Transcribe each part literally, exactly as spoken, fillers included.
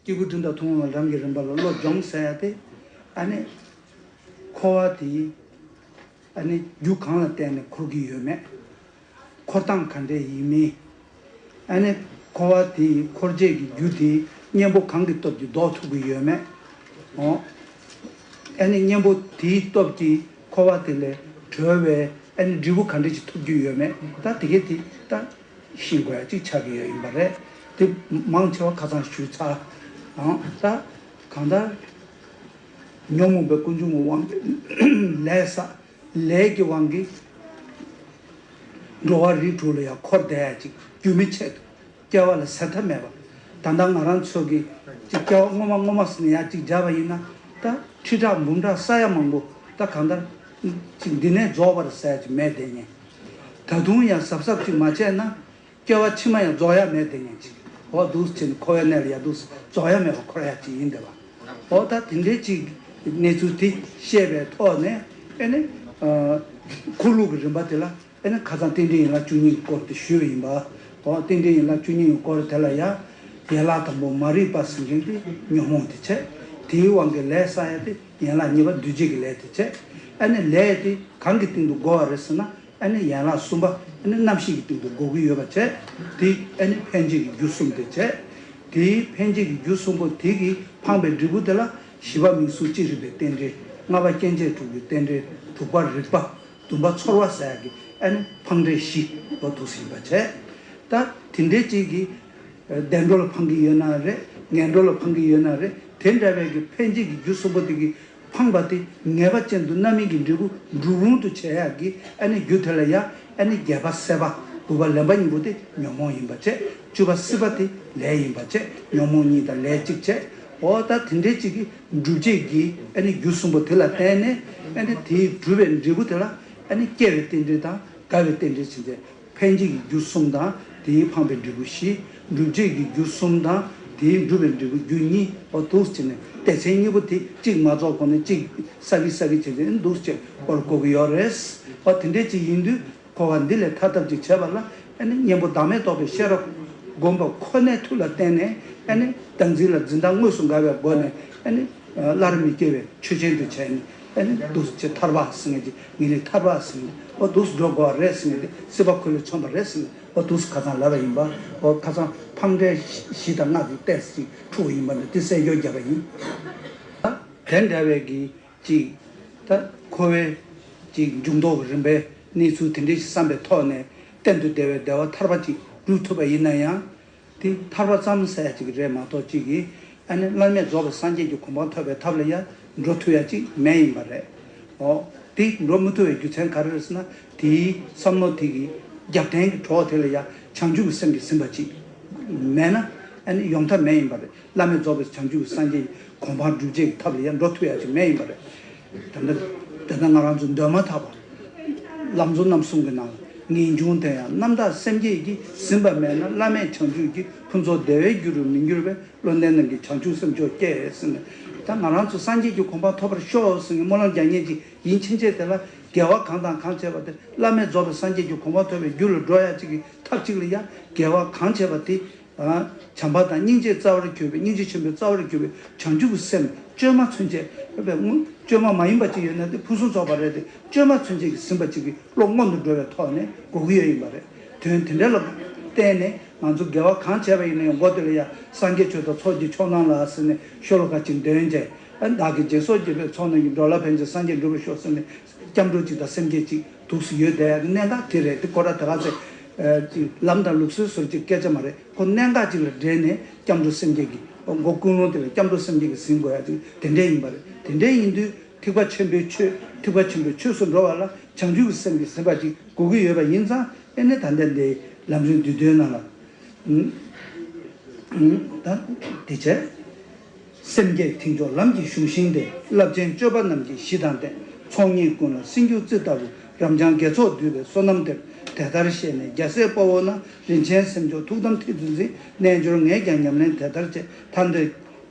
སྐྱེས་བུ་འབྲིང་དང་ཐུན་མོང་བ་ལམ་གྱི་རིམ་པ་ལ་བློ་སྦྱོང་ཟེར་ཡ་དེ། ཨ་ནི་འཁོར་བ་དེ་ཨ་ནི་རྒྱུ་གང་ལ་བརྟེན་ནས་འཁོར་གྱི་ཡོད་མེད། འཁོར་སྟངས་ག་འདྲས་ཡིན་མིན། ཨ་ནི་འཁོར་བ་དེ་འཁོར་བྱེད་ཀྱི་རྒྱུ་དེ་གཉེན་པོ་གང་གི་སྟོབས་ཀྱིས་ཟློག་ཐུབ་ཀྱི་ཡོད་མེད། འོ། ཨ་ནི་གཉེན་པོ་དེའི་སྟོབས་ཀྱིས་འཁོར་བ་དེ་ལས་གྲོལ་བའི་ཨ་ནི་འབྲས་བུ་ག་འདྲས་ཅིག་ཐོབ་རྒྱུ་ཡོད་མེད། ད་དེ་གས་དེ་ད་ཤེས་དགོས་ཡ་ཅིག་ཆགས་ཀྱི་ཡོད་ཡིན་པ་རེད། དེ་མང་ཆེ་བ་ཁ་སང་ཞུས་ཚར། ཨང་། ད་གང་ལྟར་ཉོན་མོངས་པའི་ཀུན་འབྱུང་གི་དབང་གིས་ལས་བསགས། ལས་ཀྱི་དབང་གིས་འགྲོ་བ་རིགས་དྲུག་ལ་ཡང་འཁོར་བསྡད་ཡ་ཅིག་རྒྱུན་མི་ཆད་དུ། སྐྱེ་བ་ལ་ཟད་མཐའ་མེད་པ། ད་ལྟ་ང་རང་ཚོ་གི་ཅིག་སྐྱེ་བ་སྔོན་མ་སྔོན་མ་ཟེར་ནས་ཡ་ཅིག་སྦྱར་བ་ཡིན་ན། ད་ཁྲི་ཕྲག་འབུམ་ཕྲག་ས་ཡ་མང་པོ་ད་གང་ལྟར་ཅིག་འདི་ནས་རྫོགས་པར་ཟེར་ཡ་ཅིག་མེད་དེ་ཉན། ད་དུང་ཡང་གཟབ་གཟབ་ཅིག་མ་བྱས་ན། སྐྱེ་བ་ཕྱི་མ་ཡང་རྫོགས་ཡ་མེད་དེ་ཉན་ཅིག་འོ་འདུག་སེ་བྱས་ནས་འཁོར་བའི་གནས་ལ་ཡ་འདུག་སེ་རྫོགས་ཡ་མེད་པར་འཁོར་ཡ་ཅིག་ཡིན་བསྡད་པ། འོ་ད་དེ་འདྲའི་ཅིག་གནས་ཚུལ་དེ་ཤེས་པའི་ཐོག་ནས་ཨ་ནི། ཨ། འཁོར་ལུགས་ཀྱི་རིམ་པ་དེ་ལ་ཨ་ནི་ཁ་སང་རྟེན་འབྲེལ་ཡན་ལག་བཅུ་གཉིས་ཀྱི་སྐོར་དེ་ཞུས་པ་ཡིན་པ། འོ་རྟེན་འབྲེལ་ཡན་ལག་བཅུ་གཉིས་ཀྱི་སྐོར་དེ་ལ་ཡ། ཡན་ལག་དང་པོ་མ་རིག་པ་ཟེར་མཁན་དེ་ཉོན་མོངས་དེ་བྱས། དེའི་དབང་གིས་ལས་བསགས་ཡ་དེ་ཡན་ལག་གཉིས་པ་འདུས་བྱས་ཀྱི་ལས་དེ་བྱས། ཨ་ནི་ལས་དེ་གང་གི་སྟེང་དུ་བགོ་བ་རེད་ཟེར་ན། ཨ་ནི་ཡན་ལག་གསུམ་པ་ཨ་ནི་རྣམ་ཤེས་ཀྱི་སྟེང་དུ་བགོ་གི་ཡོད་པ་བྱས། དེ་ཨ་ནི་འཕེན་བྱེད་ཀྱི་རྒྱུ་གསུམ་དེ་བྱས། དེའི་འཕེན་བྱེད་ཀྱི་རྒྱུ་གསུམ་པོ་དེ་གིས་འཕངས་པའི་འབྲས་བུ་དེ་ལ་བཞི་པ་མིང་གཟུགས་ཅི་རིགས་པའི་རྟེན་འབྲེལ། ལྔ་པ་སྐྱེ་མཆེད་དྲུག་གི་རྟེན་འབྲེལ། དྲུག་པ་རིག་པ། བདུན་པ་ཚོར་བ་ཟེར་ཡག་གི་ཨ་ནི་འཕངས་འབྲས་བཞི་པོ་འདུག་སེ་ཡིན་པ་བྱས། ད་དེ་འདྲའི་ཅིག་གིས་བདེ་འགྲོ་ལ་འཕངས་ཀྱི་ཡོད་ན་རེད། ངན་འགྲོ་ལ་འཕངས་ཀྱི་ཡོད་ན་རེད། དེ་འདྲ་བའི་གི་འཕེན་བྱེད་ཀྱི་རྒྱུ་གསུམ་པོ་དེ་གིས་འཕངས་པ་དེ་ངེས་པ་ཅན་དུ་རྣམ་སྨིན་གྱི་འབྲས་བུ་འགྲུབ་རུང་དུ་བྱེད་ཡག་གི་ཨ་ནི་རྒྱུ་དེ་ལ་ཡ། ཨ་ནི་བརྒྱད་པ་སྲེད་པ། དགུ་པ་ལེན་པ་གཉིས་པོ་དེ་ཉོན་མོངས་ཡིན་པ་བྱས། བཅུ་པ་སྲིད་པ་དེ་ལས་ཡིན་པ་བྱས། ཉོན་མོངས་གཉིས་དང་ལས་གཅིག་བྱས། འོ་ད་དེ་འདྲའི་གཅིག་གི་སྒྲུབ་བྱེད་ཀྱི་ཨ་ནི་རྒྱུ་གསུམ་པོ་དེ་ལ་བརྟེན་ནས་ཨ་ནི་དེའི་གྲུབ་པའི་འབྲས་བུ་དེ་ལ་ཨ་ནི་སྐྱེ་བའི་རྟེན་འབྲེལ་དང་རྒ་བའི་རྟེན་འབྲེལ་བྱེད་མཁན། འཕེན་བྱེད་ཀྱི་རྒྱུ་གསུམ་དང་དེའི་འཕངས་པའི་འབྲས་བུ་བཞི། སྒྲུབ་བྱེད་ཀྱི་རྒྱུ་གསུམ་དང་དེའི་འགྲུབ་པའི་འབྲས་བུ་རྒྱུ་གཉིས། འོ་འདུག་སེ་བྱས་ནས་སྡེ་ཚན་གཉིས་པོ་དེ་གཅིག་མ་རྫོགས་གོང་ནས་གཅིག་ས་གི་ས་གི་བྱས་ཏེ་འདུག་སེ་བྱས་སྐོར་གོ་གི་ཡོད་རེད། འོ་དེ་འདྲས་ཅིག་ཡིན་དུས་འཁོར་བ་འདི་ལས་ཐར་ཐབས་ཅིག་བྱེད་པ་ལ་ཨ་ནི་གཉེན་པོ་བདག་མེད་རྟོགས་པའི་ཤེས་རབ་སྒོམ་པ་ཁོ་ནའི་མཐུ་ལ་བརྟེན་ནས་ཨ་ནི་བདག་འཛིན་ལ་འཛིན་སྟངས་དངོས་སུ་འགལ་བའི་སྒོ་ནས་ཨ་ནི། སླར་མི་སྐྱེ་བའི་ཆོས་ཅན་དུ་བྱས་ནས་ཨ་ནི་འདུག་སེ་ཐར་པ་ཟེར་མཁན་གྱི་ངེས་ལེགས་ཐར་པ་ཟེར་མཁན་འོ་འདུག་སེ་འགྲོ་དགོས་པ་རེད་ཟེར་མཁན་དེ་སྲིད་པ་འཁོར་ལོས་མཚོན་པ་རེད་ཟེར་མཁན་འོ་འདུག་སེ་ཁ་སང་ལབ་པ་ཡིན་པ། འོ་ཁ་སང་འཕངས་འབྲས་བཞི་དང་ལྔ་དེ་ཏོག་ཙམ་འཁྲུགས་ཡིན་པ་འདི་དེ་གསལ་བརྗོད་བརྒྱབ་པ་ཡིན། ད་དེ་འདྲ་བའི་གི་ཅིག་ད་འཁོར་བའི་ཅིག་འབྱུང་ལྡོག་གི་རིམ་པའི་གནས་ཚུལ་དེ་འདྲ་ཞིག་བསམ་པའི་ཐོག་ནས་གཏན་དུ་བདེ་བའི་བདེ་བ་ཐར་པ་ཅིག་སྒྲུབ་ཐུབ་པ་ཡིན་ན་ཡང་། དེ་ཐར་པ་ཙམ་ཟེར་ཡ་ཅིག་རེད་མ་གཏོགས་ཅིག་གིས་ཨ་ནི་བླ་མེད་རྫོགས་པའི་སངས་རྒྱས་ཀྱི་གོ་འཕང་ཐོབ་པའི་ཐབས་ལ་ཡང་འགྲོ་ཐུབ་ཡ་ཅིག་མེད་ཡིན་པ་རེད། འོ། དེ་འགྲོ་མི་ཐུབ་པའི་རྒྱུ་མཚན་ག་རེ་རེད་ཟེར་ན། དེའི་བསམ་བློ་དེ་གི་རྒྱབ་རྟེན་གྱི་གྲོགས་དེ་ལ་ཡང་བྱང་ཆུབ་ཀྱི་སེམས་ཀྱིས་ཟིན་པ་ཅིག་མེད་ན་ཨ་ནི་ཡོང་ཐབས་མེད་ཡིན་པ་རེད། བླ་མེད་རྫོགས་པའི་བྱང་ཆུབ་ཀྱི་སངས་རྒྱས་ཀྱི་གོ་འཕང་སྒྲུབ་བྱེད་ཀྱི་ཐབས་ལ་ཡང་འགྲོ་ཐུབ་ཡ་ཅིག་མེད་ཡིན་པ་རེད། ད་ལྟ་ད་ལྟ་ང་རང་ཚོ་འདོན་མ་ཐག་པ། ལམ་གཙོ་རྣམ་གསུམ་གྱི་ནང་ལ་ངེས་འབྱུང་དེ་ཡང་རྣམ་དག་སེམས་བསྐྱེད་ཀྱིས་ཟིན་པ་མེད་ན། བླ་མེད་བྱང་ཆུབ་ཀྱི་ཕུན་ཚོགས་བདེ་བའི་རྒྱུ་རུ་མི་འགྱུར་བས། བློ་ལྡན་རྣམས་ཀྱིས་བྱང་ཆུབ་སེམས་མཆོག་བསྐྱེད་ཟེར་ནས། ད་ང་རང་ཚོ་སངས་རྒྱས་ཀྱི་གོ་འཕང་ཐོབ་པར་ཤོག་ཟེར་ནས་སྨོན་ལམ་རྒྱག་མཁན་ཅིག་ཡིན་ཕྱིན་ཆད་དེ་ལ་དགེ་བ་གང་དང་གང་བྱས་པ་དེ་བླ་མེད་རྫོགས་པའི་སངས་རྒྱས་ཀྱི་གོ་འཕང་ཐོབ་པའི་རྒྱུ་ལ་འགྲོ་ཡ་ཅིག་གི་ཐབས་ཅིག་ལ་ཡ་དགེ་བ་གང་བྱས་པ་དེ། བྱམས་པ་དང་སྙིང་རྗེ་རྩ་བར་གྱུར་པའི། སྙིང་རྗེ་ཆེན་པོའི་རྩ་བར་གྱུར་པའི་བྱང་ཆུབ་ཀྱི་སེམས་བཅོས་མ་ཚུན་ཆད་ཡོད་པའི་དངོས། བཅོས་མ་མ་ཡིན་པ་ཅིག་ཡོད་ན་དེ་ཕུན་སུམ་ཚོགས་པ་རེད་དེ། བཅོས་མ་ཚུན་ཆད་ཀྱིས་ཟིན་པ་ཅིག་གི་བློ་སྔོན་དུ་འགྲོ་བའི་ཐོག་ནས་གོ་གི་ཡོད་ཡིན་པ་རེད། དོན་དེ་འདྲ་ལ་བརྟེན་ནས་ང་ཚོ་དགེ་བ་གང་བྱས་པ་ཡིན་ན་ཡང་མགོ་དེ་ལ་ཡ་སངས་རྒྱས་ཆོས་དང་ཚོགས་ཀྱི་མཆོག་རྣམས་ལ་ཟེར་ནས་ཤོ་ལོ་ཀ་ཅིག་འདོན་བྱས། བདག་གིས་སྦྱིན་སོགས་བགྱིས་པའི་ཚོགས་རྣམས་ཀྱིས། འགྲོ་ལ་ཕན་ཕྱིར་སངས་རྒྱས་འགྲུབ་པར་ཤོག་ཟེར་ནས། སྐྱབས་འགྲོ་གཅིག་དང་སེམས་བསྐྱེད་གཅིག་འདུག་སེ་ཡོད་དེ་གནད་འགག་དེ་རེད། དེ་ཁོ་ར་དེ་ག་ཚོད་ལམ་དང་ལུགས་སྲོལ་བཟོ་གཅིག་སྐད་ཆ་མ་རེད། ཁོ་གནད་འགག་གཅིག་ལ་འབྲེལ་ནས་སྐྱབས་འགྲོ་སེམས་བསྐྱེད་ཀྱི་མགོ་ཀུན་སློང་དེ་ལ་སྐྱབས་འགྲོ་སེམས་བསྐྱེད་ཀྱི་ཟིན་དགོས་ཡ་ཅིག་དེ་འདྲས་ཡིན་པ་རེད། དེ་འདྲས་ཡིན་དུས་ཐེག་པ་ཆེན་པོའི་ཆོས། ཐེག་པ་ཆེན་པོའི་ཆོས་སུ་འགྲོ་བ་ལ་བྱང་ཆུབ་ཀྱི་སེམས་ཀྱིས་ཟིན་པ་ཅིག་དགོས་ཀྱི་ཡོད་པ་ཡིན་ཙང་། ཨེ་ནས་ད་ལྟ་འདི་ལམ་རིམ་བསྡུས་དོན་ནང་ལ། ད་དེ་བྱས། སེམས་བསྐྱེད་མཐིང་ཆོག་ལམ་གྱི་གཞུང་ཤིང་དེ། རླབས་ཆེན་སྤྱོད་པ་རྣམས་ཀྱི་གཞི་དང་ལྡན། ཚོགས་གཉིས་ཀུན་ལ་སྲིད་འགྱུར་རྩི་ལྟ་བུ། རབ་འབྱམས་དགེ་ཚོགས་འདུས་པའི་བསོད་ནམས་དེར། དེ་ལྟར་བཤད་ནས་རྒྱལ་སྲས་དཔའ་བོ་རྣམས། རིན་ཆེན་སེམས་མཆོག་ཐུགས་དམ་མཐིལ་དུ་འཛིན། རྣལ་འབྱོར་ངས་ཀྱང་ཉམས་ལེན་དེ་ལྟར་བྱས། ཐར་འདོད་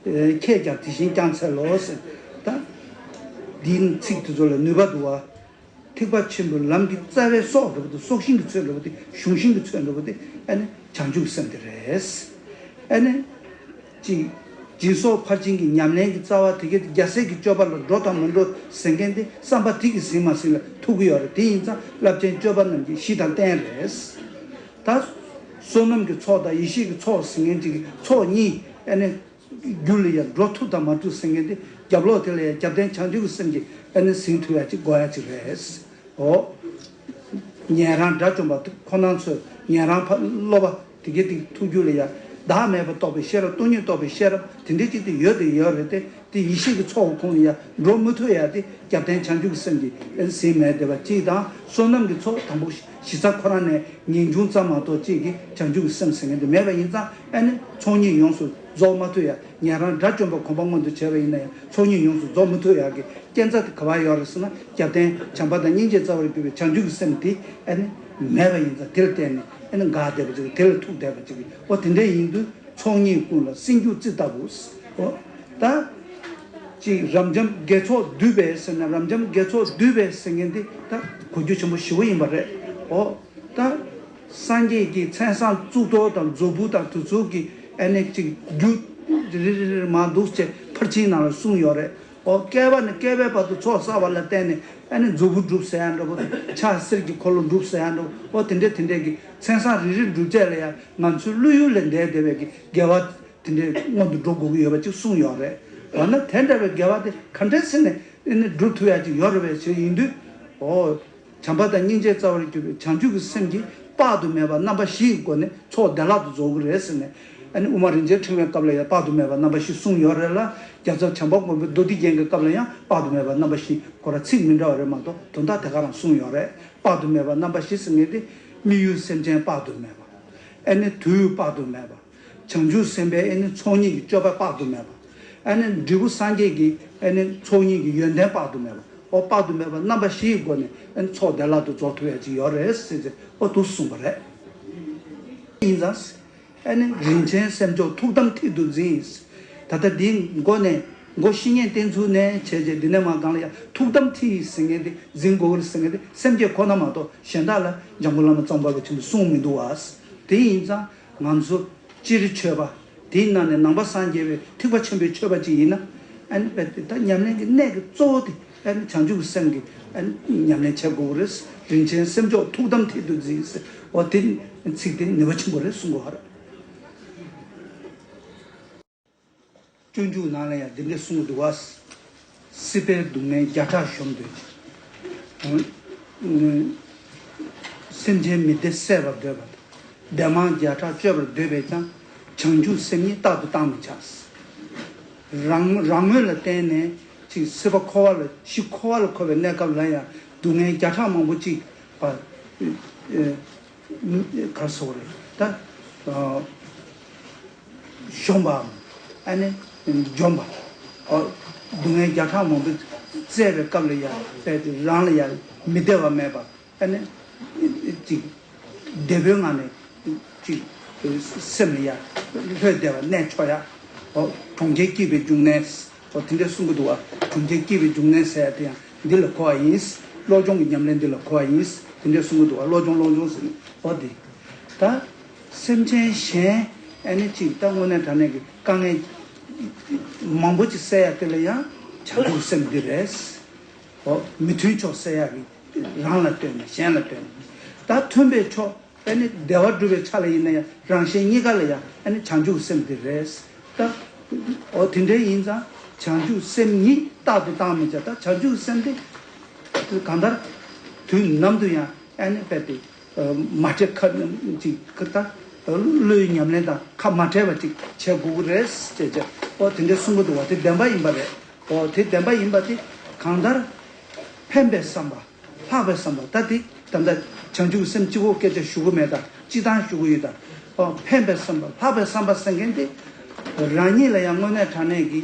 ཁྱེད་ཀྱང་དེ་བཞིན་བསྐྱང་འཚལ་ལོ་ཟེར། ད་འདིའི་ཚིག་དེ་ཚོ་ལ་ནུས་པ་འདུག་བ། ཐེག་པ་ཆེན་པོའི་ལམ་གྱི་རྩ་བའི་སྲོག་འདྲ་པོ་དེ། སྲོག་ཤིང་གི་ཚོད་འདྲ་པོ་དེ། གཞུང་ཤིང་གི་ཚོད་འདྲ་པོ་དེ་ཨ་ནི་བྱང་ཆུབ་སེམས་དེ་རེད། ཨ་ནི་ཅིག་ སྦྱིན་སོགས་ཕར་ཕྱིན་གྱི་ཉམས་ལེན་གྱི་རྩ་བ་དེ་གའི་རྒྱལ་སྲས་ཀྱི་སྤྱོད་པ་ལ་འགྲོ་དང་མི་འགྲོ་ཟེར་མཁན་དེ་བསམ་པ་དེ་གིས་ཟིན་མ་ཟིན་ལ་ཐུག་གི་ཡོད་རེད། དེ་ཡིན་ཙང་རླབས་ཆེན་སྤྱོད་པ་རྣམས་ཀྱི་གཞི་དང་རྟེན་རེད། ད་བསོད་ནམས་ཀྱི་ཚོགས་དང་ཡེ་ཤེས་ཀྱི་ཚོགས་ཟེར་མཁན་ཅིག་གི་ཚོགས་གཉིས་ཨ་ནི་རྒྱུ་ལ་ཡང་འགྲོ་ཐུབ་དང་མ་ཐུབ་ཟེར་མཁན་དེ་རྒྱབ་ལོགས་དེ་ལ་ཡང་རྒྱབ་རྟེན་བྱང་ཆུབ་ཀྱི་སེམས་ཀྱིས་ཨ་ནི་ཟིན་ཐུབ་ཡ་ཅིག་དགོས་ཡ་ཅིག་རེད། འོ། ཉན་རང་དགྲ་བཅོམ་པ་ཁོ་ན་ཚོས་ཉན་རང་ཕ་སློབ་པ་དེ་གའི་དེ་ཐུགས་རྒྱུད་ལ་ཡ་བདག་མེད་པ་རྟོགས་པའི་ཤེས་རབ་སྟོང་ཉིད་རྟོགས་པའི་ཤེས་རབ་དེ་འདྲའི་ཅིག་དེ་ཡོད་དེ་ཡོད་རེད་དེ། དེ་ཡེ་ཤེས་ཀྱི་ཚོགས་ཁོང་ལ་ཡ་འགྲོ་མི་ཐུབ་ཡ་དེ་རྒྱབ་རྟེན་བྱང་ཆུབ་ཀྱི་སེམས་ཀྱིས་ཟིན་མེད་བསྡད་པ་གཅིག་དང་། བསོད་ནམས་ཀྱི་ཚོགས་དང་པོ་གཞི་རྩ་ཁོ་རང་ནས་ངེས་འབྱུང་ཙམ་མ་གཏོགས་གཅིག་གིས་བྱང་ཆུབ་ཀྱི་སེམས་ཟེར་མཁན་དེ་མེད་པ་ཡིན་ཙང་ཨ་ནི་ཚོགས་གཉིས་ཡོངས་སུ་རྫོགས་མ་ཐུབ་ཡ། ཉན་རང་དགྲ་བཅོམ་པ་གོམས་པ་མངོན་དུ་བྱས་པ་ཡིན་ན་ཡང་ཚོགས་གཉིས་ཡོངས་སུ་རྫོགས་མི་ཐུབ་ཡག་གི་རྐྱེན་རྩ་དེ་ག་པར་ཡོད་རེད་ཟེར་ན། རྒྱབ་རྟེན་བྱམས་པ་དང་སྙིང་རྗེ་རྩ་བར་གྱུར་པའི་བྱང་ཆུབ་ཀྱི་སེམས་དེ་ཨ་ནི་མེད་པ་ཡིན་ཙང་། དེ་ལ་བརྟེན་ནས་ཨ་ནི་འགག་བསྡད་པ་ཅིག་དེ་ལ་ཐུག་བསྡད་པ་ཅིག་འོ་དེ་འདྲ་ཡིན་དུས་ཚོགས་གཉིས་ཀུན་ལ་སེམས་རྒྱུད་རྩི་ལྟ་བུ། འོ་ད་ཅིག་རབ་འབྱམས་དགེ་ཚོགས་བསྡུས་པས་ཟེར་ན། རབ་འབྱམས་དགེ་ཚོགས་བསྡུས་པས་ཟེར་མཁན་དེ་ད་གོ་རྒྱུ་ཆེན་པོ་ཞེ་པོ་ཡིན་པ་རེད། འོ། ད་སངས་རྒྱས་ཀྱི་མཚན་བཟང་གཙུག་ཏོར་དང་མཛོད་སྤུ་དང་དེ་ཚོ་གི་ཨ་ནི་ཅིག་རྒྱུ་རེ་རེ་རེ་རེ་མར་འདུག་ཅེས་ཕར་ཕྱིན་ནང་ལ་གསུངས་ཡོད་རེད། འོ་བསྐལ་པ་ནས་བསྐལ་པའི་བར་དུ་ཚོགས་བསགས་པ་ལ་བརྟེན་ནས་ཨ་ནི་མཛོད་སྤུ་སྒྲུབ་ཟེར་ཡ་འདྲ་པོ། ཕྱག་གསེར་གྱི་འཁོར་ལོ་སྒྲུབ་ཟེར་ཡ་འདྲ་པོ། འོ་དེ་འདྲས་དེ་འདྲས་ཀྱི་མཚན་བཟང་རེ་རེ་སྒྲུབ་བྱས་ལ་ཡ་ང་ཚོའི་བློ་ཡུལ་ལས་འདས་བསྡད་པའི་གི་དགེ་བ་དེ་འདྲས་མངོན་དུ་འགྲོ་དགོས་ཀྱི་ཡོད་པ་ཅིག་གསུངས་ཡོད་རེད། འོ་ན་དེ་འདྲ་བའི་དགེ་བ་དེ་ག་འདྲས་ཟེར་ནས་ཨ་ནི་སྒྲུབ་ཐུབ་ཡ་ཅིག་ཡོད་རེད་པས་ཟེར་ཡིན་དུས། འོ། བྱམས་པ་དང་སྙིང་རྗེ་རྩ་བར་གྱུར་པའི་བྱང་ཆུབ་ཀྱི་སེམས་ཀྱིས་དཔག་ཏུ་མེད་པ་རྣམ་པ་བཞི་ཡི་སྒོ་ནས་ཚོགས་བདེ་བླག་ཏུ་རྫོགས་ཀྱི་རེད་ཟེར་ནས། ཨ་ནི་དབུ་མ་རིན་ཆེན་ཕྲེང་བའི་སྐབས་ལ་ཡང་དཔག་ཏུ་མེད་པ་རྣམ་པ་བཞི་གསུངས་ཡོད་རེད་ལ། རྒྱལ་ཚབ་བྱམས་པ་མགོན་པོའི་མདོ་སྡེ་རྒྱན་གྱི་སྐབས་ལ་ཡང་དཔག་ཏུ་མེད་པ་རྣམ་པ་བཞི། ཁོ་རང་ཚིག་མི་འདྲ་བ་རེད་མ་གཏོགས་དོན་དག་དེ་ག་རང་གསུངས་ཡོད་རེད། དཔག་ཏུ་མེད་པ་རྣམ་པ་བཞི་ཟེར་མཁན་དེ་དམིགས་ཡུལ་སེམས་ཅན་དཔག་ཏུ་མེད་པ། ཨ་ནི་དུས་དཔག་ཏུ་མེད་པ། བྱང་ཆུབ་སེམས་དཔའི་ཨ་ནི་ཚོགས་གཉིས་ཀྱི་སྤྱོད་པ་དཔག་ཏུ་མེད་པ། ཨ་ནི་འབྲས་བུ་སངས་རྒྱས་ཀྱི་ཨ་ནི་ཚོགས་གཉིས་ཀྱི་ཡོན་ཏན་དཔག་ཏུ་མེད་པ། འོ་དཔག་ཏུ་མེད་པ་རྣམ་པ་བཞི་ཡི་སྒོ་ནས་ཨ་ནི་ཚོགས་བདེ་བླག་ཏུ་རྫོགས་ཐུབ་ཡ་ཅིག་ཡོད་རེད་ཟེར་ཏེ་འོ་འདུག་གསུངས་པ་རེད། ཡིན་ཙང་། ཨ་ནི་རིན་ཆེན་སེམས་མཆོག་ཐུགས་དམ་མཐིལ་དུ་འཛིན། ད་ལྟ་འདིའི་མགོ་ནས་མགོ་བཤེས་གཉེན་བསྟེན་ཚུལ་ནས་བྱས་རྗེས་འདི་ནས་མར་སྒང་ལ་ཡང་ཐུགས་དམ་མཐིལ་ཟེར་མཁན་དེ་འཛིན་དགོས་ཀྱི་རེད་ཟེར་མཁན་དེ་སེམས་བསྐྱེད་ཁོ་ན་མ་གཏོགས་གཞན་དག་ལ་འཇམ་མགོན་བླ་མ་གཙང་པ་པ་ཆེན་པོས་གསུངས་མི་འདུག་བ། དེ་ཡིན་ཙང་ང་ཚོ་སྤྱིར་མཆོད་པ་དེའི་ནང་ནས་ནང་པ་སངས་རྒྱས་པའི་ཐེག་པ་ཆེན་པོའི་མཆོད་པ་ཅིག་ཡིན་ན། ཨ་ནི་རྦད་དེ་ད་ཉམས་ལེན་གྱི་གནད་ཀྱི་གཙོ་བོ་དེ་ཨ་ནི་བྱང་ཆུབ་ཀྱི་སེམས་ཀྱི་ཨ་ནི་ཉམས་ལེན་བྱེད་དགོས་ཀྱི་རེད། རིན་ཆེན་སེམས་མཆོག་ཐུགས་དམ་མཐིལ་དུ་འཛིན་ཟེར། འོ་དེ་ཚིག་དེ་ནུས་པ་ཆེན་པོ་རེད་གསུང་གི་ཡོད་རེད། སྤྱོད་འཇུག་ནང་ལ་ཡང་འདི་འདྲ་གསུངས་འདུག་བ། སྲིད་པའི་སྡུག་བསྔལ་བརྒྱ་ཕྲག་གཞོམ་འདོད་ཀྱི། སེམས་ཅན་མི་བདེ་བསལ་བར་འདོད་པ་དང་། བདེ་མང་བརྒྱ་ཕྲག་སྤྱོད་པར་འདོད་པས་ཀྱང་། བྱང་ཆུབ་སེམས་ཉིད་རྟག་ཏུ་བཏང་མི་བྱ། རང་རང་ངོས་ལ་བརྟེན་ནས་ཅིག་སྲིད་པ་འཁོར་བ་ལ་གཞི་འཁོར་བ་ལ་འཁོར་བའི་གནས་སྐབས་ལ་ཡང་སྡུག་བསྔལ་བརྒྱ་ཕྲག་མང་པོ་ཅིག་པ། ག་རེ་ཟེར་དགོས་རེད་ད། གཞོམ་པའམ་ཨ་ནི་འཇོམས་པ། སྡུག་བསྔལ་བརྒྱ་ཕྲག་མང་པོ་བཙལ་བའི་སྐབས་ལ་ཡང་རྦད་དེ་རང་ལ་ཡང་མི་བདེ་བ་མེད་པ། ཨ་ནི་ཅིག་བདེ་པོའི་ངང་ནས་ཅིག་སེམས་ལ་ཡང་ལྷོད་བདེ་བ་གནས་ཆོག་ཡ། གྲོང་ཁྱེར་སྐྱིད་པའི་འབྱུང་གནས། འོ་དེ་འདྲ་གསུང་གི་འདུག་བ། གྲོང་ཁྱེར་སྐྱིད་པའི་འབྱུང་གནས་ཟེར་ཡ་དེ་ཡང་འདི་ལ་གོ་བ་ཡིན། བློ་སྦྱོང་གི་ཉམས་ལེན་འདི་ལ་གོ་བ་ཡིན། དེ་འདྲ་གསུང་གི་འདུག་བ། བློ་སྦྱོང་བློ་སྦྱོང་ཟེར་ནས་འོ་དེ། ད་སེམས་ཅན་གཞན་ཨ་ནི་ཅིག་ད་དངོས་གནས་དྲང་གནས་ཀྱི་དཀའ་ངལ་མང་པོ་ཅིག་བསལ་ཡ་དེ་ལ་ཡང་བྱང་ཆུབ་སེམས་འདི་རེད། འོ་མི་མཐུན་ཕྱོགས་བསལ་ཡ་གི་རང་ལ་ལྟོས་ནས་གཞན་ལ་ལྟོས་ནས། ད་མཐུན་པའི་ཕྱོགས་ཨ་ནི་བདེ་བ་སྒྲུབ་པའི་ཆ་ལ་ཡིན་ན་ཡང་རང་གཞན་གཉིས་ཀ་ལ་ཡང་ཨ་ནི་བྱང་ཆུབ་སེམས་འདི་རེད། ད་འོ་དེ་འདྲའི་ཡིན་ཙང་བྱང་ཆུབ་སེམས་ཉིད་རྟག་ཏུ་བཏང་མི་བྱ། ད་བྱང་ཆུབ་སེམས་དེ་གང་ལྟར་དུས་ནམ་དུ་ཡང་ཨ་ནི་རྦད་དེ་མ་བསྒྲིབས་ཁ་ཅིག་ཁ་ད་བློའི་ཉམས་ལེན་དང་ཁ་མ་བྲལ་བ་ཅིག་བྱེད་དགོས་ཀྱི་རེད་ཅེས་བྱས། འོ་དེ་འདྲའི་གསུང་གི་འདུག་བ། དེ་བདེན་པ་ཡིན་པ་རེད། འོ་དེ་བདེན་པ་ཡིན་པ་དེ་གང་ལྟར་ཕན་པའི་བསམ་པ། ལྷག་པའི་བསམ་པ། ད་དེ་ད་ལྟ་བྱང་ཆུབ་སེམས་གཅིག་པོ་སྐད་ཆ་ཞུ་གི་མེད། ད་སྤྱི་བཏང་ཞུ་གི་ཡོད། ད་འོ་ཕན་པའི་བསམ་པ་ལྷག་པའི་བསམ་པ་ཟེར་མཁན་དེ་རང་ཉིད་ལ་ཡང་དངོས་གནས་དྲང་གནས་ཀྱི་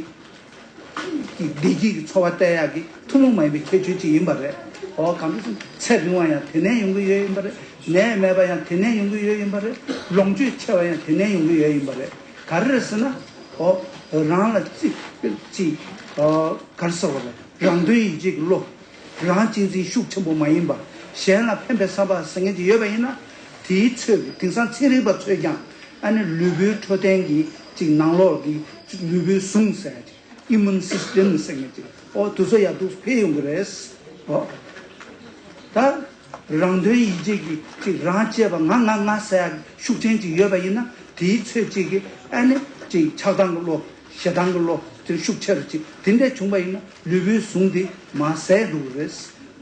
ཀྱི་བདེ་སྐྱིད་ཀྱི་འཚོ་བ་སྟེར་ཡག་གི་ཐུན་མོང་མ་ཡིན་པའི་ཁྱད་ཆོས་ཅིག་ཡིན་པ་རེད། འོ་གང་ལྟར་ཚེ་རིང་བ་ཡང་དེ་ནས་ཡོང་གི་ཡོད་ཡིན་པ་རེད། ནད་མེད་པ་ཡང་དེ་ནས་ཡོང་གི་ཡོད་ཡིན་པ་རེད། ལོངས་སྤྱོད་ཆེ་བ་ཡང་དེ་ནས་ཡོང་གི་ཡོད་ཡིན་པ་རེད། ག་རེ་རེད་ཟེར་ན། འོ་རང་ལ་ཅིག་ཅིག་འོ་ག་རེ་ཟེར་དགོས་རེད། རང་དོན་ཡིད་བྱེད་ཀྱི་བློ། རང་གཅེས་འཛིན་ཤུགས་ཆེན་པོ་མ་ཡིན་པ། གཞན་ལ་ཕན་པའི་བསམ་པ་ཟེར་མཁན་ཅིག་ཡོད་པ་ཡིན་ན། དེའི་ཚོད་ཀྱིས་དེང་སང་ཚན་རིག་པ་ཚོས་ཀྱང་ཨ་ནི་ལུས་པོའི་འཕྲོད་བསྟེན་གྱི་ཅིག་ནང་ལོགས་ཀྱི་ ལུས་པོའི་ཟུངས་ཟེར་ཡ་ཅིག་ཨི་མུན་སིས་ཊེམ་ཟེར་མཁན་ཅིག་ཨོ་དེ་ཚོ་ཡར་འདུག་འཕེལ་ཡོང་གི་རེད། ཨོ་ད་རང་དོན་ཡིད་བྱེད་ཀྱི་ཅིག་རང་གཅེས་པ་ང་ང་ང་ཟེར་ཡ་ཤུགས་ཅན་ཅིག་ཡོད་པ་ཡིན་ན། དེའི་ཚོད་ཅིག་གིས་ཨ་ནི་ཅིག་ཆགས་སྡང་གི་བློ། ཞེ་སྡང་གི་བློ་དེ་ཤུགས་ཆེ་རུ་ཅིག་དེ་འདྲ་བྱུང་པ་ཡིན་ན་ལུས་པོའི་ཟུངས་དེ་མར་ཟད་འགྲོ་གི་རེད།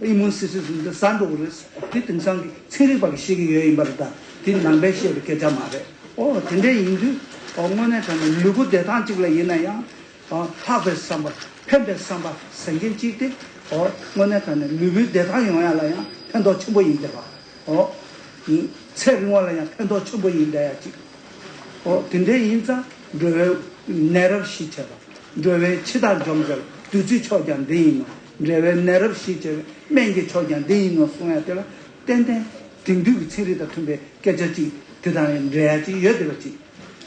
ཨི་མུན་སིས་ཊེམ་དེ་ཟད་འགྲོ་གི་རེད། དེ་དེང་སང་གི་ཚན་རིག་པ་གིས་བཤད་ཀྱི་ཡོད་ཡིན་པ་རེད། ད་དེ་ནང་པས་བཤད་པའི་སྐད་ཆ་མ་རེད། ཨོ་དེ་འདྲ་ཡིན་དུས་ཨོ་དངོས་གནས་དྲང་གནས་ལུས་པོ་བདེ་ཐང་གཅིག་ལ་ཡིན་ན་ཡང་ཨོ་ལྷག་པའི་བསམ་པ། ཕན་པའི་བསམ་པ་ཟེར་མཁན་གཅིག་དེ་ཨོ་དངོས་གནས་དྲང་གནས་ལུས་པོའི་བདེ་ཐང་ཡོང་ཡ་ལ་ཡང་ཕན་ཐོགས་ཆེན་པོ་ཡིན་བསྡད་པ། ཨོ་ཚེ་རིང་བ་ལ་ཡང་ཕན་ཐོགས་ཆེན་པོ་ཡིན་བསྡད་ཡ་གཅིག་ཨོ་དེ་འདྲ་ཡིན་ཙང་འགྲོ་བའི་ནད་རབ་ཞི་བྱེད་པ། འགྲོ་བའི་འཆི་བདག་འཇོམས་བྱེད་པ། བདུད་རྩི་མཆོག་ཀྱང་འདི་ཡིན་ནོ། འགྲོ་བའི་ནད་རབ་ཞི་བྱེད་པའི་སྨན་གྱི་མཆོག་ཀྱང་འདི་ཡིན་ནོ་གསུང་ཡ་དེ་ལ་ཏན་ཏན་དེང་དུས་ཀྱི་ཚན་རིག་དང་མཐུན་པའི་སྐད་ཆ་གཅིག་དེ་དང་ཡང་འབྲེལ་ཡ་གཅིག་ཡོད་བསྡད་པ་གཅིག་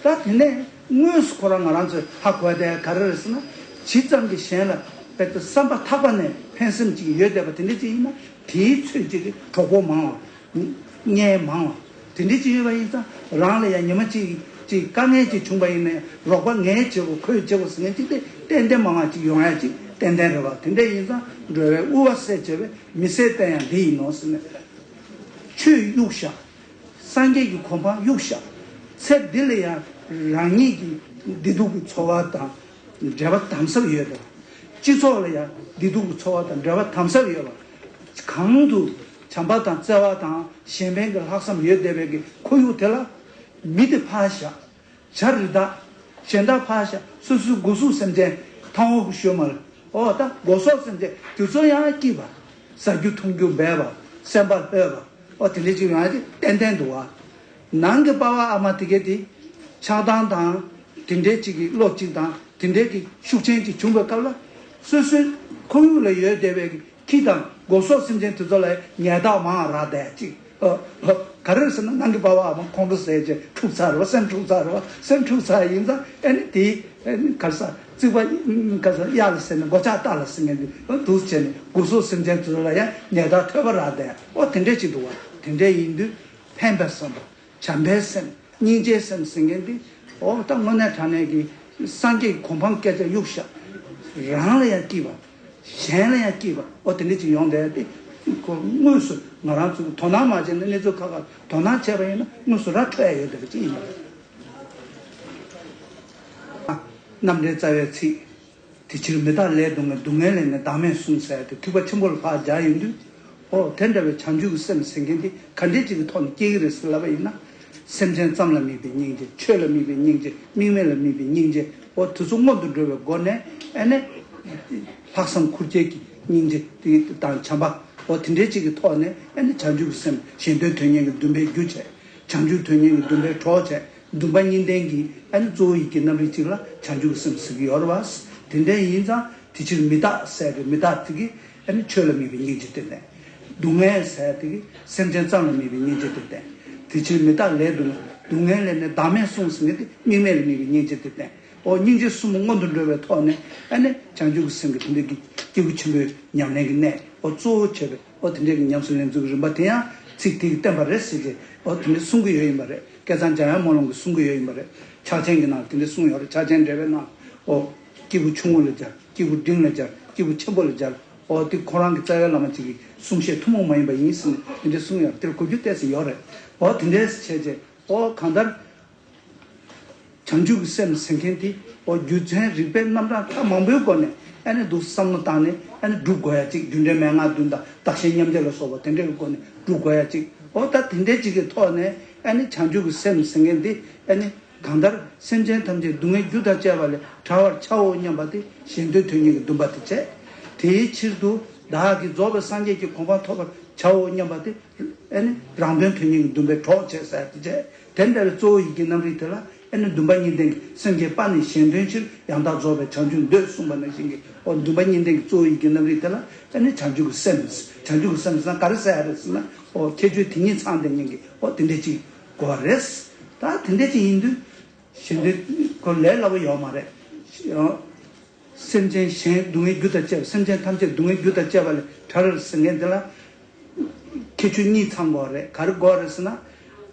ད་དེ་ནས་དངོས་སུ་ཁོ་རང་ང་རང་ཚོས་ཧ་གོ་ཡ་དེ་ག་རེ་རེད་ཟེར་ན། ཇི་ཙམ་གྱིས་གཞན་ལ་དཔེ་བསམ་པ་ཐག་པ་ནས་ཕན་སེམས་ཅིག་ཡོད་བསྡད་པ་དེ་འདྲ་ཅིག་ཡིན་ན། དེའི་ཚོད་ཅིག་གིས་གྲོགས་པོ་མང་བ། གཉེན་མང་བ། དེ་འདྲ་ཅིག་ཡོད་པ་ཡིན་ཙང་རང་ལ་ཡང་ཉི་མ་གཅིག་ཅིག་དཀའ་ངལ་ཅིག་བྱུང་པ་ཡིན་ན་ཡང་རོགས་པ་ངས་བྱེད་དགོས། ཁོས་བྱེད་དགོས་ཟེར་མཁན་ཅིག་དེ་ཏན་ཏན་མང་བ་ཅིག་ཡོང་ཡ་ཅིག་ཏན་ཏན་རེད་བ། དེ་འདྲ་ཡིན་ཙང་འགྲོ་བའི་དབུལ་བ་སེལ་བྱེད་པའི་མི་ཟད་བསྟན་ཡང་འདི་ཡིན་ནོ་ཟེར་ནས། ཆོས་གཡུག་བཞག་སངས་རྒྱས་ཀྱི་གོ་འཕང་གཡུག་བཞག་ཚེ་འདི་ལ་ཡང་རང་ཉིད་ཀྱི་བདེ་སྡུག་གི་འཚོ་བ་དང་འབྲེལ་བ་དམ་ཟབ་ཡོད་པ། སྤྱི་ཚོགས་ལ་ཡང་བདེ་སྡུག་གི་འཚོ་བ་དང་འབྲེལ་བ་དམ་ཟབ་ཡོད་པ། གང་དུ་བྱམས་པ་དང་བརྩེ་བ་དང་གཞན་ཕན་གྱི་ལྷག་བསམ་ཡོད་བསྡད་པའི་གི་ཁོར་ཡུག་དེ་ལ་མི་དེ་ཕར་བཞག་བྱ་རི་དྭགས། གཞན་དག་ཕར་བཞག་སོ་སོའི་སྒོ་ཟོག་སེམས་ཅན་ཐང་འོག་གི་ཤོད་མ་ལ། ཨོ་ད་སྒོ་ཟོག་སེམས་ཅན་དེ་ཚོ་ཡང་སྐྱིད་པ། ཟ་རྒྱུ་འཐུང་རྒྱུ་འབེལ་བ། སེམས་པ་ལྷོད་པ། ཨོ་དེ་འདྲ་ཅིག་ཡོང་ཡ་དེ་ཏན་ཏན་འདུག་བ། ནང་གི་པ་ཕ་ཨ་མ་དེ་གས་དེ་ཆགས་སྡང་དང་དེ་འདྲའི་ཅིག་གི་བློ་གཅིག་དང་དེ་འདྲའི་གི་ཤུགས་ཅན་ཅིག་བྱུང་བའི་སྐབས་ལ་སོ་སོའི་ཁོར་ཡུག་ལ་ཡོད་བསྡད་པའི་གི་ཁྱི་དང་སྒོ་ཟོག་སེམས་ཅན་དེ་ཚོ་ལ་ཉེས་རྡུང་མང་རག་བསྡད་ཅིག་ཨོ་ཨོ་ག་རེ་ཟེར་ན་ནང་གི་པ་ཕ་ཨ་མ་ཁོང་ཁྲོ་ཟས་བྱས་འཁྲུག་ཚར་རེད་བ། སེམས་འཁྲུག་ཚར་རེད་བ། སེམས་འཁྲུག་ཚར་ཡིན་ཙང་ཨ་ནི་དེ་ཨ་ནི་ག་རེ་ཟ་རྩིག་པ་ག་རེ་ཟ་གཡག་ལ་ཟེར་ནས་སྒོ་ལྕགས་རྟ་ལ་ཟེར་མཁན་དེ་འདུག་བྱས་ནས་སྒོ་ཟོག་སེམས་ཅན་དེ་ཚོ་ལ་ཡང་ཉེས་རྡུང་ཐོལ་པ་རག་བསྡད། ཨོ་དེ་འདྲས་ཅིག་འདུག་བ། དེ་འདྲས་ཡིན་དུས་ཕན་པའི་བསམ་པ། བྱམས་པའི་སེམས། སྙིང་རྗེའི་སེམས་ཟེར་མཁན་དེ། ཨོ་ད་དངོས་གནས་དྲང་གནས་ཀྱི་སངས་རྒྱས་ཀྱི་གོ་འཕང་སྐད་ཆ་གཡུག་བཞག་རང་ལ་ཡང་སྐྱིད་པ། གཞན་ལ་ཡང་སྐྱིད་པ། ཨོ་དེ་འདྲ་ཅིག་ཡོང་བསྡད་དེ། ཁོ་དངོས་སུ་ང་རང་ཚོས་དོ་སྣང་མ་བྱས་ན་གནས་ཚུལ་ཁག་ཁག་དོ་སྣང་བྱས་པ་ཡིན་ན་དངོས་སུ་ར་འཕྲོད་ཡ་ཡོད་བསྡད་པ་ཅིག་ཡིན་པ་རེད། རྣམ་འགྲེལ་རྩ་བའི་ཚིག་དེ་ཕྱིར་མི་རྟག་ལས་སྡུག་བསྔལ། སྡུག་བསྔལ་ལས་ནི་བདག་མེད་གསུངས་ཟེར་ཏེ་ཐེག་པ་ཆེན་པོ་ལ་ཕར་སྦྱར་ཡོང་དུས། ཨོ་དེ་འདྲ་བའི་བྱང་ཆུབ་ཀྱི་སེམས་ཟེར་མཁན་དེ་ག་འདྲས་ཅིག་གི་ཐོག་ནས་སྐྱེ་གི་རེད་ཟེར་ལབ་པ་ཡིན་ན། སེམས་ཅན་ཙམ་ལ་དམིགས་པའི་སྙིང་རྗེ། ཆོས་ལ་དམིགས་པའི་སྙིང་རྗེ། དམིགས་མེད་ལ་དམིགས་པའི་སྙིང་རྗེ། ཨོ་དེ་ཚོ་སྔོན་དུ་འགྲོ་བའི་སྒོ་ནས་ཨ་ནི། ལྷག་བསམ་ཁུར་ཁྱེར་གྱི་སྙིང་རྗེ་དེ་དང་བྱམས་པ། ཨོ་དེ་འདྲས་ཅིག་གི་ཐོག་ནས་ཨ་ནི་བྱང་ཆུབ་ཀྱི་སེམས་གཞན་དོན་དོན་གཉེར་གྱི་འདུན་པའི་རྒྱུ་བྱས། བྱང་ཆུབ་དོན་གཉེར་གྱི་འདུན་པའི་གྲོགས་བྱས། འདུན་པ་གཉིས་ལྡན་གྱི་ཨ་ནི་གཙོ་བོ་ཡི་གེ་རྣམ་རིག་གཅིག་ལ་བྱང་ཆུབ་ཀྱི་སེམས་ཟེར་གྱི་ཡོད་རེད་བ། དེ་འདྲ་ཡིན་ཙང་དེ་ཕྱིར་མི་རྟག་ཟེར་ཏེ་མི་རྟག་དེ་གིས་ཨ་ནི་ཆོས་ལ་དམིགས་པའི་སྙིང་རྗེ་དེ་བསྟན། སྡུག་བསྔལ་ཟེར་དེ་གིས་སེམས་ཅན་ཙམ་ལ་དམིགས་པའི་སྙིང་རྗེ་དེ་བསྟན། དེ་ཕྱིར་མི་རྟག་ལས་སྡུག་བསྔལ། སྡུག་བསྔལ་ལས་ནི་བདག་མེད་གསུངས་ཟེར་མཁན་དེ་དམིགས་མེད་ལ་དམིགས་པའི་སྙིང་རྗེ་དེ་བསྟན། ཨོ་སྙིང་རྗེ་གསུམ་པོ་སྔོན་དུ་འགྲོ་བའི་ཐོག་ནས་ཨ་ནི་བྱང་ཆུབ་ཀྱི་སེམས་ཀྱི་དེ་འདྲ་གི་སྐྱེས་བུ་ཆེན་པོའི་ཉམས་ལེན་གྱི་གནད་ཨོ་གཙོ་བོ་བྱས་པའི་ཨོ་དེ་འདྲ་གི་ཉམས་སུ་ལེན་ཚུལ་གྱི་རིམ་པ་དེ་ཡང་ཚིག་དེ་གིས་བསྟན་པ་རེད་ཟེར་ཏེ་ཨོ་དེ་འདྲ་གསུང་གི་ཡོད་ཡིན་པ་རེད། སྐལ་བཟང་འཇམ་དབྱངས་སྨོན་ལམ་གྱིས་གསུང་གི་ཡོད་ཡིན་པ་རེད། ཕྱག་ཆེན་གྱི་ནང་དེ་འདྲ་གསུངས་ཡོད་རེད། ཕྱག་ཆེན་འགྲེལ་པའི་ནང་ཨོ་སྐྱེས་བུ་ཆུང་ངུ་ལ་སྦྱར། སྐྱེས་བུ་འབྲིང་ལ་སྦྱར། སྐྱེས་བུ་ཆེན་པོ་ལ་སྦྱར། ཨོ་དེ་ཁོ་རང་གི་རྩ་བའི་བླ་མ་གཅིག་གི་གསུང་བཤད་ཐུན་མོང་མ་ཡིན་པ་ཡིན་ཟེར་ནས་དེ་འདྲ་གསུངས་ཡོད་རེད། དེར་གོ་རྒྱུ་ཏོག་ཙམ་ཡོད་རེད། ཨོ་དེ་འདྲ་བྱས་རྗེས་ཨོ་གང་ལྟར། བྱང་ཆུབ་ཀྱི་སེམས་ཟེར་མཁན་དེ་ཨོ་རྒྱུ་མཚན་རིགས་པའི་རྣམ་གྲངས་ཁག་མང་པོའི་སྒོ་ནས་ཨ་ནི་འདུག་བསམ་བློ་བཏང་ནས་ཨ་ནི་སྒྲུབ་དགོས་ཡ་གཅིག་རྒྱུ་འབྲས་མན་ངག་བདུན་དང་བདག་གཞན་མཉམ་བརྗེ་ལ་སོགས་པ་དེ་འདྲའི་སྒོ་ནས་སྒྲུབ་དགོས་ཡ་གཅིག་ཨོ་ད་དེ་འདྲའི་གཅིག་གི་ཐོག་ནས་ཨ་ནི་བྱང་ཆུབ་ཀྱི་སེམས་ཟེར་མཁན་དེ་ཨ་ནི་གང་ལྟར་སེམས་ཅན་ཐམས་ཅད་སྡུག་བསྔལ་རྒྱུ་དང་བཅས་པ་ལས་ཐར་བར་བྱའོ་སྙམ་པ་དེ་གཞན་དོན་དོན་གཉེར་གྱི་འདུན་པ་དེ་བྱས། དེའི་ཕྱིར་དུ་བདག་གིས་རྫོགས་པའི་སངས་རྒྱས་ཀྱི་གོ་འཕང་ཐོབ་པར་བྱའོ་སྙམ་པ་དེ། ཨ་ནི་རང་དོན་དོན་གཉེར་གྱི་འདུན་པའི་གྲོགས་བྱས་ཟེར་དེ་བྱས། དེ་འདྲ་བའི་གཙོ་བོ་ཡི་གེ་རྣམ་རིག་དེ་ལ་ཨ་ནི་འདུན་པ་གཉིས་ལྡན་གྱི་སེམས་བསྐྱེད་པ་ནི་གཞན་དོན་ཕྱིར། ཡང་དག་རྫོགས་པའི་བྱང་ཆུབ་འདོད་གསུངས་པ་ནང་བཞིན་གྱི་ཨོ་འདུན་པ་གཉིས་ལྡན་གྱི་གཙོ་བོ་ཡི་གེ་རྣམ་རིག་དེ་ལ་ཨ་ནི་བྱང་ཆུབ་ཀྱི་སེམས། བྱང་ཆུབ་ཀྱི་སེམས་ཟེར་ན་ག་རེ་ཟེར་ཡ་རེད་ཟེར་ན་ཨོ་ཁྱད་ཆོས་དེ་ཉིད་ཚང་བསྡད་མཁན་གྱི་ཨོ་དེ་འདྲ་ཅིག་དགོས་པ་རེད། ད་དེ་འདྲ་ཅིག་ཡིན་དུས་གཞན་དོན་ཁོ་ལས་སླ་པོ་ཡོད་མ་རེད། སེམས་ཅན་གཞན་སྡུག་བསྔལ་རྒྱུ་དང་བཅས་པ། སེམས་ཅན་ཐམས་ཅད་སྡུག་བསྔལ་རྒྱུ་དང་བཅས་པ་ལས་ཐར་ཟེར་མཁན་དེ་ལ་ཁྱད་ཆོས་གཉིས་ཚང་དགོས་རེད། ག་རེ་དགོས་རེད་ཟེར་ན།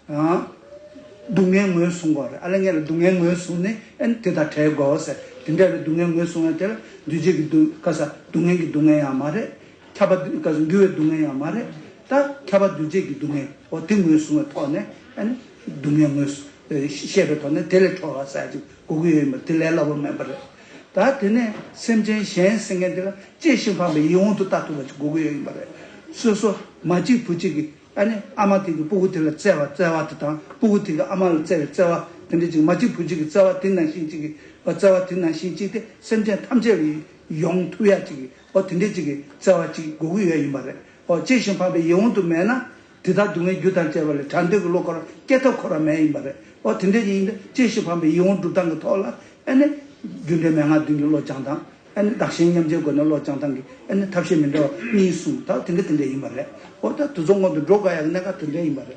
ཨ། སྡུག་བསྔལ་ངོས་བཟུང་དགོས་རེད། ཨ་ལས་ངན་ལ་སྡུག་བསྔལ་ངོས་བཟུང་ནས་ཨ་ནི་དེ་དང་བྲལ་དགོས་ཟེར། དེ་འདྲ་བའི་སྡུག་བསྔལ་ངོས་བཟུང་ཡ་དེ་ལ་འདུས་བྱས་ཀྱི་སྡུག་ག་ས་སྡུག་བསྔལ་གྱི་སྡུག་བསྔལ་ཡང་མ་རེད། ཁྱབ་པ་ག་ས་འགྱུར་བའི་སྡུག་བསྔལ་ཡང་མ་རེད། ད་ཁྱབ་པ་འདུས་བྱས་ཀྱི་སྡུག་བསྔལ་འོ་དེ་ངོས་བཟུང་བའི་ཐོག་ནས་ཨ་ནི་སྡུག་བསྔལ་ངོས་བཤད་པའི་ཐོག་ནས་དེ་ལས་གྲོལ་བ་ཟེར་ཅིག་དགོས་ཀྱི་ཡོད་ཡིན་པ་དེ་ལས་སླ་པོ་མེད་པ་རེད། ད་དེ་ནས་སེམས་ཅན་གཞན་ཟེར་མཁན་དེ་ལ་གཅེས་ཤིང་ཕངས་པའི་ཡིད་འོང་དུ་ལྟ་ཐུབ་པ་ཅིག་དགོས་ཀྱི་ཡོད་ཡིན་པ་རེད། སོ་སོ་མ་གཅིག་བུ་གཅིག་གིས་ཨ་ནི་ཨ་མ་དེ་གི་སྤུ་གུ་དེ་ལ་བརྩེ་བ་བརྩེ་བ་དེ་དང་སྤུ་གུ་དེ་གི་ཨ་མ་ལ་བརྩེ་བའི་བརྩེ་བ་དེ་འདྲ་ཅིག་མ་གཅིག་བུ་གཅིག་གི་བརྩེ་བ་དེ་ནང་བཞིན་ཅིག་གི་བརྩེ་བ་དེ་ནང་བཞིན་ཅིག་དེ་སེམས་ཅན་ཐམས་ཅད་ལ་ཡོང་ཐུབ་ཡ་ཅིག་གི་འོ་དེ་འདྲ་ཅིག་གི་བརྩེ་བ་ཅིག་དགོས་ཀྱི་ཡོད་ཡིན་པ་རེད། འོ་གཅེས་ཤིང་ཕངས་པའི་ཡིད་འོང་དུ་མེད་ན་དེ་དག་སྡུག་བསྔལ་རྒྱུ་དང་བཅས་པ་ལས་བྲལ་འདོད་ཀྱི་བློ་ཁོ་རང་སྐྱེ་ཐབས་ཁོ་རང་མེད་ཡིན་པ་རེད། འོ་དེ་འདྲ་ཅིག་ཡིན་དུས་གཅེས་ཤིང་ཕངས་པའི་ཡིད་འོང་སྒྲུབ་སྟངས་ཀྱི་ཐོག་ལ་ཨ་ནི་རྒྱུ་འབྲས་མན་ངག་བདུན་གྱི་བློ་སྦྱང་སྟངས། ཨ་ནི་བདག་གཞན་མཉམ་བརྗེའི་སྒོ་ནས་བློ་སྦྱང་སྟངས་ཀྱི་ཨ་ནི་ཐབས་ཤེས་མི་འདྲ་བ་གཉིས་གསུངས། ད་དེ་འདྲ་དེ་འདྲ་ཡིན་པ་རེད། འོ་ད་དེ་ཚོ་སྔོན་དུ་འགྲོ་དགོས་ཡག་གི་གནད་འགག་དེ་འདྲ་ཡིན་པ་རེད།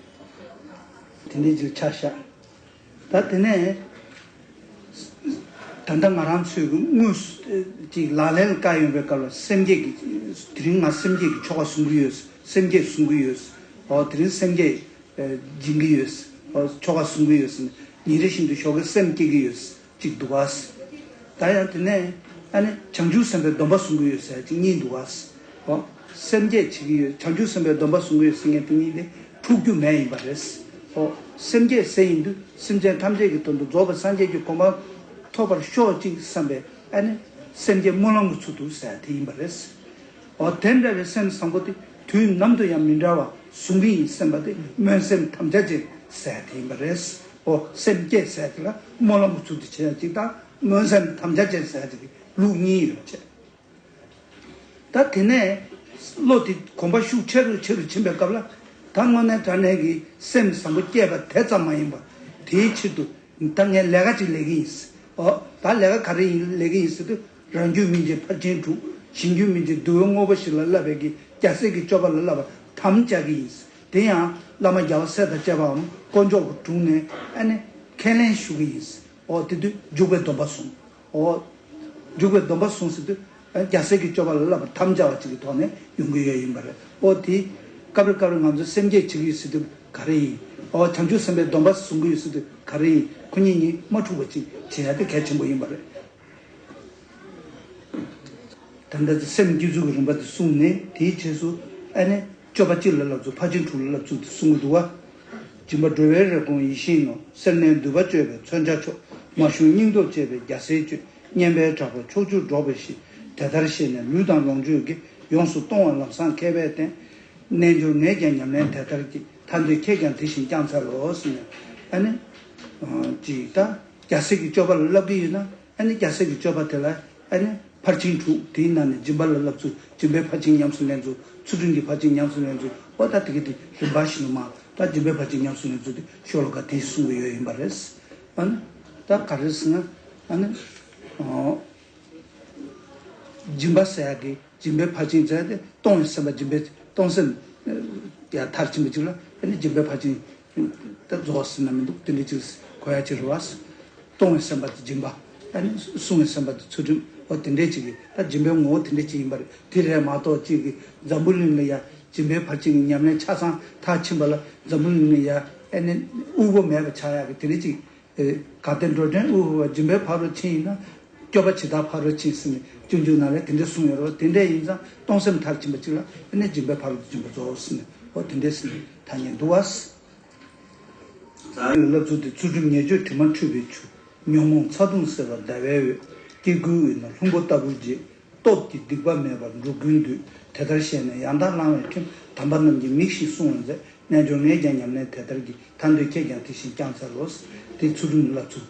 དེ་འདྲའི་ཅིག་ཆ་བཞག་ད་དེ་ནས་ད་ལྟ་ང་རང་ཚོའི་དངོས་སུ་ཅིག་ལག་ལེན་ལ་བཀལ་ཡོང་པའི་སྐབས་ལ་སེམས་བསྐྱེད་ཀྱི་དེ་རིང་ང་སེམས་བསྐྱེད་ཀྱི་ཆོ་ག་བཟུང་གི་ཡོད། སེམས་བསྐྱེད་བཟུང་གི་ཡོད། འོ་དེ་རིང་སེམས་བསྐྱེད་སྦྱིན་གྱི་ཡོད། འོ་ཆོ་ག་བཟུང་གི་ཡོད། ཉིན་རེ་བཞིན་དུ་ཞོགས་ཀས་སེམས་བསྐྱེད་ཀྱི་ཡོད། གཅིག་འདུག་ག་ད་ཡང་དེ་ནས་ཨ་ནི་བྱང་ཆུབ་སེམས་དཔའི་སྡོམ་པ་བཟུང་གི་ཡོད་ཟེར་གཅིག་གཉིས་འདུག་ག་ཨོ། སེམས་བསྐྱེད་བྱེད་ཀྱི་ཡོད། བྱང་ཆུབ་སེམས་དཔའི་སྡོམ་པ་བཟུང་གི་ཡོད་ཟེར་མཁན་དེ་གཉིས་དེ་འཁྲུག་རྒྱུ་མེད་ཡིན་པ་རེད། ཨོ། སེམས་བསྐྱེད་ཟེར་ཡིན་དུས་སེམས་ཅན་ཐམས་ཅད་ཀྱི་དོན་དུ་རྫོགས་པའི་སངས་རྒྱས་ཀྱི་གོ་འཕང་ཐོབ་པར་ཤོག་ཅིག་བསམ་པའི་ཨ་ནི་སེམས་བསྐྱེད་སྨོན་ལམ་གྱི་ཚུལ་དུ་ཟེར་དེ་ཡིན་པ་རེད། འོ་དེ་འདྲ་བའི་སེམས་བཟང་པོ་དེ་དུས་ནམ་དུ་ཡང་མི་འབྲལ་བར་བཟུང་གི་ཡིན་བསམ་པ་དེ་སྨོན་སེམས་དམ་བཅའ་ཅན་ཟེར་དེ་ཡིན་པ་རེད། འོ་སེམས་བསྐྱེད་ཟེར་དེ་ལ་སྨོན་ལམ་གྱི་ཚུལ་དུ་བྱེད་ཡ་གཅིག་དང་སྨོན་སེམས་དམ་བཅའ་ཅན་ཟེར་དེ་གི་ལུགས་གཉིས་ཡོད་པ་བྱས། ད་དེ་ནས་བློ་དེ་གོམས་པ་ཤུགས་ཆེ་རུ་ཆེ་རུ་ཕྱིན་པའི་སྐབས་ལ་ད་དངོས་གནས་དྲང་གནས་ཀྱི་སེམས་བཟང་པོ་སྐྱེས་པ་དེ་ཙམ་མ་ཡིན་པར་དེའི་ཕྱིར་དུ། ད་ངས་ལས་ཀ་ཅིག་ལས་ཀྱི་ཡིན། ཨོ། ད་ལས་ཀ་ག་རེ་ཡིན་ལས་ཀྱི་ཡིན་ཟེར་དུས་རང་རྒྱུད་སྨིན་བྱེད་ཕར་ཕྱིན་དྲུག་གཞན་རྒྱུད་སྨིན་བྱེད་བསྡུ་བའི་དངོས་པོ་བཞི་ལ་བསླབ་པའི་གི་རྒྱལ་སྲས་ཀྱི་སྤྱོད་པ་ལ་བསླབ་པ་དམ་བཅའ་གི་ཡིན། དེ་ཡང་བླ་མ་རྒྱལ་བ་སྲས་དང་བཅས་པའམ་དཀོན་མཆོག་གི་དྲུང་ནས་ཨ་ནི་ཁས་ལེན་ཞུ་གི་ཡིན། ཨོ་དེ་དུས་འཇུག་པའི་སྡོམ་པ་བཟུང་། ཨོ། འཇུག་པའི་སྡོམ་པ་བཟུང་ཟེར་དུས། རྒྱལ་སྲས་ཀྱི་སྤྱོད་པ་ལ་བསླབ་པ་དམ་བཅའ་བ་ཅིག་གི་ཐོག་ནས་ཡོང་གི་ཡོད་ཡིན་པ་རེད། ཨོ་དེ། སྐབས་རེ་སྐབས་རེ་ང་ཚོ་སེམས་བསྐྱེད་བྱེད་ཀྱི་ཡོད་ཟེར་དུས་ག་རེ་ཡིན། ཨོ་བྱང་ཆུབ་སེམས་དཔའི་སྡོམ་པ་བཟུང་གི་ཡོད་ཟེར་དུས་ག་རེ་ཡིན། ཁོ་གཉིས་གཉིས་མ་འཁྲུག་པ་ཅིག་བྱེད་ཡ་དེ་གལ་ཆེན་པོ་ཡིན་པ་རེད། ད་ལྟ་སེམས་བསྐྱེད་ཚུལ་གྱི་རིམ་པ་དེ་གསུངས་ནས་དེའི་རྗེས་སུ་ཨ་ནི་སྤྱོད་པ་སྤྱི་ལ་བསླབ་ཚུལ་ཕར་ཕྱིན་དྲུག་ལ་བསླབ་ཚུལ་དེ་གསུང་གི་འདུག་བ། སྦྱིན་པ་སྒྲོལ་བའི་རེ་སྐོང་ཡིད་བཞིན་ནོར། སེར་སྣའི་མདུད་པ་གཅོད་པའི་མཚོན་ཆ་མཆོག་མ་ཞུམ་སྙིང་སྟོབས་བསྐྱེད་པའི་རྒྱལ་སྲས་སྤྱོད། སྙན་པའི་གྲགས་པ་ཕྱོགས་བཅུར་སྒྲོག་པའི་གཞི། དེ་ལྟར་ཤེས་ནས་ལུས་དང་ལོངས་སྤྱོད་ཀྱི། ཡོངས་སུ་གཏོང་བ་ལམ་བཟང་མཁས་པས་བསྟེན། རྣལ་འབྱོར་ངས་ཀྱང་ཉམས་ལེན་དེ་ལྟར་བགྱི། ཐར་འདོད་ཁྱེད་ཀྱང་དེ་བཞིན་བསྐྱང་འཚལ་ལོ་ཟེར་ནས་ཨ་ནི། ཅིག་ད་རྒྱལ་སྲས་ཀྱི་སྤྱོད་པ་ལ་བསླབ་ཀྱི་ཡོད་ན་ཨ་ནི་རྒྱལ་སྲས་ཀྱི་སྤྱོད་པ་དེ་ལ་ཨ་ནི། ཕར་ཕྱིན་དྲུག་དེའི་ནང་ནས་སྦྱིན་པ་ལ་བསླབ་ཚུལ། སྦྱིན་པའི་ཕར་ཕྱིན་ཉམས་སུ་ལེན་ཚུལ། ཚུལ་ཁྲིམས་ཀྱི་ཕར་ཕྱིན་ཉམས་སུ་ལེན་ཚུལ། ཨོ་ད་དེ་གི་དེ་རིམ་པ་བཞིན་དུ་མ་ད་སྦྱིན་པའི་ཕར་ཕྱིན་ཉམས་སུ་ལེན་ཚུལ་དེ་ཤོ་ལོ་ཀ་དེས་གསུང་གི་ཡོད་ཡིན་པ་རེད། ཨ་ནི། ད་ག་རེ་ཟེར་ན། ཨ་ནི། ཨོ། སྦྱིན་པ་ཟེར་ཡག་གི་སྦྱིན་པའི་ཕར་ཕྱིན་ཟེར་ཏེ་གཏོང་བའི་སེམས་པ་སྦྱིན་པའི་གཏོང་སེམས་ཡ་མཐར་ཕྱིན་པ་ཅིག་ལ་ཨ་ནི་སྦྱིན་པའི་ཕར་ཕྱིན། ད་རྫོགས་ཟེར་ན་མི་འདུག་དེ་འདྲ་ཅིག་གོ་ཡ་ཅིག་རེད་བ། གཏོང་བའི་སེམས་པ་དེ་སྦྱིན་པ། ཨ་ནི་སྲུང་བའི་སེམས་པ་དེ་ཚུལ་ཁྲིམས། འོ་དེ་འདྲ་ཅིག་གིས་ད་སྦྱིན་པའི་ངོ་བོ་དེ་འདྲ་ཅིག་ཡིན་པ་རེད། དེ་རེད་མ་གཏོགས་ཅིག་གིས་འཛམ་བུ་གླིང་ལ་ཡ་སྦྱིན་པའི་ཕར་ཕྱིན་གྱི་ཉམས་ལེན་ཆ་ཚང་མཐར་ཕྱིན་པ་ལ་འཛམ་བུ་གླིང་ལ་ཡ་ཨ་ནི་དབུལ་པོ་མེད་པ་ཆགས་ཡག་གི་དེ་འདྲ་ཅིག་གལ་ཏེ་འགྲོ་དོན་དབུལ་བ་སྦྱིན་པའི་ཕ་རོལ་ཕྱིན་ཡིན་ན། སྐྱོབ་པ་ཇི་ལྟར་ཕ་རོལ་ཕྱིན་ཟེར་ནས་སྤྱོད་འཇུག་ནང་ལས་དེ་འདྲ་གསུངས་ཡོད་རེད། དེ་འདྲ་ཡིན་ཙང་གཏོང་སེམས་མཐར་ཕྱིན་པ་ཅིག་ལ་ཨ་ནི་སྦྱིན་པའི་ཕ་རོལ་ཏུ་ཕྱིན་པ་རྫོགས་ཟེར་ནས་འོ་དེ་འདྲ་ཟེར་ནས་ཐ་སྙད་འདུག་བ། བླ་མཚོ་དེ་ཚུལ་ཁྲིམས་ཉེས་སྤྱོད་དྲི་མ་འཁྲུད་པའི་ཆུ། ཉོན་མོངས་ཚ་གདུང་སེལ་བ་ཟླ་བའི་འོད། སྐྱེ་དགུའི་དབུས་ན་ལྷུན་པོ་ལྟ་བུར་བརྗིད། སྟོབས་ཀྱིས་སྡིག་པ་མེད་པར་འགྲོ་ཀུན་འདུད། དེ་ལྟར་ཤེས་ནས་ཡང་དག་བླང་བའི་ཁྲིམས། དམ་པ་རྣམས་ཀྱིས་མིག་བཞིན་བསྲུང་བར་མཛད། རྣལ་འབྱོར་ངས་ཀྱང་ཉམས་ལེན་དེ་ལྟར་བགྱི། ཐར་འདོད་ཁྱེད་ཀྱང་དེ་བཞིན་བསྐྱང་འཚལ་ལོ། དེ་ཚུལ་ཁྲིམས་བསླབ་ཚུལ།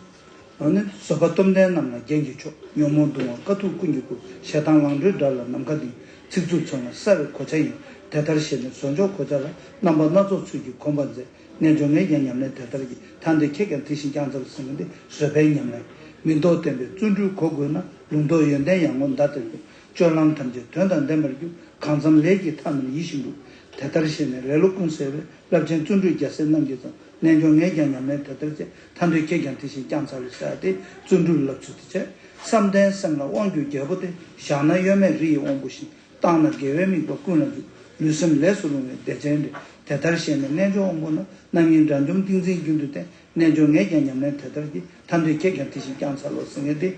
འོ་ན་བཟོད་པ་སྟོབས་ལྡན་རྣམས་ལ་རྒྱན་གྱི་མཆོག་ཉོན་མོངས་གདུང་བ་དཀའ་ཐུབ་ཀུན་གྱི་སྐུ། ཞེ་སྡང་ལང་གྲོའི་དགྲ་ལ་ནམ་མཁའ་ལྡིང་། ཚིག་རྩུབ་ཚོར་བ་སྲ་བའི་གོ་ཆ་ཡིན། དེ་ལྟར་ཤེས་ནས་བཟོད་མཆོག་གོ་ཆ་ལ། རྣམ་པ་སྣ་ཚོགས་ཚུལ་གྱིས་གོམས་པར་མཛད། རྣལ་འབྱོར་ངས་ཀྱང་ཉམས་ལེན་དེ་ལྟར་བགྱི། ཐར་འདོད་ཁྱེད་ཀྱང་དེ་བཞིན་བསྐྱང་འཚལ་ཟེར་མཁན་དེ་བཟོད་པའི་ཉམས་ལེན། མི་ལྡོག་བརྟན་པའི་བརྩོན་འགྲུས་གོ་དགོས་ན། ལུང་རྟོགས་ཡོན་ཏན་ཡར་ངོ་མདའ་ལྟར་རྒྱུག་སྤྱོད་ལམ་ཐམས་ཅད་དོན་དང་ལྡན་པར་རྒྱུག་གང་འཚམ་ལས་ཀྱི་མཐའ་རྣམས་ཡིད་བཞིན་འགྲུབ། དེ་ལྟར་ཤེས་ནས་ལེ་ལོ་ཀུན་སེལ་བའི། རླབས་ཆེན་བརྩོན་འགྲུས་རྒྱལ་སྲས་རྣམས་ཀྱི་གཙོ། རྣལ་འབྱོར་ངས་ཀྱང་ཉམས་ལེན་དེ་ལྟར་བྱས། ཐར་འདོད་ཁྱེད་ཀྱང་དེ་བཞིན་བསྐྱང་འཚལ་ལོ་ཟེར་ཏེ་བརྩོན་འགྲུས་ལ་བླབ་ཚུལ་དེ་བྱས། བསམ་གཏན་སེམས་ལ་དབང་བསྒྱུར་རྒྱལ་པོ་སྟེ། བཞག་ན་གཡོ་མེད་རི་ཡི་དབང་པོ་བཞིན། བཏང་ན་དགེ་བའི་དམིགས་པ་ཀུན་ལ་འཇུག་ལུས་སེམས་ལས་སུ་རུང་བའི་བདེ་ཆེན་འདྲེན། དེ་ལྟར་ཞེས་ནས། རྣལ་འབྱོར་དབང་པོ་རྣམས། རྣམ་གཡེང་དགྲ་འཇོམས་ཏིང་འཛིན་རྒྱུན་དུ་བསྟེན། རྣལ་འབྱོར་ངས་ཀྱང་ཉམས་ལེན་དེ་ལྟར་གྱིས། ཐར་འདོད་ཁྱེད་ཀྱང་དེ་བཞིན་བསྐྱང་འཚལ་ལོ། ཟེར་མཁན་དེ་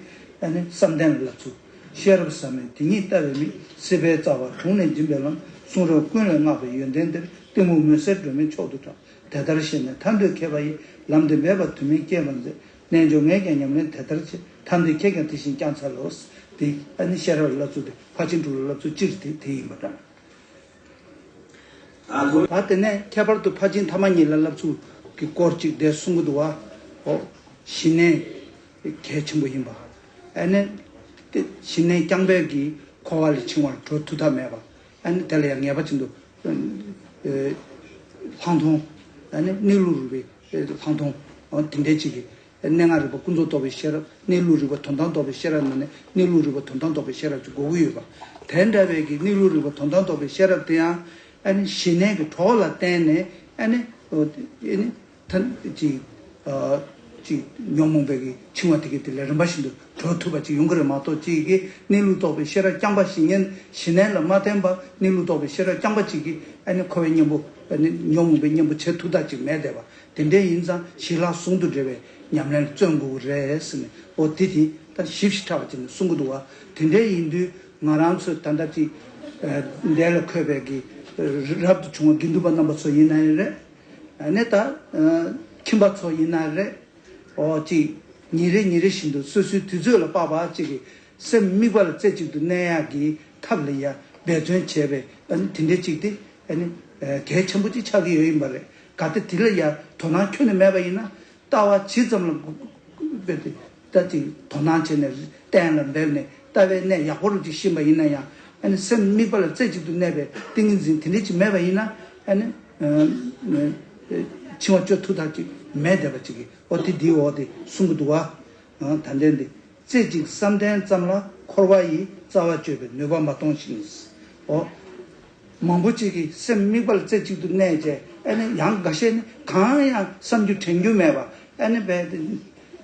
ཨ་ནི་བསམ་གཏན་ལ་བསླབ་ཚུལ། ཤེས་རབ་ཟབ་མོའི་དེ་ཉིད་ལྟ་བའི་མིག། སྲིད་པའི་རྩ་བ་དྲུངས་ནས་འབྱིན་པའི་ལམ། གསུང་རབ་ཀུན་ལས་བསྔགས་པའི་ཡོན་ཏན་འདིར། གཏི་མུག་མུན་སེལ་སྒྲོན་མེ་མཆོག་ཏུ་གྲགས། དེ་ལྟར་ཞེས་ནས། ཐར་འདོད་མཁས་པ་ཡིས། ལམ་འདི་འབད་པ་དུ་མས་བསྐྱེད་པར་མཛད། རྣལ་འབྱོར་ངས་ཀྱང་ཉམས་ལེན་དེ་ལྟར་བྱེད། ཐར་འདོད་ཁྱེད་ཀྱང་དེ་བཞིན་བསྐྱང་འཚལ་ལོ། དེ་ཨ་ནི་ཤེས་རབ་ལ་བསླབ་ཚུལ་དེ་ཕར་ཕྱིན་དྲུག་ལ་བསླབ་ཚུལ་སྤྱིར་དེ་དེ་ཡིན་པ་འདྲ། ད་དེ་ནས་ཁྱད་པར་དུ་ཕར་ཕྱིན་ཐ་མ་གཉིས་ལ་བསླབ་ཚུལ་གྱི་སྐོར་ཅིག་དེ་གསུང་གི་འདུག་བ། འོ། ཞི་གནས་གལ་ཆེན་པོ་ཡིན་པ། ཨ་ནི། དེ་ཞི་གནས་བསྐྱང་བའི་གི་འཁོར་བ་ལས་འཆིང་བར་གྲོལ་ཐུབ་ཐབས་མེད་པ། ཨ་ནི་དེ་ལ་ཡང་ངེས་པ་ཅན་དུ། ཨ་ལྷག་མཐོང་། ཨ་ནི་གནས་ལུགས་རིག་པའི་ལྷག་མཐོང་། འོ་དེ་འདྲའི་ཅིག་གི་གནས་ལྔ་རིག་པ་ཀུན་རྫོབ་རྟོགས་པའི་ཤེས་རབ། གནས་ལུགས་རིག་པ་དོན་དམ་རྟོགས་པའི་ཤེས་རབ་ནང་ནས་གནས་ལུགས་རིག་པ་དོན་དམ་རྟོགས་པའི་ཤེས་རབ་ཅིག་དགོས་ཀྱི་ཡོད་པ། དེ་འདྲ་བའི་གི་གནས་ལུགས་རིག་པ་དོན་དམ་རྟོགས་པའི་ཤེས་རབ་དེ་ཡང་། ཨ་ནི་ཞི་གནས་ཀྱི་གྲོགས་ལ་བརྟེན་ནས། ཨ་ནི། ཨ་ནི། ཐ་ཅིག་ཅིག་ཉོན་མོངས་པའི་གི་འཆིང་བ་དེ་གི་དེ་ལས་རིམ་པ་བཞིན་དུ་གྲོལ་ཐུབ་པ་ཅིག་ཡོང་གི་རེད་མ་གཏོགས། ཅིག་གི་གནས་ལུགས་རྟོགས་པའི་ཤེས་རབ་རྐྱང་པ་ཞིག་ཉན། ཞི་གནས་ལ་མ་བརྟེན་པ་གནས་ལུགས་རྟོགས་པའི་ཤེས་རབ་རྐྱང་པ་ཅིག་གིས་ཨ་ནི་འཁོར་བའི་གཉེན་པོ། ཨ་ནི་ཉོན་མོངས་པའི་གཉེན་པོ་བྱེད་ཐུབ་ཐབས་ཅིག་མེད་བསྡད་པ། དེ་འདྲ་ཡིན་ཙང་ཞི་ལྷག་ཟུང་དུ་འབྲེལ་བའི་ཉམས་ལེན་ལ་བརྩོན་དགོས་ཀྱི་རེད་ཟེར་ནས། འོ་དེ་དེ་ད་ཞིབ་ཞིབ་ཕྲ་བ་ཅིག་ནས་གསུང་གི་འདུག་བ། དེ་འདྲ་ཡིན་དུས་ང་རང་ཚོས་ད་ལྟ་ཅིག་ཨ་འདས་ལ་འཁོད་པའི་གི་རབ་ཏུ་བྱུང་བ་དགེ་འདུན་པ་རྣམ་པ་ཚོ་ཡིན་ན་ཡང་རེད། ཨ་ནི་ད་ཨ་ཁྱིམ་པ་ཚོ་ཡིན་ན་རེད། འོ་ཅིག་ཉིན་རེ་ཉིན་རེ་བཞིན་དུ་སོ་སོའི་དུས་ཚོད་ལ་དཔག་པ་ཅིག་གི་སེམས་དམིགས་པ་ལ་རྩེ་གཅིག་ཏུ་གནས་ཡག་གི་ཐབས་ལ་ཡ་འབད་བརྩོན་བྱས་པའི་ཨ་ནི་དེ་འདྲའི་ཅིག་དེ་ཨ་ནི་ཨ་གལ་ཆེན་པོ་ཅིག་ཆགས་ཀྱི་ཡོད་ཡིན་པ་རེད། གལ་ཏེ་དེ་ལ་ཡ་དོ་སྣང་ཁྱོན་ནས་མེད་པ་ཡིན་ན། ལྟ་བ་ཇི་ཙམ་ལ་འབད་དེ་ལྟ་ཅིག་དོ་སྣང་བྱས་ནས་གཏན་ལ་འབེབས་ནས་ལྟ་བའི་གནས་ཡག་པོ་རུ་ཅིག་ཤེས་པ་ཡིན་ན་ཡང་། ཨ་ནི་སེམས་དམིགས་པ་ལ་རྩེ་གཅིག་ཏུ་གནས་པའི་ཏིང་ངེ་འཛིན་དེ་འདྲ་ཅིག་མེད་པ་ཡིན་ན། ཨ་ནི་ཨ་ཨ་འཆིང་བ་གཅོད་ཐུབ་ཐབས་ཅིག་མེད་བསྡད་པ་ཅིག་གིས། འོ་དེ་འདིའི་འོག་དེ་གསུང་གི་འདུག་བ། ཨ་ད་འདྲ་འདི། རྩེ་གཅིག་བསམ་གཏན་ཙམ་ལ་འཁོར་བ་ཡི། རྩ་བ་གཅོད་པའི་ནུས་པ་མ་མཐོང་ཞིང་། འོ། མང་པོ་ཅིག་གིས་སེམས་དམིགས་པ་ལ་རྩེ་གཅིག་ཏུ་གནས་བྱས། ཨ་ནི་ཡང་འགའ་ཤས་ནི་གང་ཡང་བསམ་རྒྱུ་དྲན་རྒྱུ་མེད་པ། ཨ་ནི་རྦད་དེ་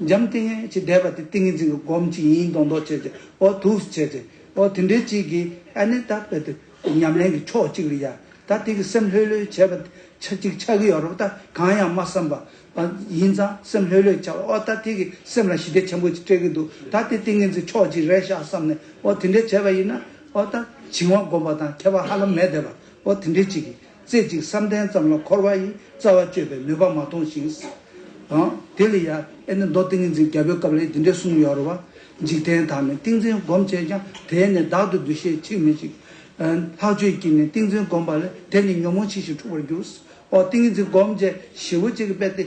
འཇམ་ཐིང་ངེ་ཅིག་བསྡད་པ་དེ་ཏིང་ངེ་འཛིན་གྱི་སྒོམ་ཅིག་ཡིན་མདོག་མདོག་བྱས་བྱས། འོ་འདུག་བྱས་བྱས། འོ་དེ་འདྲའི་ཅིག་གིས་ཨ་ནི་ད་རྦད་དེ་ཉམས་ལེན་གྱི་ཕྱོགས་གཅིག་ལ་ཡ། ད་དེ་གི་སེམས་ལྷོད་ལྷོད་བྱས་པ་ཆ་གཅིག་ཆགས་ཀྱི་ཡོད་རེད་པ། ད་གང་ཡང་མ་བསམ་པ། ཡིན་ཙང་སེམས་ལྷོད་ལྷོད་བྱ་བ། ཨོ་ད་དེ་གི་སེམས་ལ་ཞི་བདེ་ཆེན་པོ་ཅིག་སྤྲད་ཀྱི་འདུག་ད་དེ་ཏིང་ངེ་འཛིན་ཕྱོགས་གཅིག་རེད་ཤག་བསམ་ནས། ཨོ་དེ་འདྲ་བྱས་པ་ཡིན་ན། ཨོ་ད་བྱིང་བ་སྒོམ་པ་དང་ཁྱད་པར་ཧ་ལམ་མེད་བསྡད་པ། ཨོ་དེ་འདྲ་ཅིག་གིས་རྩེ་གཅིག་བསམ་གཏན་ཙམ་ལ་འཁོར་བ་ཡི། རྩ་བ་གཅོད་པའི་ནུས་པ་མ་མཐོང་ཞིང་། ཨང་། དེ་ལ་ཡ་ཨེ་ནི་མདོ་ཏིང་ངེ་འཛིན་རྒྱལ་པོའི་སྐབས་ལ་དེ་འདྲ་གསུངས་ཡོད་རེད་བ། འཇིག་རྟེན་དག་ནི་ཏིང་འཛིན་སྒོམ་བྱས་ཀྱང་། དེས་ནི་བདག་ཏུ་འདུ་ཤེས་འཆིང་མི་ཤིགས། ལྷག་བཅས་ཀྱིས་ནི་ཏིང་འཛིན་བསྒོམས་པ་ལས། དེས་ནི་ཉོན་མོངས་ཕྱིན་ཞིང་འཁྲུགས་པར་འགྱུར། ཨོ་ཏིང་ངེ་འཛིན་སྒོམ་བྱས་ཞེ་པོ་ཅིག་གི་དཔེ་དེ།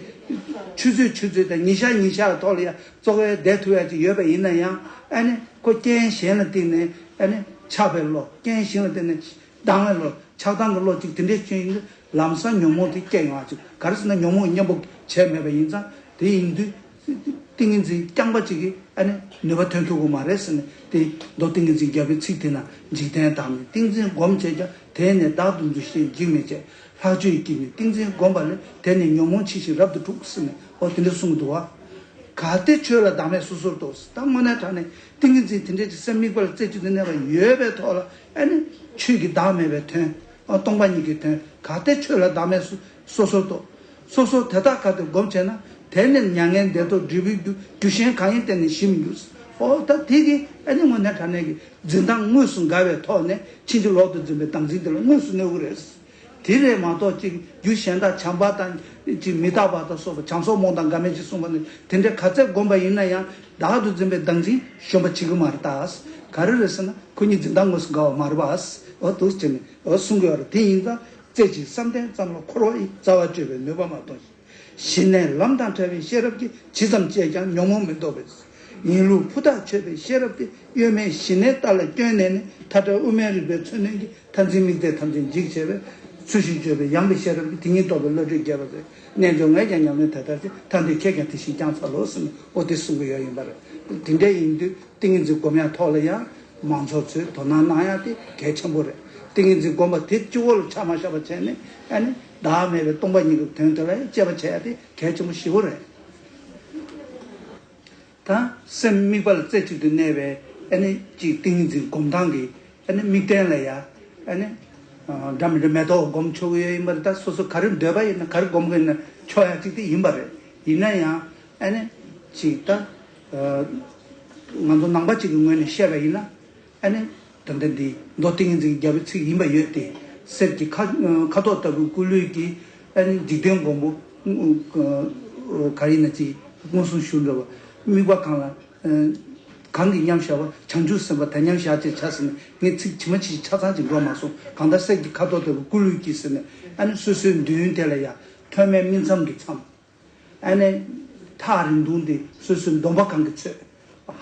ཆུ་ཚོད་ཆུ་ཚོད་དང་ཉིན་ཞག་ཉིན་ཞག་གི་ཐོག་ལ་ཡང་བཙོག་པའི་བསྡད་ཐུབ་ཡག་ཅིག་ཡོད་པ་ཡིན་ན་ཡང་། ཨ་ནི་ཁོ་རྐྱེན་གཞན་ལ་བརྟེན་ནས་ཨ་ནི་ཆགས་པའི་བློ། རྐྱེན་གཞན་ལ་བརྟེན་ནས་སྡང་བའི་བློ། ཆགས་སྡང་གི་བློ་ཅིག་དེ་འདྲས་སྐྱེ་ཡིན་དུས་ལམ་སང་ཉོན་མོངས་དེ་སྐྱེ་ཡོང་བ་ཅིག་ག་རེ་ཟེར་ན་ཉོན་མོངས་གཉེན་པོ་བྱས་མེད་པ་ཡིན་ཙང་། དེ་ཡིན་དུས་ཏིང་ངེ་འཛིན་རྐྱང་པ་ཅིག་གིས་ཨ་ནི་ནུས་པ་ཐོན་ཐུབ་ཀྱི་མ་རེད་ཟེར་ནས། དེ་མདོ་ཏིང་ངེ་འཛིན་རྒྱལ་པོའི་ཚིག་དེ་ན། འཇིག་རྟེན་དག་ནི་ཏིང་འཛིན་སྒོམ་བྱས་ཀྱང་། དེས་ནི་བདག་ཏུ་འདུ་ཤེས་འཇིག་མི་བྱེད། ལྷག་བཅས་ཀྱིས་ནི་ཏིང་འཛིན་བསྒོམས་པ་ལས། དེས་ནི་ཉོན་མོངས་ཕྱིན་ཞིང་རབ་ཏུ་འཁྲུགས་ཟེར་ནས། ཨོ་དེ་འདྲ་གསུངས་འདུག་བ། གལ་ཏེ་ཆོས་ལ་བདག་མེད་སོ་སོར་རྟོག་ད་དངོས་གནས་དྲང་གནས་ཏིང་ངེ་འཛིན་དེ་འདྲས་ཀྱི་སེམས་དམིགས་པ་ལ་རྩེ་གཅིག་ཏུ་གནས་པ་ཡོད་པའི་ཐོག་ལ། ཨ་ནི་ཆོས་ཀྱི་བདག་མེད་པའི་དོན། ཨ་སྟོང་པ་ཉིད་ཀྱི་དོན། གལ་ཏེ་ཆོས་ལ་བདག་མེད་སོ་སོར་རྟོག་སོ་སོར་དེ་དག་གལ་ཏེ་སྒོམ་བྱས་ན། དེ་ནི་མྱ་ངན་འདས་ལྡོག་སྒྲིབ་པའི་རྒྱུ། རྒྱུ་གཞན་གང་ཡིན་བརྟེན་ནས་ཞི་མི་འགྱུར། ཨོ་ད་དེ་གི་ཨ་ནི་དངོས་གནས་དྲང་གནས་ཀྱི་འཛིན་སྟངས་དངོས་སུ་འགལ་བའི་ཐོག་ནས་ཕྱིན་ཅི་ལོག་ཏུ་འཛིན་པའི་བདག་འཛིན་དེ་ལ་དངོས་སུ་གནོད་ཀྱི་རེད། དེ་རེད་མ་གཏོགས་ཅིག་རྒྱུ་གཞན་དག་བྱམས་པ་དང་ཅིག་མི་རྟག་པ་དང་སོགས་པ། བྱམས་སོགས་རྨོངས་དང་འགལ་མེད་ཅེས་གསུངས་པ་ནི། དེ་འདྲའི་ག་ཚད་བསྒོམས་པ་ཡིན་ན་ཡང་བདག་ཏུ་འཛིན་པའི་བདག་འཛིན་གཞོམ་པ་བྱེད་ཀྱི་མ་རེད་ད། ག་རེ་རེད་ཟེར་ན་ཁོ་གཉིས་འཛིན་སྟངས་དངོས་སུ་འགལ་བ་མ་རེད་པ། འོ་འདུག་སེ་བྱས་ནས་འོ་གསུང་གི་ཡོད་རེད། དེ་ཡིན་ཙང་རྩེ་གཅིག་བསམ་གཏན་ཙམ་ལ་འཁོར་བ་ཡི། རྩ་བ་གཅོད་པའི་ནུས་པ་མ་མཐོང་ཞིང་། ཞི་གནས་ལམ་དང་བྲལ་བའི་ཤེས་རབ་ཀྱིས། ཇི་ཙམ་དཔྱད་ཀྱང་ཉོན་མོངས་མི་ལྡོག་པའི། ཡིན་ལུགས་ཕུ་ཐག་ཆོད་པའི་ཤེས་རབ་དེ། གཡོ་མེད་ཞི་གནས་ལྟ་ལ་བསྐྱོན་ནས་ནི། མཐའ་བྲལ་དབུ་མའི་རིགས་པའི་མཚོན་དོན་གྱི། མཐར་འཛིན་དམིགས་གཏད་ཐམས་ཅད་འཇིག་བྱེད་པའི། ཚུལ་བཞིན་དཔྱོད་པའི་ཡངས་པའི་ཤེས་རབ་ཀྱིས། དེ་ཉིད་རྟོགས་པའི་བློ་གྲོས་རྒྱས་པར་མཛད། རྣལ་འབྱོར་ངས་ཀྱང་ཉམས་ལེན་དེ་ལྟར་བྱས། ཐར་འདོད་ཁྱེད་ཀྱང་དེ་བཞིན་བསྐྱང་འཚལ་ལོ། ཟེར་ནས་འོ་དེ་གསུང་གི་ཡོད་ཡིན་པ་རེད། དེ་འདྲ་ཡིན་དུས་ཏིང་ངེ་འཛིན་སྒོམ་ཡག་ཐོག་ལ་ཡང་མང་ཚོགས་ཚོས་དོ་སྣང་གནང་ཡག་དེ་གལ་ཆེན་པོ་རེད། ཏིང་ངེ་འཛིན་སྒོམ་པ་དེ་གཅིག་པོ་ལ་ཆ་མ་བཞག་པ་བྱས་ནས། ཨ་ནི་བདག་མེད་པའི་སྟོང་པ་ཉིད་ཀྱི་དོན་དེ་ལ་ཡང་དཔྱད་པ་བྱེད་ཡག་དེ་གལ་ཆེན་པོ་ཞེ་པོ་རེད། ད་སེམས་དམིགས་པ་ལ་རྩེ་གཅིག་ཏུ་གནས་པའི་ཨ་ནི་ཅིག་ཏིང་ངེ་འཛིན་སྒོམ་སྟངས་ཀྱི་ཨ་ནི་དམིགས་རྟེན་ལ་ཡ། ཨ་ནི་ འདྲ་མི་འདྲ་མེ་ཏོག་སྒོམ་ཆོག་གི་ཡོད་ཡིན་པ་རེད། ད་སོ་སོ་ག་རེ་འདོད་པ་ཡིན་ན་ག་རེ་སྒོམ་གི་ཡིན་ན་ཆོག་ཡ་གཅིག་དེ་ཡིན་པ་རེད། ཡིན་ན་ཡང་ཨ་ནི་ཅིག་ད་ང་ཚོ་ནང་པ་གཅིག་གི་ངོས་ནས་བཤད་པ་ཡིན་ན། ཨ་ནི་ད་ལྟ་འདི་མདོ་ཏིང་ངེ་འཛིན་གྱི་རྒྱལ་པོའི་ཚིག་ཡིན་པ་ཡོད་དེ། གསེར་གྱི་ཁ་ཁ་དོག་ལྟ་བུའི་སྐུ་ལུས་ཀྱིས་ཨ་ནི་འཇིག་རྟེན་མགོན་པོ་ག་ཡིན་ན་ཅིག་མངོན་སུམ་ཞུ་འདྲ་བ་དམིགས་པ་གང་ལ་གང་གིས་མཉམ་བཞག་པ་བྱང་ཆུབ་སེམས་དཔའ་དེ་མཉམ་བཞག་ཅེས་བྱ་ཟེར་ནས་ངས་ཚིག་ཇི་མ་ཇི་བཞིན་ཆ་ཚང་ཅིག་འགྲོ་མ་སོང་། གང་ལྟར་གསེར་གྱི་ཁ་དོག་ལྟ་བུའི་སྐུ་ལུས་ཀྱིས་ཟེར་ནས་ཨ་ནི་སོ་སོའི་མདུན་དེ་ལ་ཡང་ཐོག་མའི་སྨིན་མཚམས་ཀྱི་མཚམས། ཨ་ནི་ཐག་རིང་ཐུང་དེ་སོ་སོའི་འདོམ་པ་གང་གིས་ཚོད།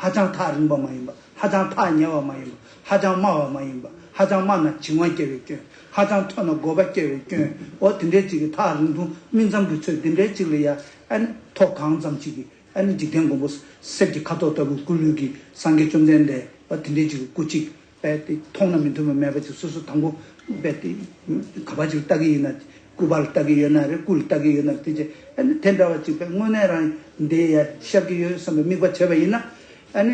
ཧ་ཅང་ཐག་རིང་བ་མ་ཡིན་པ། ཧ་ཅང་ཐག་ཉེ་བ་མ་ཡིན་པ། ཧ་ཅང་དམའ་བ་མ་ཡིན་པ། ཧ་ཅང་དམའ་ན་བྱིང་བ་སྐྱེ་བའི་སྐྱོན། ཧ་ཅང་མཐོ་ན་འགོག་པ་སྐྱེ་བའི་སྐྱོན། འོ་དེ་འདྲའི་ཅིག་གི་ཐག་རིང་ཐུང་སྨིན་མཚམས་ཀྱི་ཚོད་དེ་འདྲའི་ཅིག་ལ་ཡ་ཨ་ནི་ཐོག་གང་ཙམ་ཅིག་གིས་ཨ་ནི་འཇིག་རྟེན་མགོན་པོ་གསེར་གྱི་ཁ་དོག་ལྟ་བུའི་སྐུ་ལུས་ཀྱི་སངས་རྒྱས་བཅོམ་ལྡན་འདས་འོ་དེ་འདྲའི་ཅིག་གི་སྐུ་གཅིག་དཔེ་དེ་མཐོང་ན་མི་མཐོང་བ་མེད་པ་ཅིག་སོ་སོ་དང་པོ་དཔེ་དེ་ག་པ་ཅིག་ལྟ་གི་ཡིན་ན་སྐུ་པར་ལ་ལྟ་གི་ཡོད་ན་རེད། སྐུ་ལ་ལྟ་གི་ཡོད་ན་དེ་ཅེ་ཨ་ནི་དེ་འདྲ་བ་ཅིག་དཔེ་དངོས་གནས་རང་འདི་ཡ་ཤར་གི་ཡོད་བསམ་པའི་དམིགས་པ་བྱས་པ་ཡིན་ན་ཨ་ནི་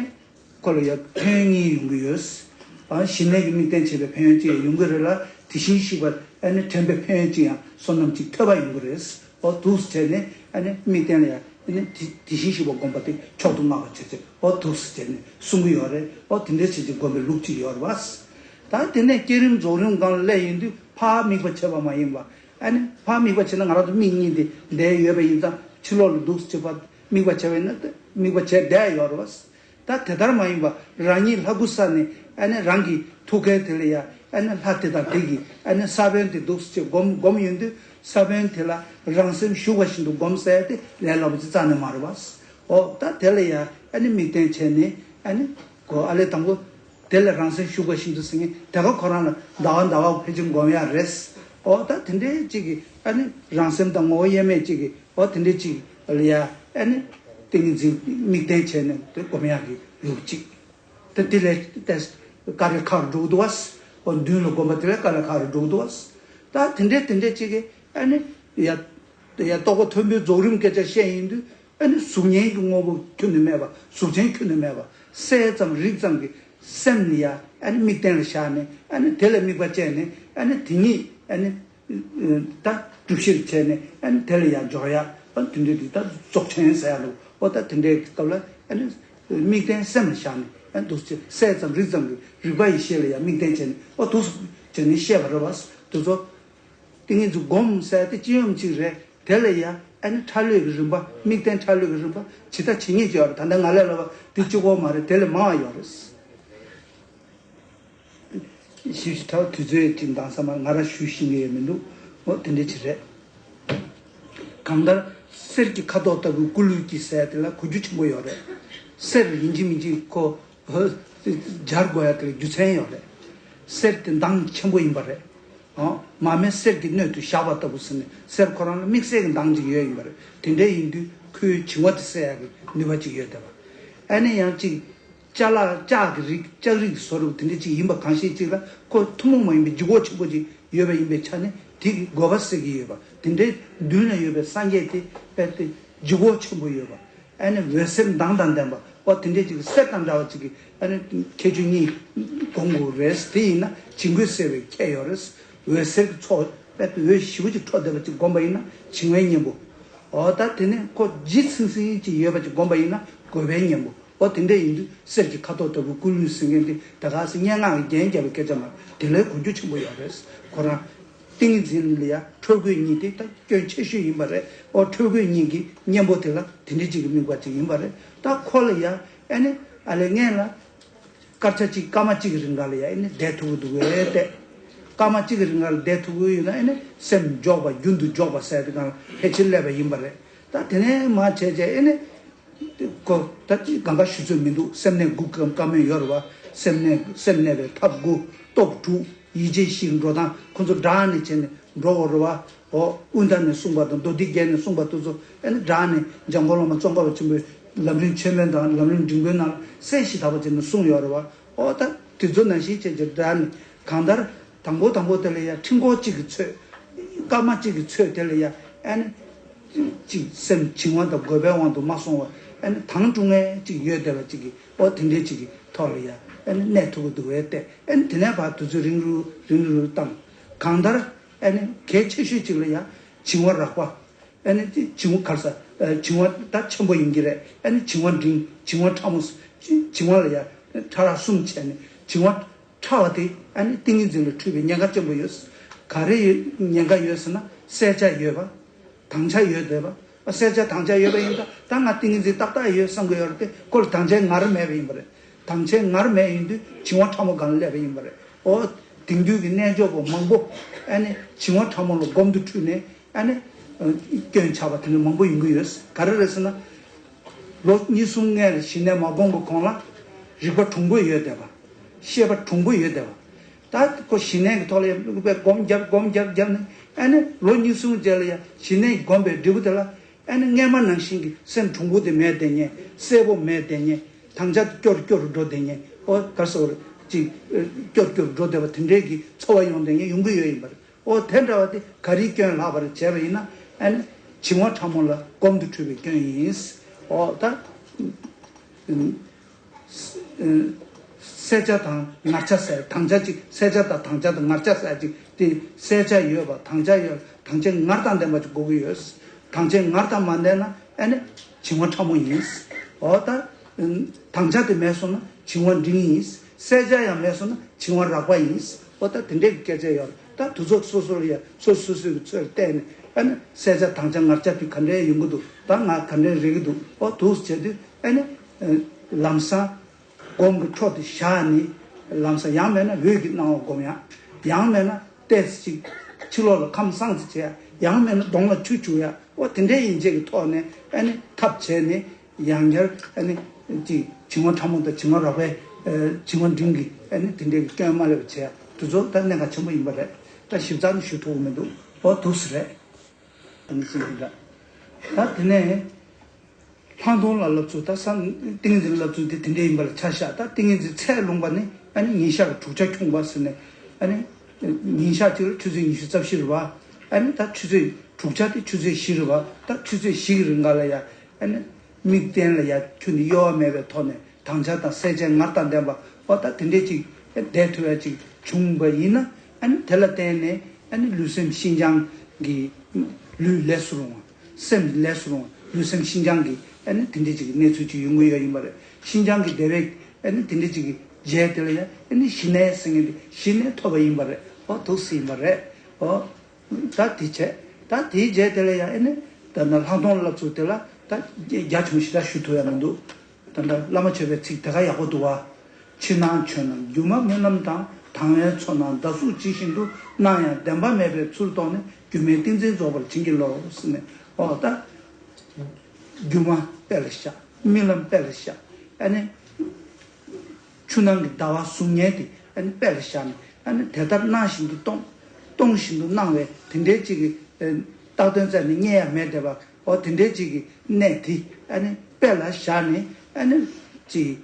ཁོ་ལ་ཡ་ཕན་ཡོན་གཉིས་ཡོང་གི་ཡོད། ཨ་ཞི་གནས་ཀྱི་དམིགས་རྟེན་བྱས་པའི་ཕན་ཡོན་གཅིག་ཡང་ཡོང་གི་རེད་ལ་དེ་བཞིན་གཤེགས་པ་ཨ་ནི་དྲན་པའི་ཕན་ཡོན་གཅིག་ཡང་བསོད་ནམས་གཅིག་ཐོབ་པ་ཡོང་གི་རེད། ཨོ་འདུག་སེ་བྱས་ནས་ཨ་ནི་དམིགས་རྟེན་ལ་ཡང་ཨ་ནི་དེ་དེ་བཞིན་གཤེགས་པ་བསྒོམ་པ་དེ་མཆོག་ཏུ་བསྔགས་པ་བྱས་ཚེ་ཨོ་འདུག་སེ་བྱས་ནས་གསུང་གི་ཡོད་རེད། ཨོ་དེ་འདྲའི་བྱས་ཚེ་བསྒོམ་པའི་ལུགས་ཅིག་ཡོད་རེད་བ། ད་དེ་ནས་བསྐྱེད་རིམ་རྫོགས་རིམ་སྒང་ལ་སླེབས་ཡོང་དུས་ཕར་དམིགས་པ་བྱས་པ་མ་ཡིན་པ། ཨ་ནི་ཕར་དམིགས་པ་བྱས་ན་ང་རང་ཚོ་མིག་གཉིས་དེ་བསྡད་ཡོད་པ་ཡིན་ཙང་ཕྱི་ལོགས་ལ་འདུག་སེ་བྱས་པ་དམིགས་པ་བྱས་པ་ཡིན་ན་དམིགས་པ་བྱས་བསྡད་ཡོད་རེད་བ། ད་དེ་ལྟར་མ་ཡིན་པར་རང་ཉིད་ལྷ་སྐུ་ས་ནས་ཨ་ནི་རང་གི་ཐུགས་ཀའི་དེ་ལ་ཡ་ཨ་ནི་ལྷ་དེ་དང་དེ་གི་ཨ་ནི་ས་བོན་དེ་འདུག་སེ་བསྒོམ་བསྒོམ་ཡོང་དུས་ས་བོན་དེ་ལ་རང་སེམས་ཞུགས་པ་བཞིན་དུ་བསྒོམ་ཟེར་དེ་ལས་སླ་པོ་ཅིག་རྩ་ནས་མ་རེད་བ། འོ་ད་དེ་ལ་ཡ་ཨ་ནི་དམིགས་རྟེན་བྱས་ནས་ཨ་ནི་གོ་ཨ་ལས་དང་པོ་དེ་ལ་རང་སེམས་ཞུགས་པ་བཞིན་དུ་ཟེར་མཁན་དེ་ག་ཁོ་རང་ལ་ཟླ་བ་ཟླ་བ་ཕལ་ཆེར་བསྒོམ་ཡག་རེད། འོ་ད་དེ་འདྲའི་ཅིག་གི་ཨ་ནི་རང་སེམས་དང་ངོ་བོ་དབྱེར་མེད་ཅིག་གི་འོ་དེ་འདྲའི་ཅིག་ལ་ཡ་ཨ་ནི་ཏིང་ངེ་འཛིན་དམིགས་རྟེན་བྱས་ནས་དེ་སྒོམ་ཡག་གི་ལུགས་ཅིག་དེ་དེ་ལས་ཏེ་དཀའ་ལས་ཁག་རུ་འགྲོ་གི་འདུག་བ། འོ་མདུན་ལ་སྒོམ་པ་དེ་ལས་དཀའ་ལས་ཁག་རུ་འགྲོ་གི་འདུག་བ། ད་དེ་འདྲའི་དེ་འདྲའི་ཅིག་གི་ཨ་ནི་ཡ་ཡ་རྟོགས་པ་མཐོན་པོའི་རྫོགས་རིམ་སྐད་ཆ་བཤད་ཡིན་དུས་ཨ་ནི་གཟུགས་བརྙན་གྱི་དངོས་པོ་ཁྱོན་ནས་མེད་པ་གཟུགས་ཅན་ཁྱོན་ནས་མེད་པ་གསལ་ཙམ་རིག་ཙམ་གྱི་སེམས་ལ་ཡ་ཨ་ནི་དམིགས་རྟེན་ལ་བཞག་ནས་ཨ་ནི་དེ་ལ་དམིགས་པ་བཅས་ནས་ཨ་ནི་དེ་ཉིད་ཨ་ནི། ད་སྒྲུབ་གཞིར་བྱས་ནས་ཨ་ནི་དེ་ལ་ཡང་འཇོག་ཡ་ཨ་ནི་དེ་འདྲའི་དེ་ད་རྫོགས་ཆེན་ཟེར་ཡ་ལོ། ཨོ་ད་དེ་འདྲའི་སྐབས་ལ་ཨ་ནི་དམིགས་རྟེན་སེམས་ལ་བཞག་ནས་ཨ་ནི་འདུག་སེ་གསལ་ཙམ་རིག་ཙམ་གྱི་རིག་པ་ཡི་ཤེས་ལ་ཡང་དམིགས་རྟེན་བྱས་ནས་ཨོ་འདུག་སེ་བྱས་ནས་བཤད་པ་རེད་བ། དེ་ཚོ་ཏིང་ངེ་འཛིན་སྒོམ་ཟེར་དེ་སྤྱི་ཡོངས་གཅིག་རེད། དེ་ལ་ཡང་ཨ་ནི་འཕྲལ་ལོས་ཀྱི་རིམ་པ་དམིགས་རྟེན་འཕྲལ་ལོས་ཀྱི་རིམ་པ་ཇི་ལྟ་ཇི་སྙེད་ཅིག་ཡོད་རེད། ད་ལྟ་ང་ལས་སླ་བ་དེ་གཅིག་པོ་མ་རེད། དེ་ལས་མང་བ་ཡོད་རེད། ཞིབ་ཞིབ་ཐག་དུས་ཚོད་ཀྱི་འདང་ས་མ་ང་རང་ཞུ་ཤེས་ཀྱི་ཡོད་མི་འདུག་འོ་དེ་འདྲ་ཅིག་རེད། གང་ལྟར་གསེར་གྱི་ཁ་དོག་ལྟ་བུའི་སྐུ་ལུས་ཀྱི་ཟེར་དེ་ལ་གོ་རྒྱུ་ཆེན་པོ་ཡོད་རེད། གསེར་ཡིན་གཅིག་མིན་གཅིག་ཁོ་སྦྱར་དགོས་ཡ་དེ་ལ་རྒྱུ་མཚན་ཡོད་རེད། གསེར་དེ་མདངས་ཆེན་པོ་ཡིན་པ་རེད། འོ་མར་མེ་གསེར་གྱི་སྣོད་དུ་བཞག་པ་ལྟ་བུ་ཟེར་ནས་གསེར་ཁོ་རང་ལ་དམིགས་བསལ་གྱི་མདངས་ཅིག་ཡོད་ཡིན་པ་རེད། དེ་འདྲ་ཡིན་དུས་ཁོའི་བྱིང་བ་དེ་སེལ་ཡ་གི་ནུས་པ་ཅིག་ཡོད་བསྡད་པ། ཨ་ནི་ཡང་ཅིག་ཅ་ལག་ལྕགས་ཀྱི་རིགས་ལྕགས་རིགས་ཀྱི་བཟོ་རིགས་དེ་འདྲ་ཅིག་ཡིན་པ་གང་ཤེས་ཅིག་ལ་ཁོ་ཐུན་མོང་མ་ཡིན་པའི་ལྗིད་ཁོག་ཆེན་པོ་ཅིག་ཡོད་པ་ཡིན་པའི་ཆ་ནས་དེ་གི་དགོས་པ་སེལ་གྱི་ཡོད་པ། དེ་འདྲའི་མདུན་ལ་ཡོད་པའི་སངས་རྒྱས་དེ་དཔེ་དེ་ལྗིད་ཁོག་ཆེན་པོ་ཡོད་པ། ཨ་ནི་འོད་ཟེར་མདངས་དང་ལྡན་པ་འོ་དེ་འདྲའི་ཅིག་གསེར་དང་འདྲ་བ་ཅིག་གི་ཨ་ནི་ཁྱད་ཆོས་གཉིས་སྒོམ་དགོས་རེད། དེ་ཡིན་ན་བྱིང་རྒོད་སེལ་བའི་ཁྱད་ཡོད་རེད། འོད་ཟེར་གྱི་ཚོགས་དཔེ་དེ་འོད་ཞེ་པོ་ཅིག་འཕྲོ་བསྡད་པ་ཅིག་སྒོམ་པ་ཡིན་ན་བྱིང་བའི་གཉེན་པོ། འོ་ད་དེ་ནས་ཁོ་ལྗིད་ཚིང་ཚིང་ཅིག་ཡོད་པ་ཅིག་སྒོམ་པ་ཡིན་ན་རྒོད་པའི་གཉེན་པོ། འོ་དེ་འདྲ་ཡིན་དུས་གསེར་གྱི་ཁ་དོག་ལྟ་བུའི་སྐུ་ལུས་ཟེར་མཁན་དེ་ད་ག་སེ་སྙན་ངག་གི་རྒྱན་བརྒྱབ་པའི་སྐད་ཆ་མ་རེད། དེ་ལས་གོ་རྒྱུ་ཆེན་པོ་ཡོད་རེད། ཁོ་རང་ཏིང་ངེ་འཛིན་ལ་ཡ་འཕྲོ་རྒོད་གཉིས་དེ་ད་སྐྱོན་ཆེ་ཤོས་ཡིན་པ་རེད། འོ་འཕྲོ་རྒོད་གཉིས་ཀྱི་གཉེན་པོ་དེ་ལ་དེ་འདྲ་ཅིག་གི་དམིགས་པ་ཅིག་ཡིན་པ་རེད། ད་ཁོ་ལ་ཡ་ཨ་ནི་ཨ་ལས་ངན་ལ། སྐར་ཆ་གཅིག་སྐར་མ་གཅིག་གི་རིང་ག་ལ་ཡ་ཨེ་ནི་བསྡད་ཐུབ་ཀྱི་འདུག་གས་ཏེ། སྐར་མ་གཅིག་གི་རིང་ག་ལ་བསྡད་ཐུབ་ཀྱི་ཡོད་ན་ཨེ་ནི་སེམས་འཇོག་པ་རྒྱུན་དུ་འཇོག་པ་ཟེར་དེ་གང་ལ་ཕལ་ཆེར་སླེབས་པ་ཡིན་པ་རེད། ད་དེ་ནས་མ་བྱས་བྱས་ཨེ་ནི་ཁོ་ད་ཅི་གང་ག་ཞུ་ཚོད་མི་འདུག་སེམས་གནས་དགུ་བཀའ་མོལ་ཡོད་རེད་བ། སེམས་གནས་སེམས་གནས་པའི་ཐབས་དགུ། སྟོབས་དྲུག་ཡིད་ཆེས་བཞི་འགྲོ་སྟངས་ཁོ་ཚོ་སྦྲགས་ནས་བྱས་ནས་འགྲོ་དགོས་རེད་བ། འོ་དབུས་མཐའ་ནས་གསུངས་པ་དང་མདོ་སྡེ་རྒྱན་ནས་གསུངས་པ་དེ་ཚོ་ཨེ་ནི་སྦྲགས་ནས་འཇམ་མགོན་བླ་མ་ཙོང་ཁ་པ་ཆེན་པོའི་ལམ་རིམ་ཆེན་མོའི་དང་ལམ་རིམ་འབྲིང་པོའི་ནང་གསལ་ཞིང་དག་པ་བྱས་ནས་གསུངས་ཡོད་རེད་བ། འོ་ད་དེ་ཚོ་ནང་བཞིན་བྱས་ཀྱི་སྦྲགས་ནས་གང་ལྟར་དང་པོ་དང་པོ་དེ་ལ་ཡ་ཕྲེང་སྐོར་གཅིག་གི་ཚོད། སྐར་མ་གཅིག་གི་ཚོད་དེ་ལ་ཡ་ཨེ་ནི་གཅིག་སེམས་བྱིང་བ་དང་རྒོད་པའི་དབང་དུ་མ་སོང་བ་ཨེ་ནི་དྭངས་སྒྲུབ་མཁན་གཅིག་ཡོད་བསྡད་པ་གཅིག་གིས་འོ་དེ་འདྲའི་གཅིག་གི་ཐོག་ལ་ཡ་ཨེ་ནི་གནས་ཐུབ་ཀྱི་འདུག་བས་ཏེ་ཨེ་ནི་དེ་ནས་ཕར་དུས་ཚོད་རིང་རུ་རིང་རུ་བཏང་། གང་ལྟར་ཨ་ནི་གལ་ཆེ་ཤོས་གཅིག་ལ་ཡ་བྱིང་བ་རགས་པ། ཨ་ནི་བྱིང་བ་གར་ས་བྱིང་བ་ད་ཆེན་པོ་ཡིན་གྱི་རེད། ཨ་ནི་བྱིང་བ་འབྲིང་། བྱིང་བ་ཕྲ་མོ། བྱིང་བ་ལ་ཡ་ཕྲ་རགས་གསུམ་བྱས་ནས་བྱིང་བ་ཕྲ་བ་དེ་ཨ་ནི་ཏིང་ངེ་འཛིན་ལ་འཁྲུལ་བའི་ཉེན་ཁ་ཆེན་པོ་ཡོད། ག་རེ་ཉེན་ཁ་ཡོད་ཟེར་ན་བསལ་བྱ་ཡོད་པ། དང་བྱ་ཡོད་བསྡད་པ། བསལ་བྱ་དང་བྱ་ཡོད་པ་ཡིན་ད། ད་ང་ཏིང་ངེ་འཛིན་ཏག་ཏག་ཡོད་བསམ་གི་ཡོད་རེད་དེ། ཁོ་ལ་དང་བྱའི་ངར་མེད་པ་ཡིན་པ་རེད། དང་བྱའི་ངར་མེད་ཡིན་དུས་བྱིང་བ་ཕྲ་མོ་སྒང་ལ་སླེབས་པ་ཡིན་པ་རེད། ཨོ། དེང་དུས་ཀྱི་རྣལ་འབྱོར་པ་མང་པོ་ཨ་ནི་བྱིང་བ་ཕྲ་མོ་ལ་སྒོམ་དུ་འཁྲུལ་ནས་ཨ་ནི་སྐྱོན་ཆགས་པ་དེ་འདྲ་མང་པོ་ཡོང་གི་ཡོད། ག་རེ་རེད་ཟེར་ན། ལོ་གཉིས་གསུམ་སྔོན་ལ་ཞི་གནས་མ་སྒོམ་པའི་གོང་ལ་རིག་པ་གྲུང་པོ་ཡོད་བསྡད་པ། ཤེས་པ་གྲུང་པོ་ཡོད་བསྡད་པ། ད་ཁོ་ཞི་གནས་ཀྱི་ཐོག་ལ་ཡང་སྒོམ་རྒྱབ་སྒོམ་རྒྱབ་རྒྱབ་ནས་ཨ་ནི་ལོ་གཉིས་གསུམ་རྗེས་ལ་ཡང་ཞི་གནས་སྒོམ་པའི་འབྲས་བུ་དེ་ལ་ཨ་ནི་སྔོན་མ་ནང་བཞིན་གྱི་སེམས་གྲུང་པོ་དེ་མེད་བསྡད་མཁན། གསལ་པོ་མེད་བསྡད་མཁན། དང་བྱ་སྐྱོ་རུ་སྐྱོ་རུ་འགྲོ་བསྡད་མཁན། ཨོ་ག་རེ་ཟེར་དགོས་རེད། ཅིག་སྐྱོ་རུ་སྐྱོ་རུ་འགྲོ་བསྡད་པ་དེ་འདྲའི་གི་ཚོར་བ་ཡོང་བསྡད་མཁན་ཡོང་གི་ཡོད་ཡིན་པ་རེད། ཨོ་དེ་འདྲ་བ་དེ་ག་རེའི་སྐྱོན་ལགས་པར་བྱས་པ་ཡིན་ན་ཨ་ནི་བྱིང་བ་ཕྲ་མོ་ལ་སྒོམ་དུ་འཁྲུལ་བའི་སྐྱོན་ཡིན། ཨོ་ད། བསལ་བྱ་དང་ངར་བྱ་ཟེར། དང་བྱ་གཅིག་བསལ་བྱ་དང་དང་བྱ་དང་ངར་བྱ་ཟེར་གཅིག་དེ་བསལ་བྱ་ཡོད་པ། དང་བྱ་ཡོད། དང་བྱའི་ངར་དང་ལྡན་པ་ཅིག་དགོས་ཀྱི་ཡོད། དང་བྱའི་ངར་དང་མ་ལྡན་ན་ཨ་ནི་བྱིང་བ་ཕྲ་མོ་ཡིན། འོ་ད། དང་བྱ་དེ་མེད་སོང་ན་བྱིང་བ་འབྲིང་ཡིན། བསལ་བྱ་ཡང་མེད་སོང་ན་བྱིང་བ་རགས་པ་ཡིན། འོ་ད་དེ་འདྲའི་སྐད་ཆ་ཡོད། ད་དུས་ཚོད་སོ་སོ་ལ་ཡ་སོ་སོ་སོའི་ཚོད་བལྟས་ནས་ཨ་ནི་བསལ་བྱ་དང་བྱ་ངར་བྱ་དེ་ག་འདྲའི་ཡོང་གི་འདུག་ད་ང་ག་འདྲའི་རེག་གི་འདུག་འོ་འདུག་བྱས་དུས་ཨ་ནི། ལམ་སང་སྒོམ་གྱི་འཕྲོ་དེ་བཞག་ནས་ལམ་སང་ཡང་མེད་ན་འོད་ཀྱི་སྣང་བ་སྒོམ་ཡ། ཡང་མེད་ན་ཏོག་ཙམ་ཅིག་ཕྱི་ལོགས་ལ་ཁམས་སངས་ཙམ་བྱེད་ཡ། ཡང་མེད་ན་གདོང་ལ་ཆུ་བྱུག་ཡ། འོ་དེ་འདྲའི་ཡན་ཆད་ཀྱི་ཐོག་ནས་ཨ་ནི་ཐབས་བྱས་ནས་ཡང་བསྐྱར་ཨ་ནི་ཅིག་བྱིང་བ་ཕྲ་མོ་དང་བྱིང་བ་རགས་པའི་བྱིང་བ་འབྲིང་གི་ཨ་ནི་དེ་འདྲའི་གི་སྐྱོན་མ་སླེབས་པ་བྱེད་ཡ། དེ་ཚོ་ད་གནད་འགག་ཆེན་པོ་ཡིན་པ་རེད། ད་ཞིབ་ཚགས་ནས་ཞུ་ཐུབ་ཀྱི་མི་འདུག་འོ་འདུག་སེ་རེད། ཨ་ནི་ཅི་འདྲ། ད་དེ་ནས། ལྷག་མཐོང་ལ་བསླབ་ཚུལ། ད་སང་ཏིང་ངེ་འཛིན་ལ་བསླབ་ཚུལ་དེ་དེ་འདྲ་ཡིན་པ་ལ་ཆ་བཞག་ད་ཏིང་ངེ་འཛིན་ཚད་ལོངས་པ་ནི་ཨ་ནི་ཉིན་ཞག་གི་དྲུག་ཆ་ཁྱུང་པ་ཟེར་ནས། ཨ་ནི་ཉིན་ཞག་གཅིག་ལ་ཆུ་ཚོད་ཉི་ཤུ་རྩ་བཞི་རེད་བ། ཨ་ནི་ད་ཆུ་ཚོད་དྲུག་ཆ་དེ་ཆུ་ཚོད་བཞི་རེད་བ། ད་ཆུ་ཚོད་བཞི་གི་རིང་ག་ལ་ཡ་ཨ་ནི་དམིགས་རྟེན་ལ་ཡ་ཁྱོན་ནས་གཡོ་བ་མེད་པའི་ཐོག་ནས་དང་བྱ་དང་བསལ་བྱའི་ངར་དང་ལྡན་པ། འོ་ད་དེ་འདྲས་ཅིག་བསྡད་ཐུབ་ཡ་ཅིག་བྱུང་བ་ཡིན་ན། ཨ་ནི་དེ་ལ་བརྟེན་ནས་ཨ་ནི་ལུས་སེམས་ཤིན་སྦྱངས་ཀྱི་ལུས་ལས་སུ་རུང་བ། སེམས་ལས་སུ་རུང་བ། ལུས་སེམས་ཤིན་སྦྱངས་ཀྱི་ཨ་ནི་དེ་འདྲས་ཅིག་གི་གནས་ཚུལ་ཅིག་ཡོང་གི་ཡོད་ཡིན་པ་རེད། ཤིན་སྦྱངས་ཀྱི་བདེ་བས་ཨ་ནི་དེ་འདྲས་ཅིག་གི་རྗེས་དེ་ལ་ཡང་ཨ་ནི་ཞི་གནས་ཟེར་མཁན་དེ་ཞི་གནས་ཐོབ་པ་ཡིན་པ་རེད། འོ་འདུག་སེ་ཡིན་པ་རེད། འོ་ད་དེ་བྱས། ད་དེའི་རྗེས་དེ་ལ་ཡང་ཨ་ནི་ད་ནི་ལྷག་མཐོང་ལ་བསླབ་ཚུལ་དེ་ལ་ད་རྒྱ་ཆུང་ཞེ་དྲག་ཞུ་ཐུབ་ཡ་མི་འདུག་ད་ལྟ་བླ་མ་མཆོད་པའི་ཚིག་དེ་ག་ཡག་པོ་འདུག་བ། ཕྱི་ནང་ཆོས་རྣམས་སྒྱུ་མ་རྨི་ལམ་དང་། དང་བའི་ཚོར་སྣང་ཟླ་གཟུགས་ཇི་བཞིན་དུ། སྣང་ཡང་བདེན་པ་མེད་པའི་ཚུལ་རྟོགས་ནས། སྒྱུ་མའི་ཏིང་འཛིན་རྫོགས་པར་བྱིན་གྱིས་རློབས་ཟེར་ནས། འོ་ད། སྒྱུ་མ་དཔེ་ལ་བཞག་རྨི་ལམ་དཔེ་ལ་བཞག་ཨ་ནི། ཆུ་ནང་གི་ཟླ་བ་གཟུགས་བརྙན་དེ་ཨ་ནི་དཔེ་ལ་བཞག་ནས། ཨ་ནི་དེ་ལྟར་སྣང་བཞིན་དུ་སྟོང་། སྟོང་བཞིན་དུ་སྣང་བའི་དེ་འདྲའི་ཅིག་གི་ཨ་བཏགས་དོན་རྩ་ནས་རྙེད་ཡ་མེད་བསྡད་པ། འོ་དེ་འདྲའི་ཅིག་གི་གནས་དེ་ཨ་ནི་དཔེ་ལ་བཞག་ནས། ཨ་ནི་ཅིག་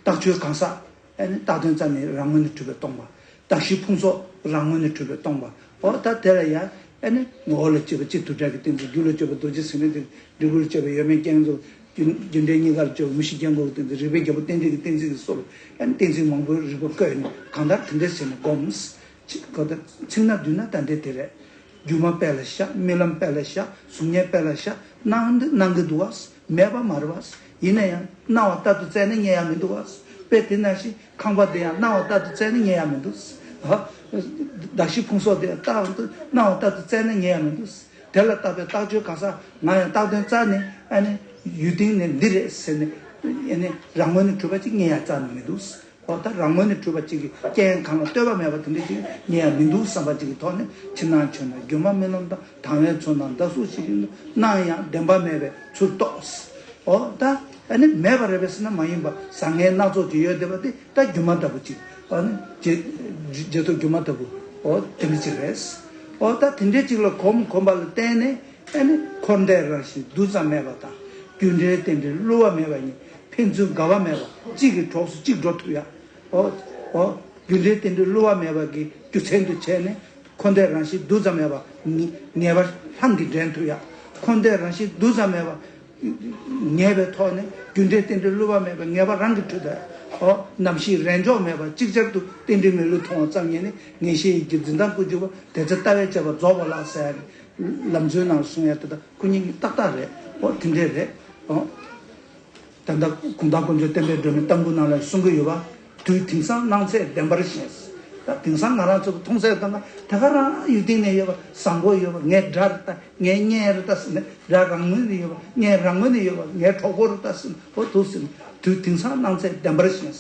རྟགས་ཆོས་གང་ཟག་ཨ་ནི་བཏགས་དོན་རྩ་ནས་རང་ངོས་ནས་གྲུབ་པའི་སྟོང་པ། གདགས་གཞི་ཕུང་སོགས་རང་ངོས་ནས་གྲུབ་པའི་སྟོང་པ། འོ་ད་དེ་ལ་ཡང་ཨ་ནི་ངོ་བོ་ལ་དཔྱོད་པ་སྤྱི་དུ་སྒྲ་གི་གཏན་ཚིགས། རྒྱུ་ལ་དཔྱོད་པ་རྡོ་རྗེ་ཟེར་མི་དེ། འབྲས་བུ་ལ་དཔྱོད་པ་ཡོད་མེད་རྐྱེན་ངན་རྫོགས། རྒྱུ་རྒྱུ་འབྲས་གཉིས་ཀ་ལ་དཔྱོད་པ་མུ་བཞི་རྐྱེན་འགོག་གི་གཏན་ཚིགས། རིགས་པའི་རྒྱལ་པོ་རྟེན་འབྲེལ་གྱི་གཏན་ཚིགས་ཀྱི་སོགས། ཨ་ནི་གཏན་ཚིགས་མང་པོའི་རིགས་པ་བཀོད་ནས་གང་ལྟར་དེ་འདྲ་བྱས་ནས་སྒོམ། ཚིག་གོ་ད་ཚིག་སྣ་བསྡུས་ན་ད་འདི་དེ་རེད། སྒྱུ་མ་དཔེ་ལ་བཞག་རྨི་ལམ་དཔེ་ལ་བཞག་གཟུགས་བརྙན་དཔེ་ལ་བཞག་སྣང་འདི་སྣང་གི་འདུག་བ། མེད་པ་མ་རེད་བ། ཡིན་ན་ཡང་སྣང་བ་ལྟར་དུ་བཙལ་ན་རྙེད་ཡ་མི་འདུག་བ། དཔེ་དེ་ནང་བཞིན་ཁང་པ་འདི་ཡང་སྣང་བ་ལྟར་དུ་བཙལ་ན་རྙེད་ཡ་མི་འདུག་ཧ། གདགས་གཞི་ཕུང་སོགས་འདི་ཡང་ལྟར་དུ་སྣང་བ་ལྟར་དུ་བཙལ་ན་རྙེད་ཡ་མི་འདུག་དེ་ལ་བཏགས་པའི་རྟགས་ཆོས་གང་ཟག་ང་ཡང་བཏགས་དོན་རྩ་ནས་ཨ་ནི་ཡུལ་སྟེང་ནས་འདི་རེད་ཟེར་ནས་ཨ་ནི་རང་ངོས་ནས་གྲུབ་པ་ཅིག་རྙེད་ཡ་རྩ་ནས་མི་འདུག་འོ་ད་རང་ངོས་ནས་གྲུབ་པ་གཅིག་གི་རྐྱེན་གང་ལ་ལྟོས་པ་མེད་པ་དེ་འདྲ་ཅིག་རྙེད་ཡ་མི་འདུག་བསམ་པ་གཅིག་གི་ཐོག་ནས། ཕྱི་ནང་ཆོས་རྣམས་སྒྱུ་མ་རྨི་ལམ་དང་། དང་བའི་ཚོར་སྣང་ཟླ་གཟུགས་ཇི་བཞིན་དུ། སྣང་ཡང་བདེན་པ་མེད་པའི་ཚུལ་རྟོགས། འོ་ད་ཨ་ནི་མེད་པ་རེད་པས་ཟེར་ན་མ་ཡིན་པ། བཟང་ངན་སྣ་ཚོགས་ཀྱི་ཡོད་བསྡད་པ་དེ་ད་སྒྱུ་མ་ལྟ་བུ་ཅིག་ཨ་ནི་བརྗེད་བརྗེད་ཐོབ་སྒྱུ་མ་ལྟ་བུ། འོ་དེ་འདྲ་ཅིག་རེད། འོ་ད་དེ་འདྲ་ཅིག་ལ་གོམས་གོམས་པ་ལ་བརྟེན་ནས། ཨ་ནི་འཁོར་འདས་རང་བཞིན་རྡུལ་ཙམ་མེད་པ་དང་། རྒྱུ་འབྲས་རྟེན་འབྲེལ་བསླུ་བ་མེད་པ་ཉིད། ཕན་ཚུན་འགལ་བ་མེད་པ། གཅིག་གི་གྲོགས་སུ་གཅིག་འགྲོ་ཐུབ་ཡ། འོ། འོ། རྒྱུ་འབྲས་རྟེན་འབྲེལ་བསླུ་བ་མེད་པ་གི་རྒྱུ་མཚན་དུ་བྱས་ནས། འཁོར་འདས་རང་བཞིན་རྡུལ་ཙམ་མེད་པ། ངེས་ངེས་པར་ལྷང་གིས་འདྲེན་ཐུབ་ཡ། འཁོར་འདས་རང་བཞིན་རྡུལ་ཙམ་མེད་པ། ངེས་པའི་ཐོག་ནས་རྒྱུ་འབྲས་རྟེན་འབྲེལ་བསླུ་བ་མེད་པའི་ངེས་པ་རང་གིས་འཁྲུལ་ད། ཨོ། རྣམ་ཤེས་རེས་འཇོག་མེད་པར་ཅིག་ཅར་དུ་རྟེན་འབྲེལ་མི་བསླུ་མཐོང་བ་ཙམ་ཉིད་ནི་ངེས་ཤེས་ཡིད་ཀྱི་འཛིན་སྟངས་ཀུན་འཇུག་པ་དེ་ཚེ་ལྟ་བས་དཔྱད་པ་རྫོགས་པ་ལགས་ཟེར་ཡ་ལམ་འཛོལ་ནང་གསུང་ཡ་དེ་དག་ཁོ་གཉིས་ཀྱི་ཏག་ཏག་རེད། ཨོ། དེ་འདྲས་རེད། ཨོ། ད་ལྟ་གུང་ཐང་དཀོན་མཆོག་བསྟན་པའི་སྒྲོན་མེ་ལྟ་བུ་ནང་ལ་གསུང་གི་ཡོད་པ། དུས་དེང་སང་སྣང་ཚད་བདེན་པར་ཞེན། ད་དེང་སང་ང་རང་ཚོ་མཐོང་ཚད་ལྟ་ན་དེ་ག་རང་ཡུལ་སྟེང་ནས་ཡོད་པ་བཟང་པོ་ཡོད་པ། ངའི་དགྲ་རེད་ད། ངའི་གཉེན་རེད་ད་ཟེར་ནས་དགྲ་རང་ངོས་ནས་ཡོད་པ། ངའི་རང་ངོས་ནས་ཡོད་པ། ངའི་གྲོགས་པོ་རེད་ད་ཟེར་ནས། འོ་འདུག་ཟེར་ནས་དུས་དེང་སང་སྣང་ཚད་བདེན་པར་ཞེན།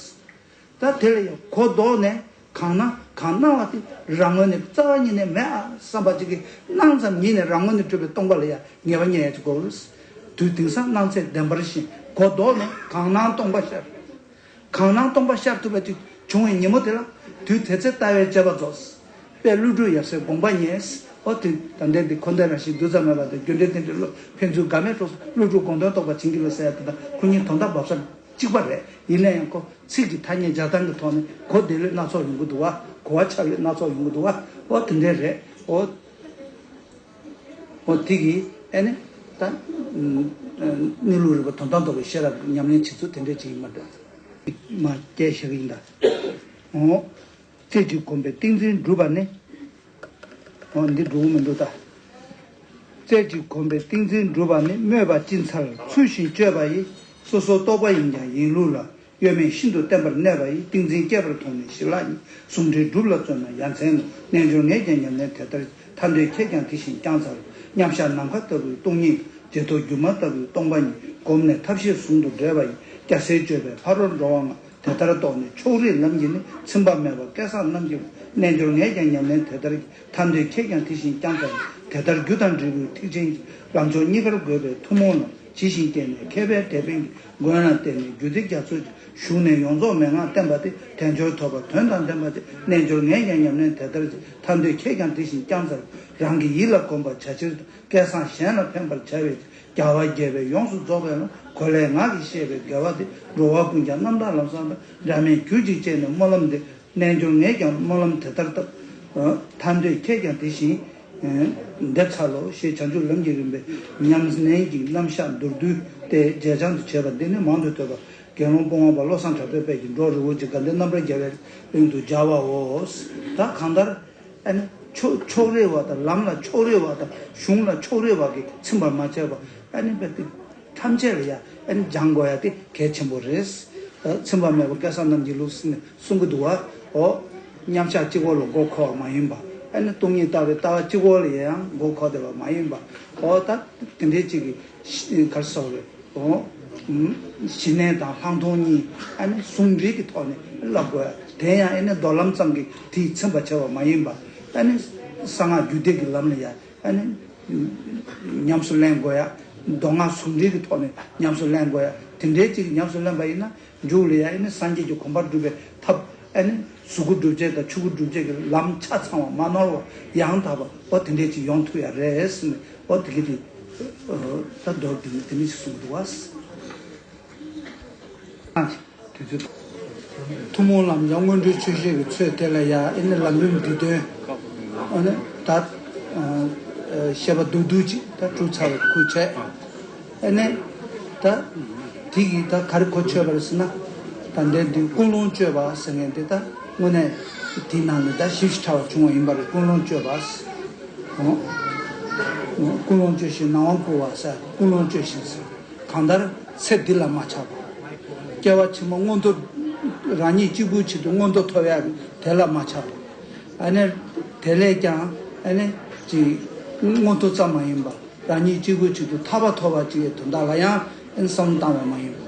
ད་དེ་ལ་ཡང་གོ་ལྡོག་ནས་གང་སྣང་གང་སྣང་བ་དེ་རང་ངོས་ནས་རྩ་བ་ཉིད་ནས་མེད་ཨ་བསམ་པ་ཅིག་གིས་སྣང་ཙམ་ཉིད་ནས་རང་ངོས་ནས་གྲུབ་པའི་སྟོང་པ་ལ་ཡང་ངེས་པ་རྙེད་ཡ་ཅིག་དགོས། དུས་དེང་སང་སྣང་ཚད་བདེན་པར་ཞེན། གོ་ལྡོག་ནས་གང་སྣང་སྟོང་པ་ཤར། གང་སྣང་སྟོང་པ་ཤར་ཐུབ་པ་ཅིག་བྱུང་བའི་ཉིན་མོ་དེ་ལ་དུས་དེ་ཚེ་ལྟ་བའི་དཔྱད་པ་རྫོགས། དཔལ་ཀླུ་སྒྲུབ་ཡབ་སྲས་དགོངས་པ་རྙེད། ཨོ་དེ་ད་ལྟའི་འདི་འཁོར་འདས་རང་བཞིན་གདུལ་ཙམ་མེད་པ་དང་རྒྱུ་འབྲས་རྟེན་འབྲེལ་བསླུ་ཕན་ཚུན་དགག་མེད་གྲོགས་སུ་ཀླུ་སྒྲུབ་དགོངས་དོན་རྟོགས་པ་བྱིན་གྱིས་རློབས་ཟེར་ཡ་དེ་དང་ཁོ་གཉིས་དོན་དག་འབབ་ས་གཅིག་པ་རེད། ཡིན་ན་ཡང་ཁོ་ཚིག་གི་ཐ་སྙད་སྦྱར་སྟངས་ཀྱི་ཐོག་ནས་གོ་བདེ་ལོས་སྣ་ཚོགས་ཡོང་གི་འདུག་བ། གོ་བ་ཆགས་ལོས་སྣ་ཚོགས་ཡོང་གི་འདུག་བ། ཨོ་དེ་འདྲས་རེད། ཨོ། འོ་དེ་གིས་ཨེ་ནི་ད་གནས་ལུགས་རིག་པ་དོན་དམ་རྟོགས་པའི་ཤེས་རབ་ཉམས་ལེན་བྱེད་ཚུལ་དེ་འདྲས་ཅིག་ཡིན་པ་འདྲ། མ་སྐྱེ་ཤེས་ཡིན་ད། འོ། རྩེ་གཅིག་གོམས་པའི་ཏིང་འཛིན་འགྲུབ་པ་ནི། འོ་འདི་འགྲུབ་མི་འདུག་ད། རྩེ་གཅིག་གོམས་པའི་ཏིང་འཛིན་འགྲུབ་པ་ནི། སྨོས་པ་ཅི་མཚར་ཚུལ་བཞིན་སྤྱོད་པ་ཡིས། སོ་སོ་རྟོག་པ་ཡིན་ཀྱང་ཡིན་ལུགས་ལ། གཡོ་མེད་ཤིན་ཏུ་བརྟན་པར་གནས་པ་ཡི། ཏིང་འཛིན་སྐྱེས་པར་མཐོང་ནས་ཞི་ལྷག་ཡིན། ཟུང་འབྲེལ་སྒྲུབ་ལ་བརྩོན་ན་ཡ་མཚན་ནོ། རྣལ་འབྱོར་ངས་ཀྱང་ཉམས་ལེན་དེ་ལྟར། ཐར་འདོད་ཁྱེད་ཀྱང་དེ་བཞིན་བསྐྱང་འཚལ་ལོ། མཉམ་གཞག་ནམ་མཁའ་ལྟ་བུའི་སྟོང་ཉིད་ཀྱི། རྗེས་ཐོབ་སྒྱུ་མ་ལྟ་བུའི་སྟོང་པ་ཉིད། བསྒོམས་ནས་ཐབས་ཤེས་ཟུང་དུ་འབྲེལ་བ་ཡིས། རྒྱལ་སྲས་སྤྱོད་པའི་ཕ་རོལ་འགྲོ་བ་ལྔ། དེ་ལྟར་རྟོགས་ནས་མཆོག་རིག་ལམ་གྱིས་ནི། ཚིམ་པ་མེད་པ་སྐལ་བཟང་རྣམས་ཀྱི། རྣལ་འབྱོར་ངས་ཀྱང་ཉམས་ལེན་དེ་ལྟར། ཐར་འདོད་ཁྱེད་ཀྱང་དེ་བཞིན་བསྐྱང་འཚལ་ལོ། དེ་ལྟར་རྒྱུ་དང་འབྲས་བུའི་ཐེག་ཆེན་གྱི། ལམ་མཆོག་གཉིས་ཀར་འགོད་པའི་ཐུན་མོང་ལ། ཇི་བཞིན་སྐྱེས་ནས་མཁས་པའི་དེད་དཔོན་གྱི། མགོན་ལ་བརྟེན་ནས་རྒྱུད་སྡེ་རྒྱ་མཚོ་གི། ཞུགས་ནས་ཡོངས་རྫོགས་མན་ངག་བསྟན་པ་སྟེ། དལ་འབྱོར་ཐོབ་པ་དོན་དང་ལྡན་པ་སྟེ། རྣལ་འབྱོར་ངས་ཀྱང་ཉམས་ལེན་དེ་ལྟར་བྱས། ཐར་འདོད་ཁྱེད་ཀྱང་དེ་བཞིན་བསྐྱང་འཚལ་ལོ། རང་གི་ཡིད་ལ་གོམས་པར་བྱ་ཕྱིར་དང་། སྐལ་བཟང་གཞན་ལ་ཕན་པར་བྱ་བའི་ཕྱིར། རྒྱལ་བ་དགྱེས་པས་ཡོངས་སུ་རྫོགས་པའི་ལམ། གོ་ལའི་ངག་གིས་བཤད་པའི་དགེ་བ་སྟེ། འགྲོ་བ་ཀུན་ཀྱང་རྣམ་དག་ལམ་བཟང་དང་། འབྲལ་མེད་གྱུར་ཅིག་ཅེས་ནས་སྨོན་ལམ་འདེབས། རྣལ་འབྱོར་ངས་ཀྱང་སྨོན་ལམ་དེ་ལྟར་བཏབ། ཐར་འདོད་ཁྱེད་ཀྱང་དེ་བཞིན་འདེབས་འཚལ་ལོ། ཞེས་བྱང་ཆུབ་ལམ་གྱི་རིམ་པའི་ཉམས་ལེན་གྱི་རྣམ་གཞག་མདོར་བསྡུས་ཏེ་མཇལ་བྱང་དུ་བྱས་པ་འདི་ནི་མང་དུ་ཐོས་པ། དགེ་སློང་པོ་ལྔ་པ་བློ་བཟང་གྲགས་པའི་དཔལ་གྱིས་འགྲོ་རི་བོ་ཆེ་དགའ་ལྡན་རྣམ་པར་རྒྱལ་བའི་གླིང་དུ་སྦྱར་བའོ། ད་གང་ལྟར་ཨ་ནི་ཕྱོགས་ཕྱོགས་རེ་བ་དང་། ལམ་ལ་ཕྱོགས་རེ་བ་དང་། གཞུང་ལ་ཕྱོགས་རེ་བ་གིས་ཚིམ་པར་མ་བྱས་པ། ཨ་ནི་དཔེ་དེ་ཐམས་ཅད་ལ་ཡ་ཨ་ནི་སྦྱང་དགོས་ཡ་དེ་གལ་ཆེན་པོ་རེད། ཚིམ་པ་མེད་པ་སྐལ་བཟང་རྣམས་ཀྱི་ལུགས་ཟེར་ནས་གསུང་གི་འདུག་བ། འོ། མཉམ་གཞག་གཅིག་པོ་ལ་མགོ་འཁོར་བ་མ་ཡིན་པ། ཨ་ནི་སྟོང་ཉིད་ལྟ་བའི་ལྟ་བ་གཅིག་པོ་ལ་ཡང་མགོ་འཁོར་བསྡད་པ་མ་ཡིན་པ། འོ་ད་དེ་འདྲའི་གཅིག་གི་ག་རེ་ཟེར་དགོས་རེད། འོ། ཞི་གནས་དང་ལྷག་མཐོང་གཉིས་ཨ་ནི་ཟུང་འབྲེལ་གྱི་ཐོག་ནས་བསླབ་དགོས། དེ་ཡང་ཨ་ནི་མདོ་ལམ་ཙམ་གྱིས་དེས་ཚིམ་པར་བྱ་བ་མ་ཡིན་པ། ཨ་ནི་གསང་སྔགས་རྒྱུད་སྡེ་གི་ལམ་ལ་ཡ་ཨ་ནི་ཉམས་སུ་ལེན་དགོས་ཡ། མདོ་སྔགས་ཟུང་འབྲེལ་གྱི་ཐོག་ནས་ཉམས་སུ་ལེན་དགོས་ཡ། དེ་འདྲའི་ཅིག་ཉམས་སུ་ལེན་པ་ཡིན་ན་མཇུག་ལ་ཡ་ཨ་ནི་སངས་རྒྱས་ཀྱི་གོ་འཕང་སྒྲུབ་པའི་ཐབས། ཨ་ནི་གཟུགས་སྐུ་སྒྲུབ་བྱེད་དང་ཆོས་སྐུ་སྒྲུབ་བྱེད་ཀྱི་ལམ་ཆ་ཚང་བ་མ་ནོར་བ་ཡང་དག་པ་འོ་དེ་འདྲའི་ཅིག་ཡོང་ཐུབ་ཡ་རེད་ཟེར་ནས། འོ་དེ་གི་དེ་ད་མདོར་བསྡུས་ནས་དེ་འདྲ་ཞིག་གསུངས་འདུག་བ། དུས་ཚོད། ཐུན་མོང་ལམ་སྦྱང་སྔོན་འགྲོའི་ཆོས་བཤད་ཀྱི་ཚོད་དེ་ལ་ཡ་ཨེ་ནི་ལམ་རིམ་འདི་དོན། ཨ་ནི་ད་བཤད་པ་མདོར་བསྡུས་ཅིག་ད་གྲུབ་ཚར་བའི་ཁུལ་བྱས། ཨེ་ནི་ད་དེ་གིས་ད་ག་རེ་གོ་ཆོད་པ་རེད་ཟེར་ན། ད་འདི་འདི་ཀུན་སློང་བཅོས་པ་ཟེར་མཁན་འདི་ད་དངོས་གནས་དེའི་ནང་ནས་ད་ཞིབ་ཞིབ་ཕྲ་བ་བྱུང་བ་ཡིན་པ་རེད། ཀུན་སློང་བཅོས་པ། ཀུན་སློང་བཅོས་ཤིང་ནང་དབང་བསྐུར་བ་ཟེར། ཀུན་སློང་བཅོས་ཤིང་ཟེར། གང་ལྟར་ཚེ་འདི་ལ་མ་ཆགས་པ། སྐྱེ་བ་ཕྱི་མ་མངོན་མཐོ། རང་ཉིད་གཅིག་པུའི་ཆེད་དུ་མངོན་མཐོ་ཐོབ་ཡག་དེ་ལ་མ་ཆགས་པ། ཨ་ནི་དེ་ལས་ཀྱང་ཨ་ནི་ཅིག་མངོན་མཐོ་ཙམ་མ་ཡིན་པ། རང་ཉིད་གཅིག་པུའི་ཆེད་དུ་ཐར་པ་ཐོབ་པ་ཅིག་གི་དོན་དག་ལ་ཡང་ཨ་ནི་བསམ་བློ་བཏང་བ་མ་ཡིན་པ།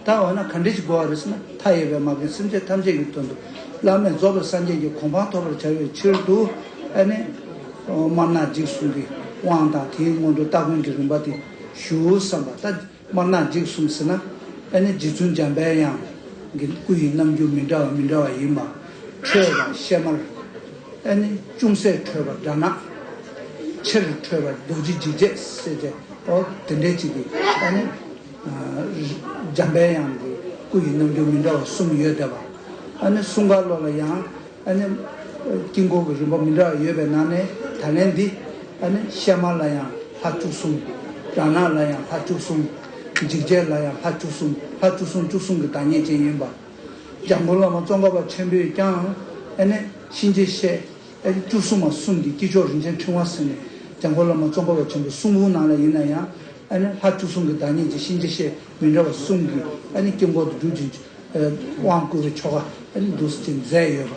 ད་འོ་ན་ག་འདྲ་ཞིག་དགོས་པ་རེད་ཟེར་ན། མཐའ་ཡས་པའི་མ་རྒན་སེམས་ཅན་ཐམས་ཅད་ཀྱི་དོན་དུ་བླ་མེད་རྫོགས་པའི་སངས་རྒྱས་ཀྱི་གོ་འཕང་ཐོབ་པར་བྱ་བའི་ཕྱིར་དུ། ཨ་ནི་དམར་ནག་འཇིགས་གསུམ་གྱི་དབང་དང་དེའི་སྔོན་དུ་སྟ་གོན་གྱི་རིམ་པ་དེ་ཞུ་བསམ་པ། ད་དམར་ནག་འཇིགས་གསུམ་ཟེར་ན་ཨ་ནི་རྗེ་བཙུན་འཇམ་དཔལ་དབྱངས་ཀྱི་སྐུ་ཡི་རྣམ་འགྱུར་མི་འདྲ་བ་མི་འདྲ་བ་ཡིན་པ། ཁྲོས་དང་གཤེད་དམར། ཨ་ནི་ཅུང་ཟད་ཁྲོས་པ་དགྲ་ནག། ཆེར་ཁྲོས་པ་རྡོ་རྗེ་འཇིགས་བྱེད་ཟེར་བྱས། ཨོ་དེ་འདྲའི་ཅིག་གིས་ཨ་ནི་འཇམ་དཔལ་དབྱངས་ཀྱི་སྐུ་ཡི་རྣམ་འགྱུར་མི་འདྲ་བ་གསུམ་ཡོད་བསྡད་པ། ཨ་ནི་གསུམ་ཀ་ལོ་ལ་ཡང་ཨ་ནི་དཀྱིལ་འཁོར་གྱི་རིམ་པ་མི་འདྲ་བ་ཡོད་པའི་ནང་ནས་ད་ལན་འདི་ཨ་ནི་གཤེད་དམར་ལ་ཡང་ལྷ་བཅུ་གསུམ། དགྲ་ནག་ལ་ཡང་ལྷ་བཅུ་གསུམ། འཇིགས་བྱེད་ལ་ཡང་ལྷ་བཅུ་གསུམ། ལྷ་བཅུ་གསུམ་བཅུ་གསུམ་གྱི་བདག་ཉིད་ཅན་ཡིན་པ། འཇམ་མགོན་བླ་མ་ཙོང་ཁ་པ་ཆེན་པོས་ཀྱང་ཨ་ནི་གཤིན་རྗེ་གཤེད་ཨ་ནི་བཅུ་གསུམ་མ་གསུམ་གྱི་དཀྱིལ་ཆོག་རིན་ཆེན་ཕྲེང་བ་ཟེར་ནས། འཇམ་མགོན་བླ་མ་ཙོང་ཁ་པ་ཆེན་པོའི་གསུང་འབུམ་ནང་ལ་ཡིན་ན་ཡང་ཨ་ནི་ལྷ་བཅུ་གསུམ་གྱི་བདག་ཉིད་ཀྱི་གཤིན་རྗེ་གཤེད་མི་འདྲ་བ་གསུམ་གྱི་ཨ་ནི་དཀྱིལ་འཁོར་དུ་སྒྲུབ་ཅིང་དབང་བསྐུར་བའི་ཆོ་ག་ཨ་ནི་འདུག་སེ་ཅིག་མཛད་ཡོད་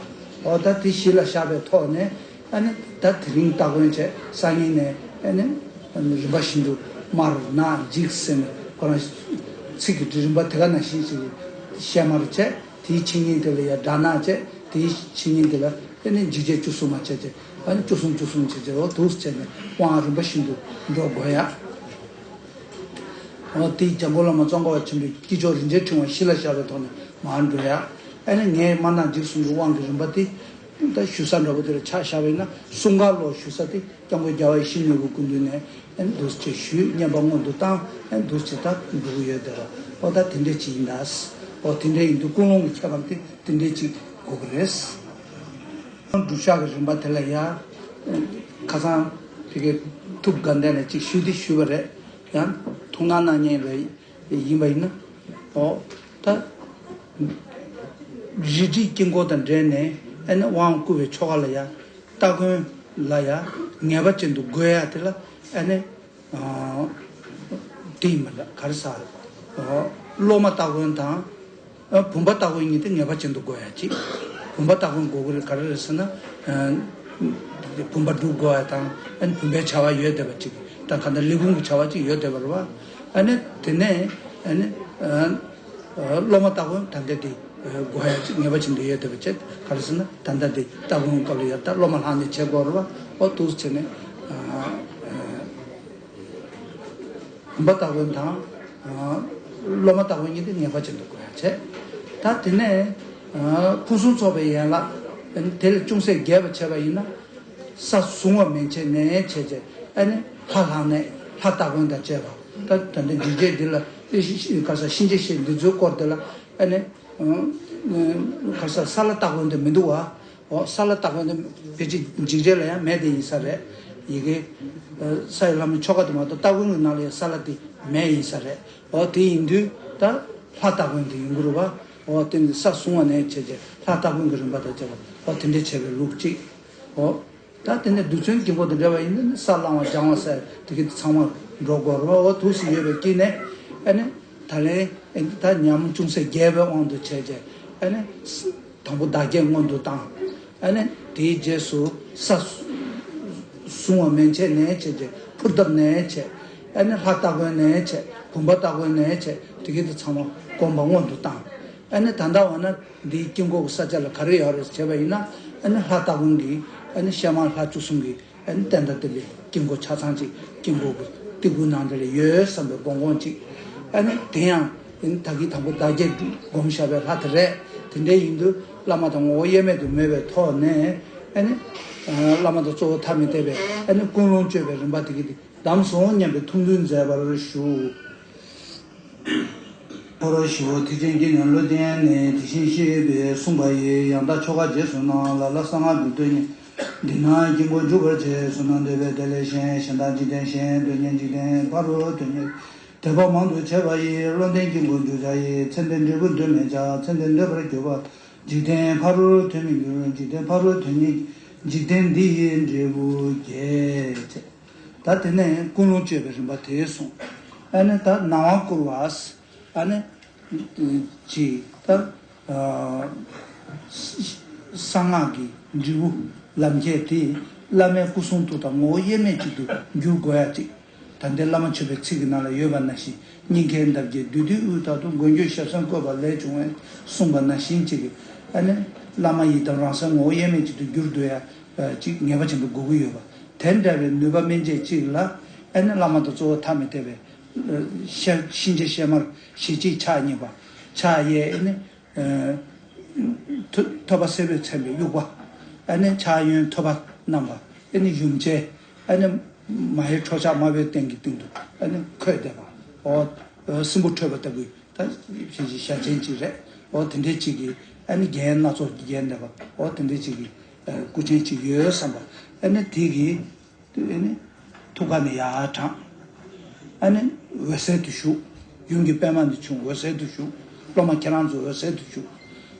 པ། འོ་ད་དེ་གཞི་ལ་བཞག་པའི་ཐོག་ནས། ཨ་ནི་ད་དེ་རིང་སྟ་གོན་བྱས་སང་ཉིན་ནས་ཨ་ནི་རིམ་པ་བཞིན་དུ་དམར་ནག་འཇིགས་ཟེར་ནས་ཁོ་རང་ཚིག་གི་རིམ་པ་དེ་ག་ནང་བཞིན་ཞིག་གི་ཤལ་དམར་བྱས། དེའི་ཕྱི་ཉིན་དེ་ལ་ཡང་དགྲ་ནག་བྱས། དེའི་ཕྱི་ཉིན་དེ་ལ་ཨ་ནི་འཇིགས་བྱེད་བཅུ་གསུམ་མ་བྱས་བྱས། ཨ་ནི་བཅུ་གསུམ་བཅུ་གསུམ་བྱས་བྱས། འོ་འདུག་སེ་བྱས་ནས་དབང་རིམ་པ་བཞིན་དུ་འགྲོ་དགོས་ཡ། འོ་དེ་འཇམ་མགོན་བླ་མ་ཙོང་ཁ་པ་ཆེན་པོའི་དཀྱིལ་ཆོག་རིན་ཆེན་ཕྲེང་བ་གཞི་ལ་བཞག་པའི་ཐོག་ནས་མར་འགྲོ་ཡ། ཨ་ནི་ངས་དམར་ནག་འཇིགས་གསུམ་གྱི་དབང་གི་རིམ་པ་དེ་ད་ཞུ་ས་འདྲ་པོ་དེ་ལ་ཆ་བཞག་པ་ཡིན་ན། གསུང་ག་ལོ་ཞུ་ས་དེ་སྐྱབས་མགོན་རྒྱལ་བ་ཡིད་བཞིན་ནོར་བུའི་སྐུ་མདུན་ནས་ཨ་ནི་འདུག་སེ་ཞུས། བསྙེན་པ་སྔོན་དུ་བཏང་། ཨ་ནི་འདུག་སེ་ད་འགྲོ་གི་ཡོད་བསྡད་པ། འོ་ད་དེ་འདྲས་ཅིག་ཡིན་ད། འོ་དེ་འདྲས་ཡིན་དུས་ཀུན་སློང་གི་ཁྱད་པར་དེ་དེ་འདྲས་ཅིག་དགོས་ཀྱི་རེད། སྒྲུབ་བྱ་གི་རིམ་པ་དེ་ལ་ཡ། ཁ་སང་དེ་གའི་ཐུགས་དགའ་ལྡན་ལ་ཅིག་ཞུས་དེ་ཞུས་པ་རེད། ཡང་ཐུགས་སྣང་གནང་མཁན་ལ་ཡིན་པ་ཡིན་ན། འོ་ད་རིལ་བུའི་དཀྱིལ་འཁོར་དང་འབྲེལ་ནས་ཨ་ནི་དབང་བསྐུར་བའི་ཆོ་ག་ལ་ཡ། སྟ་གོན་ལ་ཡ་ངེས་པ་ཅན་དུ་དགོས་ཡ་དེ་ལ་ཨ་ནི། དེ་ཡིན་པ་ལ་ག་རེ་ཟ། སློབ་མ་སྟ་གོན་དང་བུམ་པ་སྟ་གོན་གཉིས་དེ་ངེས་པ་ཅན་དུ་དགོས་ཡ་གཅིག་བུམ་པ་སྟ་གོན་དགོས་ཀྱི་རེད། ག་རེ་རེད་ཟེར་ན། བུམ་པ་སྒྲུབ་དགོས་ཡ་དང་། ཨ་ནི་བུམ་པའི་བྱ་བ་ཡོད་བསྡད་པ་གཅིག་དང་། གང་ལྟར་ལས་ཁུངས་ཀྱི་བྱ་བ་གཅིག་ཡོད་བསྡད་པ་རེད་བ། ཨ་ནི་དེ་ནས་ཨ་ནི་སློབ་མ་སྟ་གོན་ད་ལྟ་དེ་དགོས་ཡ་གཅིག་ངེས་པ་ཅན་དུ་ཡོད་བསྡད་པ་བྱས། ག་རེ་ཟེར་ན་ད་ལྟ་དེ་སྟ་གོན་སྐབས་ལ་ཡ་ད་སློབ་མ་ལྷག་ནས་བྱེད་དགོས་རེད་བ། འོ་འདུག་སེ་བྱས་ནས། བུམ་པ་སྟ་གོན་དང་། སློབ་མ་སྟ་གོན་གཉིས་དེ་ངེས་པ་ཅན་དུ་དགོས་ཡ་བྱས། ད་དེ་ནས་ཕུན་སུམ་ཚོགས་པའི་ཡན་ལག་དེ་ལས་ཅུང་ཟད་རྒྱས་པ་བྱས་པ་ཡིན་ན། ས་བཟུང་བ་མན་ཆད་ནས་བྱས་བྱས། ཨ་ནི་ལྷ་ལྷག་ནས་ལྷ་སྟ་གོན་དང་བཅས་པ། ད་ད་ལྟ་འཇིགས་བྱེད་འདི་ལ་ག་ས་གཤིན་རྗེ་གཤེད་འདི་ཚོའི་སྐོར་དེ་ལ་ཨ་ནི། ག་ས་ས་ལྷ་སྟ་གོན་དེ་མི་འདུག་བ། འོ་ས་ལྷ་སྟ་གོན་དེ་ཕལ་ཆེར་འཇིགས་བྱེད་ལ་ཡང་མེད་དེ་ཡིན་ས་རེད། ཡི་གེ་ས་ཡི་ལྷ་མོའི་ཆོ་ག་དེ་མ་གཏོགས་སྟ་གོན་གྱི་ནང་ལ་ཡང་ས་ལྷ་དེ་མེད་ཡིན་ས་རེད། འོ་དེ་ཡིན་དུས་ད་ལྷ་སྟ་གོན་དེ་ཡིན་དགོས་རེད་བ། འོ་དེ་ནི་ས་བཟུང་བ་ནས་བྱས་བྱས་ལྷ་སྟ་གོན་གྱི་རིམ་པ་དང་བཅས་པ། འོ་དེ་འདྲས་བྱས་པའི་ལུགས་གཅིག་འོ། ད་དེ་ནས་རྡུལ་ཚོན་དཀྱིལ་འཁོར་དང་འབྲེལ་བ་ཡིན་ན་ནི་ས་བླང་བ་སྦྱང་བ་ཟེར་དེ་གི་ཚང་མ་འགྲོ་དགོས་རེད་བ། འོ་འདུག་སེ་ཡོད་པའི་དཀྱིལ་ནས་ཨ་ནི་ད་ལན་ད་ཉམས་ཅུང་ཟད་རྒྱས་པའི་དབང་དུ་བྱས་བྱས། ཨ་ནི་དང་པོ་བདག་བསྐྱེད་སྔོན་དུ་བཏང་། ཨ་ནི་དེའི་རྗེས་སུ་ས་བཟུང་བ་མན་ཆད་ནས་བྱས་བྱས། ཕུར་བཏབ་ནས་བྱས། ཨ་ནི་ལྷ་སྟ་གོན་ནས་བྱས། བུམ་པ་སྟ་གོན་ནས་བྱས། དེ་གི་དེ་ཚང་མ་སྒོམ་པ་སྔོན་དུ་བཏང་། ཨ་ནི་ད་ལྟ་འོ་ན་འདིའི་དཀྱིལ་འཁོར་གྱི་ས་ཆ་ལ་ག་རེ་ཡོད་རེད་བྱས་པ་ཡིན་ན། ཨ་ནི་ལྷ་སྟ་གོན་གྱི་ཨ་ནི་ཤལ་དམར་ལྷ་བཅུ་གསུམ་གྱི་ཨ་ནི་རྟེན་དང་བརྟེན་པའི་དཀྱིལ་འཁོར་ཆ་ཚང་ཅིག་དཀྱིལ་འཁོར་གྱི་སྟེགས་བུའི་ནང་དེ་ལ་ཡོད་བསམ་པའི་དགོངས་དགོངས་ཅིག་ཨ་ནི་དེ་ཡང་ཨ་ནི་ད་གིན་དང་པོ་བདག་བསྐྱེད་སྒོམ་བཞག་པའི་ལྷ་དེ་རེད། དེ་འདྲ་ཡིན་དུས་བླ་མ་དང་ངོ་བོ་དབྱེར་མེད་དུ་མོས་པའི་ཐོག་ནས། ཨ་ནི་བླ་མ་དང་གཙོ་བོ་ཐ་མི་དད་པའི་ཨ་ནི་ཀུན་སློང་བཅོས་པའི་རིམ་པ་དེ་གི་དེ་གདམས་སོ་སྙམ་པའི་ཐུགས་འདུན་མཛད་པར་ཞུ། འཁོར་ཞི་བ་ཐེག་ཆེན་དཀྱིལ་ནས་བློ་བསྟན་ནས། དེ་བཞིན་གཤེགས་པས་གསུངས་པ་ཡི། ཡང་དག་ཆོ་ག་རྗེས་སུ་གནང་། ལ་ལ་གསང་སྔགས་འབྲུ་དོན་གཉེར། འདི་ན་དཀྱིལ་འཁོར་འཇུག་པར་བྱེད། བསོད་ནམས་འདོད་པས་དེ་ལས་གཞན། གཞན་དག་འཇིག་རྟེན་གཞན། འདོད་ཉིད་འཇིག་རྟེན་ཕ་རོལ་དོན་གཉེར། དད་པ་མང་དུ་བྱས་པ་ཡིས། བློ་ལྡན་དཀྱིལ་འཁོར་འཇུག་བྱ་ཡི། ཚེ་འདིར་འབྲས་བུ་འདོད་མེད་ཀྱང་། ཚེ་འདིར་འདོད་པར་གྱུར་པ། འཇིག་རྟེན་ཕ་རོལ་དོན་མི་འགྱུར། འཇིག་རྟེན་ཕ་རོལ་དོན་གཉེར། འཇིག་རྟེན་འདི་ཡི་འབྲས་བུ་བརྒྱད། ད་དེ་ནས་ཀུན་སློང་བཅོས་པའི་རིམ་པ་དེ་གསུངས། ཨ་ནི་ད་ནང་དབང་བསྐུར་བ། ཨ་ནི་ཅིག་ད་གསང་སྔགས་ཀྱི་འབྲས་བུ་ལམ་ཁྱེར་དེ་བླ་མའི་སྐུ་གསུང་ཐུགས་དང་ངོ་བོ་དབྱེར་མེད་ཅིག་ཏུ་འགྱུར་དགོས་ཡ་ཅིག་ད་ལྟའི་བླ་མ་མཆོད་པའི་ཚིག་གི་ནང་ལ་ཡོད་པ་ནང་བཞིན། སྙིང་གའི་འདབ་བརྒྱད་བདུད་འདུལ་དབུས་མཐའ་དུ། མགོན་ཁྱོད་ཞབས་སེན་བཀོད་པ་ལས་བྱུང་བའི། གསུངས་པ་ནང་བཞིན་ཅིག་གིས་ཨ་ནི་བླ་མ་ཡི་དམ་རང་གསལ་ངོ་བོ་དབྱེར་མེད་ཅིག་ཏུ་འགྱུར་འདོད་ཡ་ཅིག་ངེས་པ་ཅན་དུ་དགོས་ཀྱི་ཡོད་པ། དེ་འདྲ་བའི་ནུས་པ་སྨིན་བྱེད་ཅིག་ལ་ཨ་ནི་བླ་མ་དང་གཙོ་བོ་ཐ་མི་དད་པའི་ཤ་གཤིན་རྗེ་གཤེད་མར་ཞལ་གཅིག་ཕྱག་གཉིས་པ། ཕྱག་གཡས་ཨ་ནི། ཐོད་ཐོད་པ་སེར་པོས་མཚན་པའི་དབྱུག་པ། ཨ་ནི་ཕྱག་གཡོན་ཐོད་པ་བསྣམས་པ། ཨ་ནི་ཡུམ་ཆེན། ཨ་ནི་མ་ཧེ་ཁྲོ་ཆགས་དམར་པོའི་སྟེང་གི་སྟེང་དུ་ཨ་ནི་འཁོད་བསྡད་པ། འོ། སྲིན་པོ་ཁྲོས་པ་ལྟ་བུའི་ད་ཞལ་ཞལ་ཅན་ཅིག་རེད། འོ་དེ་འདྲའི་ཅིག་གིས་ཨ་ནི་རྒྱན་སྣ་ཚོགས་ཀྱིས་བརྒྱན་བསྡད་པ། འོ་དེ་འདྲའི་ཅིག་གི་སྐུ་ཆེན་ཅིག་ཡོད་བསམ་པ། ཨ་ནི་དེ་གིས། ཨ་ནི་ཐུགས་ཀ་ནས་ཡར་དྲངས། ཨ་ནི་འོད་གསལ་དུ་ཞུགས། ཡུམ་གྱི་པདྨ་འདི་བྱུང་འོད་གསལ་དུ་བཞུགས། སློབ་མ་ཁྱེད་རང་ཚོ་འོད་གསལ་དུ་བཞུགས།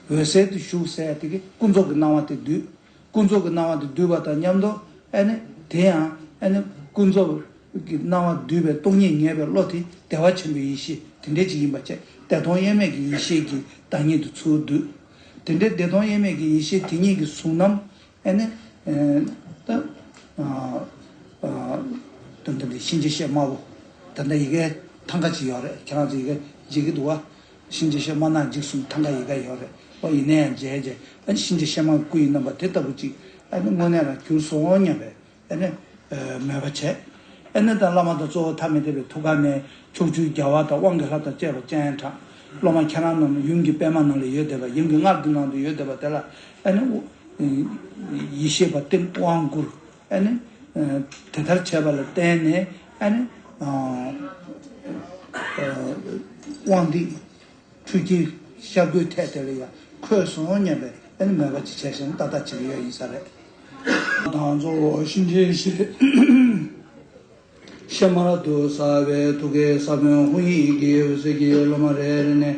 འོད་གསལ་དུ་བཞུགས་ཟེར་ཡ་དེ་གི་ཀུན་རྫོབ་ཀྱི་སྣང་བ་དེ་སྡུད། ཀུན་རྫོབ་ཀྱི་སྣང་བ་དེ་སྡུད་པ་དང་མཉམ་དུ་ཨ་ནི་དེ་ཡང་ཨ་ནི་ཀུན་རྫོབ་ཀྱི་སྣང་བ་སྡུད་པའི་སྟོང་ཉིད་ངེས་པའི་བློ་དེ་བདེ་བ་ཆེན་པོའི་ཡེ་ཤེས་དེ་འདྲས་ཅིག་ཡིན་པ་བྱས། བདེ་སྟོང་དབྱེར་མེད་ཀྱི་ཡེ་ཤེས་ཀྱི་བདག་ཉིད་དུ་ཚུར་སྡུད། དེ་འདྲའི་བདེ་སྟོང་དབྱེར་མེད་ཀྱི་ཡེ་ཤེས་དེ་ཉིད་ཀྱི་གཟུང་རྣམ། ཨ་ནི། ཨ་ད། ཨ་ཨ་ད་ད་འདི་གཤིན་རྗེ་གཤེད་དམར་པོ། ད་ལྟ་ཡི་གེ་ཐང་ག་ཅིག་ཡོད་རེད། ཁྱེད་རང་ཚོ་ཡི་གེ་མཇལ་གྱི་འདུག་བ། གཤིན་རྗེ་གཤེད་དམར་ནག་འཇིགས་གསུམ་ཐང་ག་ཡི་གེ་ཡོད་རེད། ཨོ་ཡིན་ན་ཡང་མཇལ་མཇལ། ཨ་ནི་གཤིན་རྗེ་གཤེད་དམར་སྐུ་ཡི་རྣམ་པ་དེ་ལྟ་བུ་ཅིག་ཨ་ནི་དངོས་གནས་ལ་གྱུར་སོང་སྙམ་པའི་ཨ་ནི་མོས་པ་བྱས། ཨ་ནི་ད་བླ་མ་དང་གཙོ་བོ་ཐ་མི་དད་པའི་ཐུགས་ཀ་ནས་ཕྱོགས་བཅུའི་རྒྱལ་བ་དང་དབང་གི་ལྷ་དང་བཅས་པ་སྤྱན་དྲངས། སློབ་མ་ཁྱེད་རང་རྣམས་ཡུམ་གྱི་པདྨ་ནང་ལ་ཡོད་བསྡད་པ། ཡུམ་གྱི་མངལ་གྱི་ནང་དུ་ཡོད་བསྡད་པ་དེ་ལ་ཨ་ནི་ཡེ་ཤེས་པ་སྟེང་དབང་བསྐུར། ཨ་ནི་དེ་ལྟར་བྱས་པ་ལ་བརྟེན་ནས་ཨ་ནི་དབང་འདི་འཕྲུལ་གྱི་ཤར་སྒོའི་ཐད་དེ་ལ་ཡང་འཁོད་སོང་སྙམ་པའི་ཨ་ནི་མོས་པ་ཅིག་བྱས་ཤིང་ཏག་ཏག་བྱེད་ཀྱི་ཡོད་ཡིན་ས་རེད། དང་གཙོ་བོ་གཤིན་རྗེ་གཤེད་གཤེད་དམར་དུ་གསལ་བའི་ཐུགས་ཀའི་ས་བོན་ཧཱུྃ་ཡིག་གི་འོད་ཟེར་གྱིས་སློབ་མ་རེ་རེ་ནས་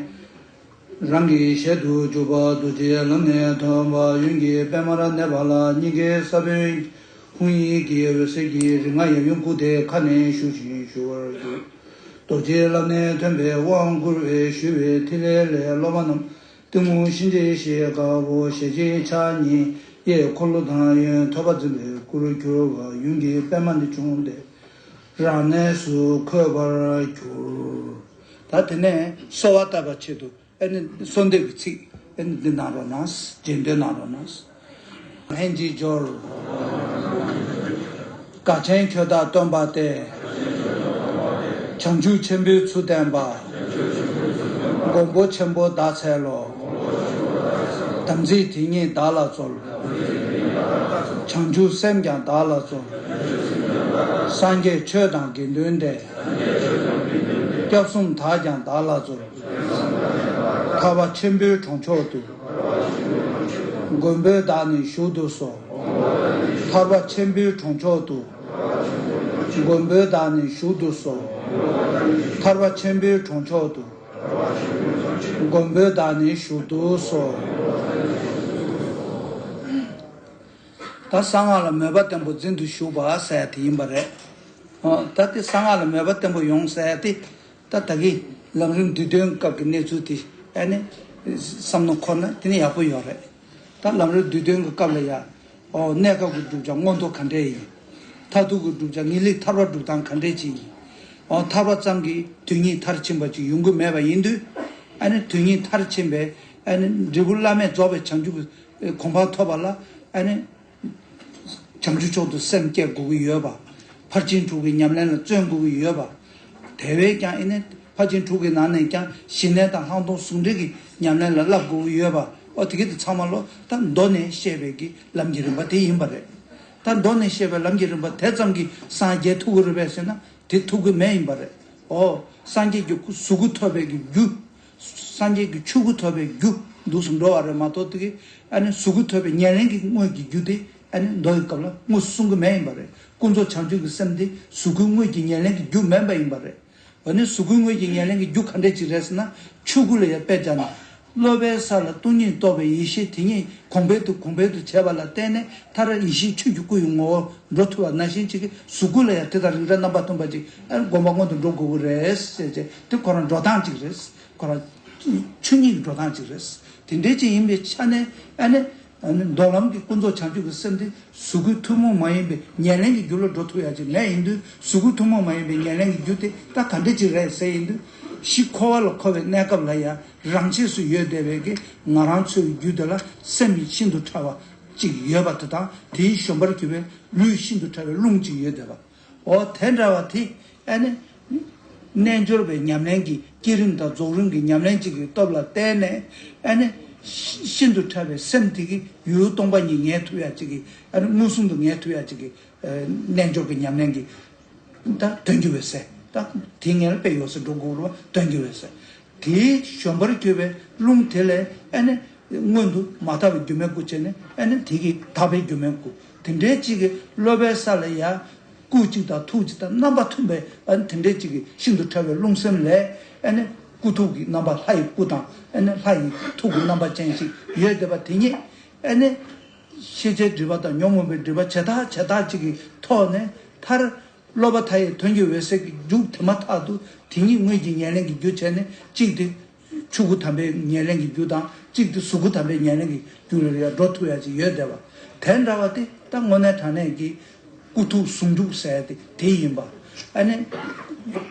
རང་གི་ཞལ་དུ་གྱུར་པ་རྡོ་རྗེའི་ལམ་ནས་ཐོན་པ་ཡུམ་གྱི་པདྨར་གནས་པ་ལ་སྙིང་གའི་ས་བོན་ཧཱུྃ་ཡིག་གི་འོད་ཟེར་གྱིས་རིགས་ལྔ་ཡབ་ཡུམ་སྐུ་དེ་ཁ་ནས་ཞུ་ཞིང་ཞུ་བར་གྱུར། རྡོ་རྗེའི་ལམ་ནས་ཐོན་པའི་དབང་བསྐུར་བས་ཞུ་བའི་ཐིག་ལེ་ལས་སློབ་མ་རྣམས་གཏི་མུག་གཤིན་རྗེའི་གཤེད་དཀར་པོ་ཞལ་གཅིག་ཕྱག་གཉིས་གཡས་འཁོར་ལོ་དང་གཡོན་ཐོད་པ་འཛིན་པའི་སྐུར་གྱུར་པ་ཡུམ་གྱི་པདྨ་འདི་བྱུང་སྟེ་རང་གནས་སུ་འཁོད་པར་གྱུར། ད་དེ་ནས་གསོལ་བ་བཏབ་པའི་ཆེད་དུ་ཨ་ནི་གསོལ་འདེབས་ཀྱི་ཚིག་ཨ་ནི་འདི་གནང་རོགས་གནང་། རྗེས་ཟློས་གནང་རོགས་གནང་། ལྷན་ཅིག་སྦྱོར། དགའ་ཆེན་ཁྱོད་བདག་སྟོན་པ་སྟེ། བྱང་ཆུབ་ཆེན་པོའི་ཚུལ་བསྟན་པ། མགོན་པོ་ཆེན་པོ་བདག་འཚལ་ལོ། དམ་ཚིག་དེ་ཉིད་བདག་ལ་སྩོལ། བྱང་ཆུབ་སེམས་ཀྱང་བདག་ལ་སྩོལ། སངས་རྒྱས་ཆོས་དང་དགེ་འདུན་ཏེ། སྐྱབས་གསུམ་དག་ཀྱང་བདག་ལ་སྩོལ། ཐར་པ་ཆེན་པོའི་གྲོང་མཆོག་ཏུ། མགོན་པོས་བདག་ནི་བཞུགས་སུ་གསོལ། ཐར་པ་ཆེན་པོའི་གྲོང་མཆོག་ཏུ། མགོན་པོས་བདག་ནི་བཞུགས་སུ་གསོལ། ཐར་པ་ཆེན་པོའི་གྲོང་མཆོག་ཏུ། མགོན་པོས་བདག་ནི་བཞུགས་སུ་གསོལ། ད་གསང་སྔགས་ལ་མོས་པ་བརྟན་པོ་འཛིན་དུ་གཞུག་པ་ཟེར་ཡ་དེ་ཡིན་པ་རེད། ཨོ། ད་དེ་གསང་སྔགས་ལ་མོས་པ་བརྟན་པོ་ཡོང་ཟེར་ཡ་དེ། ད་ད་གིན་ལམ་རིམ་བསྡུས་དོན་སྐབས་ཀྱི་གནས་ཚུལ་དེ་ཨ་ནི་བསམ་མནོ་འཁོར་ན་དེ་ནི་ཡག་པོ་ཡོད་རེད། ད་ལམ་རིམ་བསྡུས་དོན་གྱི་སྐབས་ལ་ཡ། ཨོ། གནས་སྐབས་ཀྱི་བསྒྲུབ་བྱ་མངོན་མཐོ་ག་འདྲས་ཡིན། མཐར་ཐུག་གི་བསྒྲུབ་བྱ་ངེས་ལེགས་ཐར་པ་སྒྲུབ་སྟངས་ག་འདྲས་ཅིག་ཡིན། ཨོ། ཐར་པ་ཙམ་གྱིས་དོན་གཉིས་མཐར་ཕྱིན་པ་ཅིག་ཡོང་གི་མེད་པ་ཡིན་དུས། ཨ་ནི་དོན་གཉིས་མཐར་ཕྱིན་པའི་ཨ་ནི་འབྲས་བུ་བླ་མེད་རྫོགས་པའི་བྱང་ཆུབ་ཀྱི་གོ་འཕང་ཐོབ་པ་ལ་ཨ་ནི། བྱང་ཆུབ་མཆོག་ཏུ་སེམས་བསྐྱེད་དགོས་ཀྱི་ཡོད་པ། ཕར་ཕྱིན་དྲུག་གི་ཉམས་ལེན་ལ་བརྩོན་དགོས་ཀྱི་ཡོད་པ། དེ་བས་ཀྱང་ཨེ་ནས་ཕར་ཕྱིན་དྲུག་གི་ནང་ནས་ཀྱང་ཞི་གནས་དང་ལྷག་མཐོང་ཟུང་འབྲེལ་གྱི་ཉམས་ལེན་ལ་བསླབ་དགོས་ཀྱི་ཡོད་པ། ཨོ་དེ་གི་དེ་ཚང་མ་ལོ་ད་མདོ་ནས་བཤད་པའི་གི་ལམ་གྱི་རིམ་པ་དེ་ཡིན་པ་རེད། ད་མདོ་ནས་བཤད་པའི་ལམ་གྱི་རིམ་པ་དེ་ཙམ་གྱིས་སངས་རྒྱས་ཐུབ་ཀྱི་རེད་པས་ཟེར་ན་དེ་ཐུབ་ཀྱི་མེད་ཡིན་པ་རེད། ཨོ་སངས་རྒྱས་ཀྱི་གཟུགས་སྐུ་ཐོབ་པའི་གི་རྒྱུ། སངས་རྒྱས་ཀྱི་ཆོས་སྐུ་ཐོབ་པའི་རྒྱུ་འདུག་སེ་འགྲོ་བ་རེད་མ་གཏོགས་དེ་གི་ཨ་ནི་གཟུགས་སྐུ་ཐོབ་པའི་ཉམས་ལེན་གྱི་དངོས་ཀྱི་རྒྱུ་དེ་ཨ་ནི་མདོ་ཡི་སྐབས་ལ་དངོས་སུ་གསུང་གི་མེད་ཡིན་པ་རེད། ཀུན་རྫོབ་བྱང་ཆུབ་ཀྱི་སེམས་དེ་གཟུགས་སྐུའི་དངོས་ཀྱི་ཉམས་ལེན་གྱི་རྒྱུ་མིན་པ་ཡིན་པ་རེད། འོ་ན་གཟུགས་སྐུའི་དངོས་ཀྱི་ཉམས་ལེན་གྱི་རྒྱུ་ག་འདྲ་ཅིག་རེད་ཟེར་ན་ཆོས་སྐུ་ལ་ཡང་དཔེ་སྦྱར་ན། སློབ་པའི་ས་ལ་སྟོང་ཉིད་རྟོགས་པའི་ཡེ་ཤེས་དེ་ཉིད་གོང་འཕེལ་དུ་གོང་འཕེལ་དུ་བྱས་པ་ལ་བརྟེན་ནས་མཐར་ཡེ་ཤེས་ཆོས་ཀྱི་སྐུ་ཡི་ངོ་བོར་འགྲོ་ཐུབ་པ་ནང་བཞིན་ཅིག་གི་གཟུགས་སྐུ་ལ་ཡང་དེ་ལྟར་རིགས་འདྲ་རྣམ་པ་མཐུན་པ་ཅིག་ཨ་ནི་སྒོམ་པ་སྔོན་དུ་འགྲོ་དགོས་ཀྱི་རེད་ཟེར་བྱས་དེ་ཁོ་རང་འགྲོ་སྟངས་ཅིག་རེད། ཁོ་རང་ཆོས་ཉིད་ཀྱི་འགྲོ་སྟངས་ཅིག་རེད། དེ་འདྲའི་ཅིག་ཡིན་པའི་ཆ་ནས་ཨ་ནི་ཨ་ནི་མདོ་ལམ་གྱི་ཀུན་རྫོབ་བྱང་ཆུབ་ཀྱི་སེམས་དེ་གཟུགས་སྐུའི་ཐུན་མོང་མ་ཡིན་པའི་ཉམས་ལེན་གྱི་རྒྱུ་ལ་འགྲོ་ཐུབ་ཡ་ཅིག་མེད་ཡིན་དུས་གཟུགས་སྐུའི་ཐུན་མོང་མ་ཡིན་པའི་ཉམས་ལེན་གྱི་རྒྱུ་དེ་ད་ག་འདྲ་ཅིག་རེད་ཟེར་ཡིན་དུས་གཞི་འཁོར་བ་ལ་འཁོར་བའི་གནས་སྐབས་ལ་ཡང་། རང་ཆས་སུ་ཡོད་བསྡད་པའི་གི་ང་རང་ཚོའི་རྒྱུད་དེ་ལ་སེམས་ཤིན་ཏུ་ཕྲ་བ་གཅིག་ཡོད་པ་དེ་དང་དེའི་བཞོན་པར་གྱུར་པའི་ལུས་ཤིན་ཏུ་ཕྲ་བའི་རླུང་གཅིག་ཡོད་བསྡད་པ། འོ་དེ་འདྲ་བ་དེ་ཨ་ནི། རྣལ་འབྱོར་པའི་ཉམས་ལེན་གྱི་བསྐྱེད་རིམ་དང་རྫོགས་རིམ་གྱི་ཉམས་ལེན་གཅིག་གི་སྟོབས་ལ་བརྟེན་ནས་ཨ་ནི། ཤིན་ཏུ་ཕྲ་བའི་སེམས་དེ་གི་ཡུལ་སྟོང་པ་ཉིད་ངེས་ཐུབ་ཡ་གཅིག་གི་ཨ་ནི་མངོན་སུམ་དུ་ངེས་ཐུབ་ཡ་གཅིག་གི་རྣལ་འབྱོར་གྱི་ཉམས་ལེན་གྱི། ད་དོན་གྱི་འོད་གསལ། ད་དེ་ངེས་ལ་དཔེ་ཡོད་ཟེར་འགྲོ་དགོས་རེད་བ་དོན་གྱི་འོད་གསལ། དེའི་བཞོན་པར་གྱུར་པའི་རླུང་དེ་ལས་ཨ་ནི་མངོན་དུ་མ་དག་པའི་སྒྱུ་མའི་སྐུ་བྱས་ནས་ཨ་ནི་དེ་གི་དག་པའི་སྒྱུ་མའི་སྐུ་དེ་འདྲའི་གཅིག་གི་སློབ་པའི་ས་ལ་ཡ། སྐུ་གཅིག་དང་ཐུགས་གཅིག་དང་རྣམ་པ་མཐུན་པའི་ཨ་ནི་དེ་འདྲའི་ཅིག་གི་ཤིན་ཏུ་ཕྲ་བའི་རླུང་སེམས་ལས་ཨ་ནི་སྐུ་ཐུགས་ཀྱི་རྣམ་པ་ལྷ་ཡི་སྐུ་དང་ཨ་ནི་ལྷ་ཡི་ཐུགས་ཀྱི་རྣམ་པ་ཅན་ཞིག་ཡོད་བསྡད་པ་དེ་ཉིད་ཨ་ནི་ཤེས་བྱའི་སྒྲིབ་པ་དང་ཉོན་མོངས་པའི་སྒྲིབ་པ་བྱེ་བྲག་བྱེ་བྲག་ཅིག་གི་ཐོག་ནས་མཐར། སློབ་པ་མཐའ་ཡས་དོན་གྱི་འོད་ཟེར་གྱི་རྒྱུ་དེ་མ་ཐག་ཏུ་དེ་ཉིད་དངོས་ཀྱི་ཉེར་ལེན་གྱི་རྒྱུ་བྱས་ནས་གཅིག་དེ་ཆོས་སྐུ་དམ་པའི་ཉེར་ལེན་གྱི་རྒྱུ་དང་གཅིག་དེ་གཟུགས་སྐུ་དམ་པའི་ཉེར་ལེན་གྱི་རྒྱུ་ལ་ཡང་འགྲོ་ཐུབ་ཡ་ཅིག་ཡོད་བསྡད་པ། དེ་འདྲ་བ་དེ་ད་དངོས་གནས་དྲང་གནས་ཀྱི་སྐུ་ཐུགས་ཟུང་འཇུག་ཟེར་ཡ་དེ་དེ་ཡིན་པ། ཨ་ནི་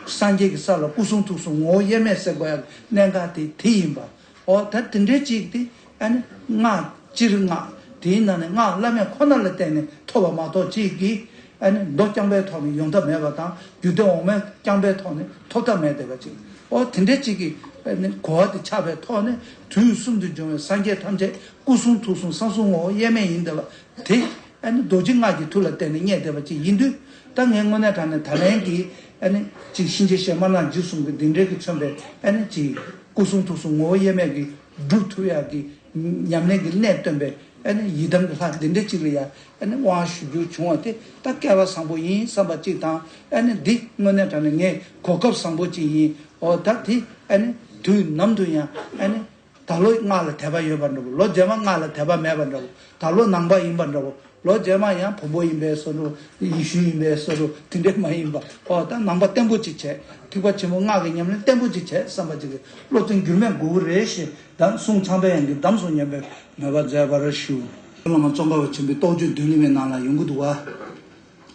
སངས་རྒྱས་ཀྱི་ས་ལ་སྐུ་གསུང་ཐུགས་གསུམ་ངོ་བོ་དབྱེར་མེད་ཟེར་དགོས་ཡ་གནད་འགག་དེ་དེ་ཡིན་པ། འོ་ད་དེ་འདྲའི་ཅིག་དེ་ཨ་ནི་སྔགས་སྤྱིར་སྔགས་དེའི་ནང་ནས་སྔགས་བླ་མེད་ཁོ་ན་ལ་བརྟེན་ནས་ཐོབ་པ་མ་གཏོགས་ཅིག་གིས་ཨ་ནི་མདོ་རྐྱང་པའི་ཐོག་ནས་ཡོང་ཐབས་མེད་པ་དང་རྒྱུད་སྡེ་འོག་མའི་རྐྱང་པའི་ཐོག་ནས་ཐོབ་ཐབས་མེད་བསྡད་པ་ཅིག་འོ་དེ་འདྲའི་ཅིག་གིས་ཨ་ནི་གོ་བ་དེ་ཆགས་པའི་ཐོག་ནས་དུས་གསུམ་དུ་འབྱུང་བའི་སངས་རྒྱས་ཐམས་ཅད་སྐུ་གསུང་ཐུགས་གསུམ་གསང་གསུམ་ངོ་བོ་དབྱེར་མེད་ཡིན་བསྡད་པ་དེ། ཨ་ནི་རྡོ་རྗེ་སྔགས་ཀྱི་མཐུ་ལ་བརྟེན་ནས་རྙེད་བསྡད་པ་ཅིག་ཡིན་དུས་ད་ངས་དངོས་གནས་དྲང་གནས་ད་ལན་གྱི་ཨ་ནི་ཅིག་གཤིན་རྗེ་གཤེད་དམར་ནག་འཇིགས་གསུམ་གྱི་འདི་འདྲའི་གི་མཚོན་པའི་ཨ་ནི་ཅིག་སྐུ་གསུང་ཐུགས་གསུམ་ངོ་བོ་དབྱེར་མེད་ཀྱི་སྒྲུབ་ཐུབ་ཡག་གི་ཉམས་ལེན་གྱི་གནད་སྟོན་པའི་ཨ་ནི་ཡི་དམ་གྱི་ལྷ་འདི་འདྲ་ཅིག་ལ་ཡ་ཨ་ནི་དབང་ཞུ་རྒྱུ་བྱུང་བ་དེ་ད་སྐལ་བ་བཟང་པོ་ཡིན་བསམ་པ་ཅིག་དང་ཨ་ནི་འདི་དངོས་གནས་དྲང་གནས་ངས་གོ་སྐབས་བཟང་པོ་ཅིག་ཡིན། འོ་ད་དེ་ཨ་ནི་དུས་ནམ་དུ་ཡང་ཨ་ནི། ད་ལོ་སྔགས་ལ་དད་པ་ཡོད་པ་འདྲ་བོ། ལོ་རྗེས་མ་སྔགས་ལ་དད་པ་མེད་པ་འདྲ་བོ། ད་ལོ་ནང་པ་ཡིན་པ་འདྲ་བོ། ལོ་རྗེས་མ་ཡང་བོན་པོ་ཡིན་པའི་བཟོ་འདྲ་བོ། ཡེ་ཤུ་ཡིན་པའི་བཟོ་འདྲ་བོ། དེ་འདྲས་མ་ཡིན་པ། ཨོ་ད་ནང་པ་བརྟན་པོ་ཅིག་བྱས། ཐེག་པ་ཆེན་པོ་སྔགས་ཀྱི་ཉམས་ལེན་བརྟན་པོ་ཅིག་བྱས་བསམ་པ་ཅིག་གི་བློ་བརྟན་འགྱུར་མེད་དགོས་ཀྱི་རེད་ཞེས་གདམས་གསུངས། ཚངས་པས་ཡང་བསྐྱར་གདམས་སུ་ཉན་པས་མོས་པ་མཛད་པར་ཞུ། བླ་མ་ཙོང་ཁ་པ་ཆེན་པོའི་རྟོགས་བརྗོད་མདུན་ལེགས་མའི་ནང་ལ་ཡོང་གི་འདུག་བ།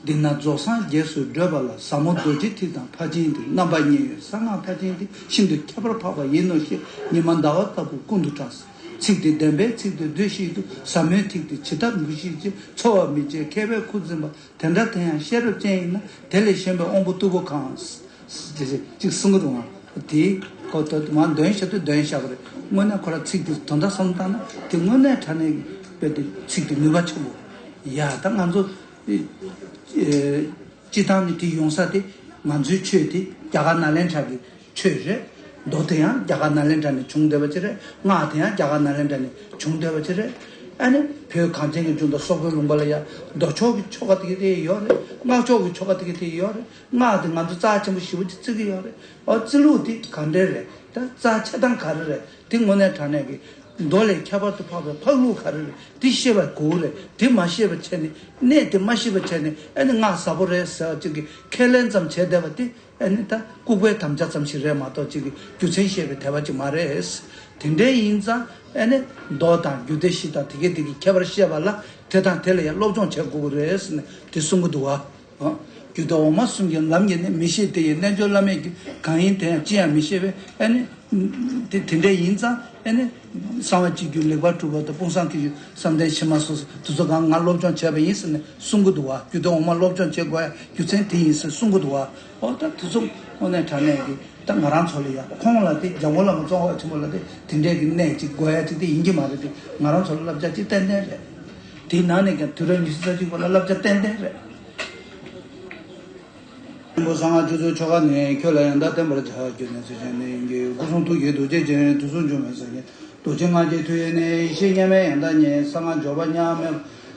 འདི་ན་རྫོགས་སངས་རྒྱས་སུ་བགྲོད་པ་ལ། ཟབ་མོ་རྡོ་རྗེ་ཐིག་དང་ཕར་ཕྱིན་ཏེ། རྣམ་པ་གཉིས་ཡོད་གསང་སྔགས་ཕར་ཕྱིན་ཏེ། ཤིན་ཏུ་ཁྱད་པར་འཕགས་པ་ཡིན་ནོ་ཞེས། ཉི་མ་ཟླ་བ་ལྟ་བུ་ཀུན་ཏུ་གྲགས། ཚིག་དེ་བདེན་པའི་ཚིག་ཏུ་འདོད་བཞིན་དུ། ཟབ་མོའི་ཐིག་དེ་ཇི་ལྟར་འབུལ་ཞིག་ཅེས། འཚོ་བ་མི་བྱེད་མཁས་པས་ཁུར་འཛིན་པ། དེ་འདྲ་དེ་ཡང་ཤེས་རབ་ཅན་ཡིན་ན། དེ་ལས་གཞན་པའི་དབང་པོ་རྟུལ་པོ་གང་། ཅེས་ཅིག་གསུང་གི་འདུག་ཨང་། དེ་ཁོ་ད་མ་འདོན་བྱ་དུ་འདོན་བྱ་བ་རེད། དངོས་གནས་ཁོ་ར་ཚིག་དེ་དོན་དག་བསམ་བཏང་ན་དེ་དངོས་གནས་དྲང་གནས་ཀྱི་དཔེ་དེ་ཚིག་དེ་ནུས་པ་ཆེན་པོ། ཡ་ད་ང་ཚོ། ཨེ། སྤྱི་བཏང་ནས་དེ་ཡོང་ས་དེ་ང་ཚོའི་ཆོས་དེ་རྒྱ་གར་ནཱ་ལེནྡྲ་གི་ཆོས་རེད། མདོ་དེ་ཡང་རྒྱ་གར་ནཱ་ལེནྡྲ་ནས་བྱུང་བསྡད་པ་ཅིག་རེད། སྔགས་དེ་ཡང་རྒྱ་གར་ནཱ་ལེནྡྲ་ནས་བྱུང་བསྡད་པ་ཅིག་རེད། ཨ་ནི་བོད་གངས་ཅན་གྱི་ལྗོངས་དང་སོག་པོའི་ལུང་པ་ལ་ཡང་མདོ་ཕྱོགས་ཀྱི་ཆོ་ག་དེ་ག་དེ་ཡོད་རེད། སྔགས་ཕྱོགས་ཀྱི་ཆོ་ག་དེ་ག་དེ་ཡོད་རེད། སྔགས་དེ་ང་ཚོ་རྩ་ཆེན་པོ་ཞེ་པོ་ཅིག་བརྩི་གི་ཡོད་རེད། ཨོ་རྩི་ལུགས་དེ་ག་འདྲས་རེད། ད་རྩ་ཆེ་སྟངས་ག་རེ་རེད། དེ་དངོས་གནས་དྲང་གནས་ཀྱི་མདོ་ལས་ཁྱད་པར་དུ་འཕགས་པའི་འཕགས་ལུགས་ག་རེ་རེད། དེ་ཤེས་པ་དགོས་རེད། དེ་མ་ཤེས་པ་བྱས་ནས་གནད་དེ་མ་ཤེས་པ་བྱས་ནས་ཨ་ནི་སྔགས་ཟབ་པོ་རེད་ཟེར་བ་ཅིག་གི་ཁས་ལེན་ཙམ་བྱས་བསྡད་པ་དེ་ཨ་ནི་ད་ལྐུགས་པའི་དམ་བཅའ་ཙམ་ཞིག་རེད་མ་གཏོགས་ཅིག་གི་རྒྱུ་མཚན་ཤེས་པའི་དད་པ་ཅིག་མ་རེད། དེ་འདྲའི་ཡིན་ཙང་ཨ་ནི་མདོ་དང་རྒྱུད་སྡེ་བཞི་དང་དེ་གའི་དེ་གི་ཁྱད་པར་ཤེས་པ་ལ་དེ་དང་དེ་ལ་ཡང་སློབ་སྦྱོང་བྱེད་དགོས་ཀྱི་རེད་ཟེར་ནས་དེ་གསུང་གི་འདུག་བ། རྒྱུད་སྡེ་འོག་མ་གསུམ་གྱི་ལམ་གྱི་ནི་མི་ཤེས་དེ་ཡི་རྣལ་འབྱོར་བླ་མེད་ཀྱི་གང་ཡིན་དེ་ཡང་ཅི་ཡང་མི་ཤེས་པས། ཨ་ནི་དེ་དེ་འདྲ་ཡིན་ཙང་ཨ་ནི་གསང་བ་སྤྱོད་རྒྱུད་ལེགས་པར་གྲུབ་པ་དང་དཔུང་བཟང་ཐེག་མཆོག་བསམ་གཏན་ཕྱི་མ་སོགས་སུ་དེ་ཚོ་གང་ང་སློབ་སྦྱོང་བྱས་པ་ཡིན་ཟེར་ནས་གསུང་གི་འདུག་བ། རྒྱུད་སྡེ་འོག་མ་སློབ་སྦྱོང་བྱེད་དགོས་ཡ་རྒྱུ་མཚན་དེ་ཡིན་ཟེར་གསུང་གི་འདུག་བ། འོ་ད་དེ་ཚོ་དངོས་གནས་དྲང་གནས་ཀྱི་ད་ང་རང་ཚོ་ལ་ཡ་ཁོང་ལ་དེ་འཇམ་མགོན་བླ་མ་ཙོང་ཁ་པ་ཆེན་པོ་ལ་དེ་དེ་འདྲས་ཀྱི་གནད་ཅིག་དགོས་ཡ་ཅིག་དེ་ཡིན་གྱི་མ་རེད། དེ་ང་རང་ཚོ་ལ་བསླབ་བྱ་ཅིག་ཏན་ཏན་རེད། དེའི་ནང་ནས་ཀྱང་དུས་རབས་ཉི་ཤུ་རྩ་གཅིག་པ་ལ་བསླབ་བྱ་ཏན་ཏན་རེད། ཆེན་པོ་གསང་སྔགས་སྤྱོད་ཚུལ་ཆོ་ག་ནི། ཁྱོད་ལ་ཡང་དག་བསྟན་པར་བྱ། ཁྱོད་ནི་ཚུལ་ཆེན་ནི་ཡིན་གྱི། སྐུ་གསུང་ཐུགས་ཀྱི་རྡོ་རྗེ་ཅན། དུས་གསུམ་འབྱུང་བའི་སངས་རྒྱས། རྡོ་རྗེ་སྔགས་ཀྱི་མཐུ་ཡིས་ནི། ཡེ་ཤེས་མཉམ་མེད་ཡང་དག་ཉིད། གསང་སྔགས་འབྱོར་པ་མཉམ་མེད་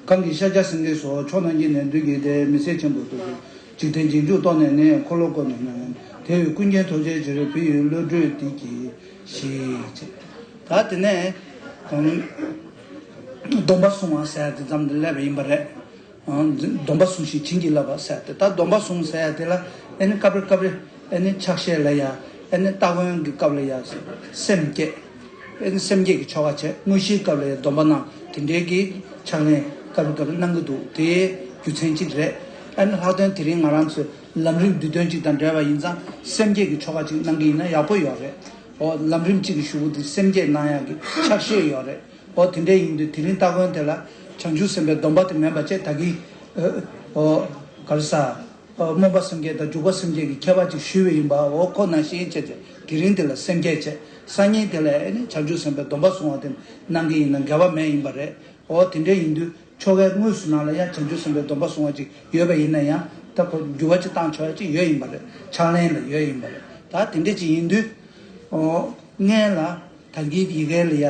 གང་གིས་ཤཱཀྱ་སེང་གེ་སོགས། ཕྱོགས་རྣམས་ཀྱི་ནས་འདུས་ཀྱི་སྟེ། མི་ཟད་ཆེན་པོའི་རྡོ་རྗེ། འཇིག་རྟེན་རྗེས་འཇུག་ཐོབ་ནས་ནི། འཁོར་ལོ་བསྐོར་ནས་ནི། དེ་བས་ཀུན་མཁྱེན་ཐུགས་རྗེ་ཆེར། བུ་ཡི་བློ་གྲོས་འདི་གྱིས་ཤིག་ད་དེ་ནས་སྡོམ་པ་བསྲུང་བ་ཟེར་ཡ་དེ་ཙམ་དུ་སླེབས་པ་ཡིན་པ་རེད། སྡོམ་པ་བསྲུང་ཞིང་བྱིན་གྱིས་བརླབ་པ་ཟེར་ཏེ། ད་སྡོམ་པ་བསྲུང་ཟེར་ཡ་དེ་ལ་ཨེ་ནི་སྐབས་རེ་སྐབས་རེ་ཨེ་ནི་ཕྱག་བཞེས་ལ་ཡ། ཨེ་ནི་སྟ་གོན་གྱི་སྐབས་ལ་ཡ། སེམས་བསྐྱེད། ཨེ་ནི་སེམས་བསྐྱེད་ཀྱི་ཆོ་ག་བྱས། དངོས་གཞིའི་སྐབས་ལ་ཡ་སྡོམ་པ་གནང་། དེ་འདྲའི་གི་ཕྱག་ལེན་སྐབས་རེ་སྐབས་རེ་གནང་གི་འདུག་དེའི་རྒྱུ་མཚན་གཅིག་རེད། ཨེ་ནི་ལྷག་དོན་དེ་རིང་ང་རང་ཚོས་ལམ་རིམ་བསྡུས་དོན་གཅིག་དང་འབྲེལ་བ་ཡིན་ཙང་སེམས་བསྐྱེད་ཀྱི་ཆོ་ག་ཅིག་གནང་གི་ཡིན་ན་ཡག་པོ་ཡོད་རེད། འོ་ལམ་རིམ་གཅིག་གི་གཞུག་གུ་དེ་སེམས་བསྐྱེད་གནང་ཡག་གི་ཕྱག་བཞེས་ཡོད་རེད། འོ་དེ་འདྲ་ཡིན་དུས་དེ་རིང་སྟ་གོན་དེ་ལ་བྱང་ཆུབ་སེམས་དཔའི་སྡོམ་པ་དེ་མིན་པ་བྱས། ད་གིན་ཨ་ཨོ་ག་རེ་ཟ། ཨ་སྨོན་པ་སེམས་བསྐྱེད་དང་འཇུག་པ་སེམས་བསྐྱེད་ཀྱི་ཁྱད་པར་ཅིག་ཞུས་པ་ཡིན་པ། འོ་ཁོ་ནང་བཞིན་བྱས་བྱས་དེ་རིང་དེ་ལ་སེམས་བསྐྱེད་བྱས། སང་ཉིན་དེ་ལ་ཨེ་ནི་བྱང་ཆུབ་སེམས་དཔའི་སྡོམ་པ་བསྲུང་བ་དེ་གནང་གི་ཡིན་ན་འགལ་བ་མེད་ཡིན་པ་རེད། འོ་དེ་འདྲ་ཡིན་དུས་ཆོ་གའི་དངོས་སུ་ནང་ལ་ཡང་བྱང་ཆུབ་སེམས་དཔའི་སྡོམ་པ་བསྲུང་བ་ཅིག་ཡོད་པ་ཡིན་ན་ཡང་ད་ཁོ་འགྱུར་བ་ཅིག་བཏང་ཆོག་ཡ་ཅིག་ཡོད་ཡིན་པ་རེད། ཕྱག་ལེན་ལ་ཡོད་ཡིན་པ་རེད། ད་དེ་འདྲ་ཅིག་ཡིན་དུས་འོ་སྔན་ལ། ད་གིན་ཡི་གེ་ལ་ཡ་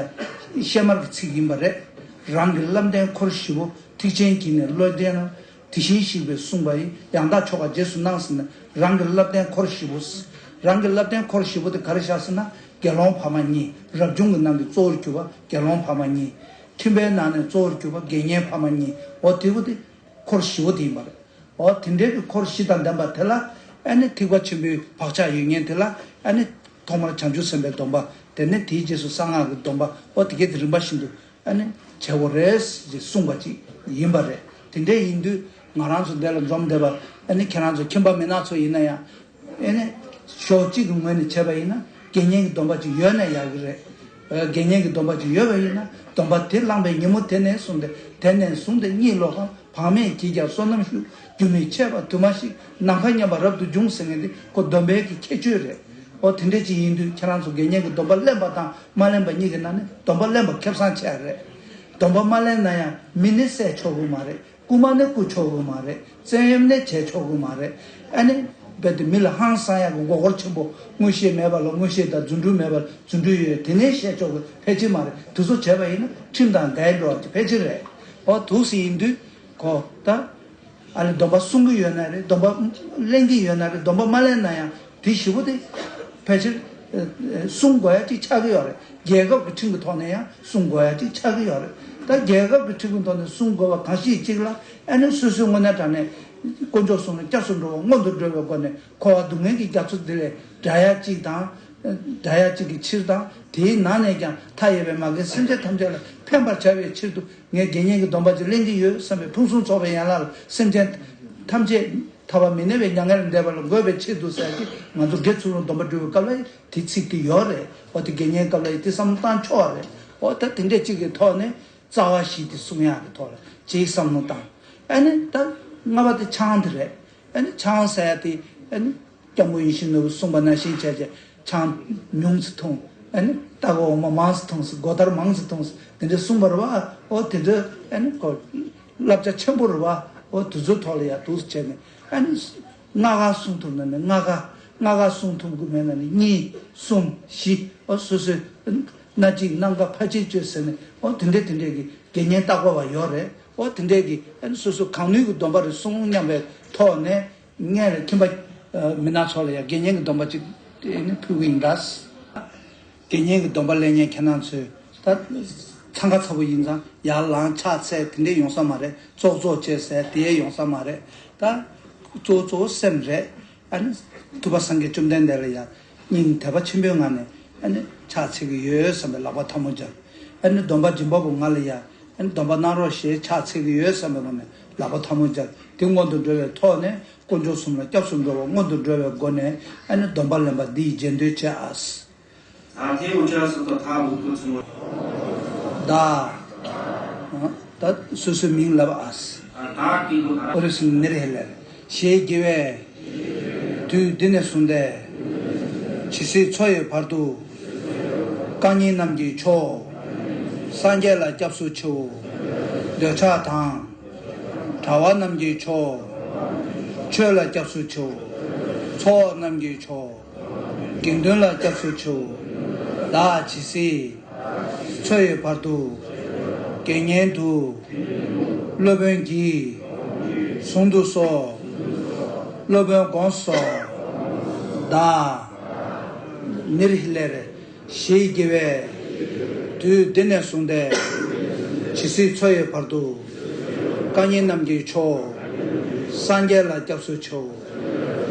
གཤེད་དམར་གྱི་ཚིག་ཡིན་པ་རེད། རང་གི་བླ་གདན་འཁོར་བཞི་པོ་ཐེག་ཆེན་གྱི་ནས་བློ་ལྡན་ དེ་བཞིན་གཤེགས་པས་གསུངས་པ་ཡི། ཡང་དག་ཆོ་ག་རྗེས་སུ་གནང་ཟེར་ན། རང་གི་བསླབ་ལྡན་འཁོར་བཞི་པོ། རང་གི་བསླབ་ལྡན་འཁོར་བཞི་པོ་དེ་ག་རེ་བཞག་ཟེར་ན། དགེ་སློང་ཕ་མ་གཉིས། རབ་བྱུང་གི་རྣམས་ཀྱི་གཙོ་བོར་གྱུར་པ་དགེ་སློང་ཕ་མ་གཉིས། ཁྱིམ་པའི་ནང་ནས་གཙོ་བོར་གྱུར་པ་དགེ་བསྙེན་ཕ་མ་གཉིས། འོ་དེ་བོ་དེ་འཁོར་བཞི་པོ་དེ་ཡིན་པ་རེད། འོ་དེ་འདྲའི་གི་འཁོར་བཞི་དང་ལྡན་པ་དེ་ལ་ཨ་ནི་ཐེག་པ་ཆེན་པོའི་བག་ཆགས་ཡོད་མཁན་དེ་ལ་ཨ་ནི་ཐོག་མར་བྱང་ཆུབ་སེམས་དཔའི་སྡོམ་པ། དེ་ནས་དེའི་རྗེས་སུ་གསང་སྔགས་ཀྱི་སྡོམ་པ། འོ་དེ་གའི་དེ་རིམ་པ་བཞིན་དུ་ཨ་ནི་བྱེད་དགོས་རེད་ཅེས་གསུངས་པ་ཅིག་ཡིན་པ་རེད། དེ་འདྲ་ཡིན་དུས་ང་རང་ཚོ་འདི་ལ་འཛོམས་བསྡད་པ་ཨ་ནི་ཁྱེད་རང་ཚོ་ཁྱིམ་པ་མི་ནག་ཚོ་ཡིན་ན་ཡང་། ཨ་ནི་ཕྱོགས་གཅིག་གི་ངོས་ནས་བྱས་པ་ཡིན་ན་དགེ་བསྙེན་གྱི་སྡོམ་པ་ཅིག་ཡོད་ན་ཡག་གི་རེད། ཨ་དགེ་བསྙེན་གྱི་སྡོམ་པ་ཅིག་ཡོད་པ་ཡིན་ན་སྡོམ་པ་དེ་བླངས་པའི་ཉིན་མོ་དེ་ནས་བཟུང་སྟེ། དེ་ནས་བཟུང་སྟེ་གཉིད་ལོག་གམ། བག་མེད་ཀྱིས་ཀྱང་བསོད་ནམས་ཤུགས། རྒྱུན་མི་འཆད་པར་དུ་མ་ཞིག། ནམ་མཁའ་མཉམ་པར་རབ་ཏུ་འབྱུང་ཟེར་མཁན་དེ་ཁོ་སྡོམ་པའི་གི་ཁྱད་ཆོས་རེད། འོ་དེ་འདྲ་ཅིག་ཡིན་དུས་ཁྱེད་རང་ཚོ་དགེ་བསྙེན་གྱི་སྡོམ་པ་ལེན་པ་དང་མ་ལེན་པ་གཉིས་ཀྱི་ནང་ནས་སྡོམ་པ་ལེན་པ་ཁེ་བཟང་ཆེ་བ་རེད། སྡོམ་པ་མ་ལེན་ན་ཡང་མི་ནི་བསད་ཆོག་གི་མ་རེད། རྐུ་མ་ནི་རྐུ་ཆོག་གི་མ་རེད། བཙན་གཡེམ་ནི་བྱས་ཆོག་གི་མ་རེད། ཨ་ནི། རྦད་དེ་མི་ལ་ཧང་སང་ཡག་གི་མགོ་སྐོར་ཆེན་པོ། མངོན་ཤེས་མེད་པ་ལ་མངོན་ཤེས་དང་རྫུ་འཕྲུལ་མེད་པ་ལ་རྫུ་འཕྲུལ་ཡོད་དེ་ནས་བཤད་ཆོག་གི་ཕལ་ཆེར་མ་རེད། དེ་ཚོ་བྱས་པ་ཡིན་ན་ཁྲིམས་དང་འགལ་འགྲོ་བ་ཅིག་ཕལ་ཆེར་རེད། འོ་འདུག་སེ་ཡིན་དུས་ཁོ་ད། ཨ་ནི་སྡོམ་པ་སྲུང་གི་ཡོད་ན་རེད། སྡོམ་པ་ལེན་གི་ཡོད་ན་རེད། སྡོམ་པ་མ་ལེན་ན་ཡང་དེ་བཞི་པོ་དེ་ཕལ་ཆེར་ཨ་ཨ་སྲུང་དགོས་ཡ་ཅིག་ཆགས་ཀྱི་ཡོད་རེད། རྒྱལ་ཁབ་ཀྱི་ཁྲིམས་ཀྱི་ཐོག་ནས་ཡང་སྲུང་དགོས་ཡ་ཅིག་ཆགས་ཀྱི་ཡོད་རེད། ད་རྒྱལ་ཁབ་ཀྱི་ཁྲིམས་ཀྱི་ཐོག་ནས་སྲུང་དགོས་པ་གང་ཞིག་ཅིག་ལ་ཨ་ནི་སོ་སོའི་དངོས་གནས་དྲང་གནས་དཀོན་མཆོག་གསུམ་ལ་སྐྱབས་སུ་འགྲོ་བ་སྔོན་དུ་འགྲོ་བའི་སྒོ་ནས་འཁོར་བ་སྡུག་བསྔལ་གྱི་རྒྱ་མཚོ་འདི་ལས་བསྒྲལ་ཡ་ཅིག་དང་། བསྒྲལ་ཡ་ཅིག་གི་ཕྱིར་དང་། དེའི་ནང་ནས་ཀྱང་མཐའ་ཡས་པའི་མ་རྒན་སེམས་ཅན་ཐམས་ཅད་ལ་ཕན་པར་བྱ་བའི་ཕྱིར་དུ་ངས་དགེ་བསྙེན་གྱི་སྡོམ་པ་ཅིག་ལེན་གྱི་ཡོད་བསམ་པའི་ཕུན་སུམ་ཚོགས་པའི་ཡན་ལག་ལ་སེམས་ཅན་ཐམས་ཅད་ཐར་པ་མི་གནས་པའི་མྱ་ངན་ལས་འདས་པ་ལ་འགོད་པའི་ཆེད་དུ་ཟེར་གྱི་ང་ཚོ་དགེ་ཚུལ་སློང་སྡོམ་པ་སྒྲུབ་པའི་སྐབས་ལ་དེ་ཚིག་དེ་ཡོད་རེད། འོ་དེ་དགེ་བསྙེན་སྐབས་ལ་དེ་བསམ་བློ་བཏང་ཆོག་པ་རེད། འོ་ད་དེ་འདྲས་གཅིག་གི་ཐོག་ནས་རྩ་བ་བཞི་དེ་སྲུང་ཡག་གི་ཐོག་ལ་ཅིག་བསམ་བློ་བཏང་། ཨ་ནི་ད་ལྔ་པ་དེ་ཆང་དེ་རེད། ཨ་ནི་ཆང་ཟེར་ཡ་དེ་ཨ་ནི་སྐྱབས་མགོན་ཡིད་བཞིན་ནོར་བུས་གསུངས་པ་ནང་བཞིན་བྱས་བྱས་ཆང་ཉུང་ཙམ་འཐུང་། ཨ་ནི་རྟ་གོ་འོ་མ་མང་ཙམ་འཐུང་ཟེར། སྒོ་དར་མང་ཙམ་འཐུང་ཟེར་དེ་འདྲ་གསུངས་པ་རེད་བ། འོ་དེ་འདྲ་ཨ་ནི་ཁོ་བསླབ་བྱ་ཆེན་པོ་རེད་བ། འོ་དེ་ཚོའི་ཐོག་ལ་ཡ་འདུག་སེ་བྱས་ནས་ཨ་ནི་ལྔ་ཀ་སྲུང་ཐུབ་ན་ནི་ལྔ་ཀ་ལྔ་ཀ་སྲུང་ཐུབ་ཀྱི་མེད་ན་ནི་གཉིས་གསུམ་བཞི། འོ་སོ་སོའི་སྣ་གཅིག་ནམ་མཁའ་ཕར་ཕྱིན་བཅོས་ཟེར་ནས་འོ་དེ་འདྲས་དེ་འདྲས་ཀྱི་དགེ་བསྙེན་བརྟག་པ་བ་ཡོད་རེད། འོ་དེ་འདྲས་ཀྱི་ཨ་ནི་སོ་སོ་གང་ནུས་ཀྱི་སྡོམ་པ་རེ་སྲུང་སྙམ་པའི་ཐོག་ནས། ངས་ལ་ཁྱིམ་པ་ཨ་མི་སྣ་ཚོ་ལ་ཡང་དགེ་བསྙེན་གྱི་སྡོམ་པ་ཅིག་དེ་ནི་ཕུལ་གྱི་ཡིན་ད། དགེ་བསྙེན་གྱི་སྡོམ་པ་ལེན་མཁན་ཁྱེད་རང་ཚོས་ད་འཚང་ཁ་ཚ་པོ་ཡིན་ཙང་ཡར་ལངས་ཕྱག་འཚལ་དེ་འདྲས་ཡོང་ས་མ་རེད། ཙོག་ཙོག་བྱས་ཟེར་དེ་ཡང་ཡོང་ས་མ་རེད། ད་གཙོ་བོ་གཙོ་བོ་སེམས་རེད། ཨ་ནི་ཐུབ་པ་སངས་རྒྱས་བཅོམ་ལྡན་འདས་ལ་ཡང་སྙིང་དད་པ་ཆེན་པོའི་ངང་ནས་ཨ་ནི་ཕྱག་འཚལ་གྱི་ཡོད་བསམ་པའི་ལག་པ་ཐལ་མོ་སྦྱར། ཨ་ནི་སྡོམ་པ་སྦྱིན་པ་པོ་ང་ལ་ཡང་ཨ་ནི་སྡོམ་པ་གནང་རོགས་ཞེས་ཕྱག་འཚལ་གྱི་ཡོད་བསམ་པའི་ངང་ནས་ལག་པ་ཐལ་མོ་སྦྱར། དེ་སྔོན་དུ་འགྲོ་བའི་ཐོག་ནས། དཀོན་མཆོག་གསུམ་ལ་སྐྱབས་སུ་འགྲོ་བ་སྔོན་དུ་འགྲོ་བའི་སྒོ་ནས་ཨ་ནི་སྡོམ་པ་ལེན་པ་འདི་ཡི་རྗེས་ཟློས་བྱེད་ཨ། ད་ཐེའུ་ཅག་སུ་ཏོ་ཐ་བུ་ཐུ་ཚུ་མོ། ད། ད་སོ་སོའི་མིང་ལབ་ཨ། ད་ཀི་ལུ་ཨ། ཨོ་རི་སི་ནེ་རི་ཧེ་ལེར། ཞེས་བགྱི་བས། དུས་འདི་ནས་བཟུང་སྟེ། ཇི་སྲིད་འཚོ་ཡི་བར་དུ། རྐང་གཉིས་རྣམས་ཀྱི་མཆོག་སངས་རྒྱས་ལ་སྐྱབས་སུ་མཆིའོ། འདོད་ཆགས་དང་། གྲྭ་བ་རྣམས་ཀྱི་མཆོག་ཆོས་ལ་སྐྱབས་སུ་མཆིའོ། ཚོགས་རྣམས་ཀྱི་མཆོག་དགེ་འདུན་ལ་སྐྱབས་སུ་མཆིའོ། བདག་ཇི་སྲིད་འཚོ་ཡི་བར་དུ། དགེ་བསྙེན་དུ། སློབ་དཔོན་གྱིས། གཟུང་དུ་གསོལ། སློབ་དཔོན་དགོངས་སོ། བདག་ནིར་ཧི་ལེར། ཞེས་བགྱི་བས། དུས་འདི་ནས་བཟུང་སྟེ། ཇི་སྲིད་འཚོ་ཡི་བར་དུ། རྐང་གཉིས་རྣམས་ཀྱི་མཆོག་སངས་རྒྱས་ལ་སྐྱབས་སུ་མཆིའོ།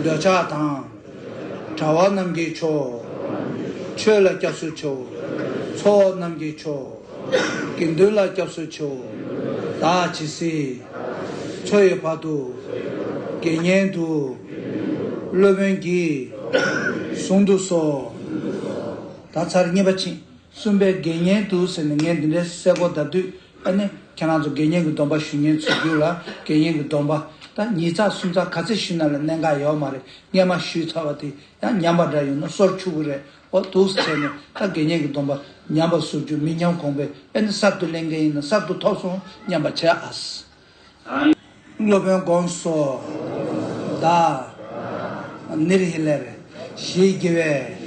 འདོད་ཆགས་དང་། གྲྭ་བ་རྣམས་ཀྱི་མཆོག་ཆོས་ལ་སྐྱབས་སུ་མཆིའོ། ཚོགས་རྣམས་ཀྱི་མཆོག་དགེ་འདུན་ལ་སྐྱབས་སུ་མཆིའོ། བདག་ཇི་སྲིད་འཚོ་ཡི་བར་དུ། དགེ་བསྙེན་དུ། སློབ་དཔོན་གྱིས། གཟུང་དུ་གསོལ། ད་ཚར་གཉིས་པ་ཕྱིན། གསུམ་པའི་དགེ་བསྙེན་དུ་ཟེར་ནས་ངས་འདི་འདྲའི་གསལ་པོ་བརྡ་བསྡུས། ཨ་ནི་ཁྱེད་རང་ཚོ་དགེ་བསྙེན་གྱི་སྡོམ་པ་ཞུ་མཁན་ཚོའི་རྒྱུད་ལ་དགེ་བསྙེན་གྱི་སྡོམ་པ་ད་ཉིས་བརྩེགས་གསུམ་བརྩེགས་ག་ཚད་ཞུས་ན་ལ་གནད་འགག་ཡོད་མ་རེད། སྔས་མ་ཞུས་ཚར་བ་དེ་ཡང་ཉམས་པ་འདྲ་ཡོད་ན་སོར་ཆུད་ཀྱི་རེད། འོ་འདུག་སེ་བྱས་ནས་ད་དགེ་བསྙེན་གྱི་སྡོམ་པ་ཉམས་པ་སོར་ཆུད་མི་ཉམས་གོང་འཕེལ། ཨ་ནི་གསར་དུ་ལེན་མཁན་ཡིན་ན་གསར་དུ་ཐོབ་སོང་ཉམས་པ་བྱས་ཨ། སློབ་དཔོན་དགོངས་སོ། བདག་ནིར་ཧི་ལེར། ཞེས་བགྱི་བས།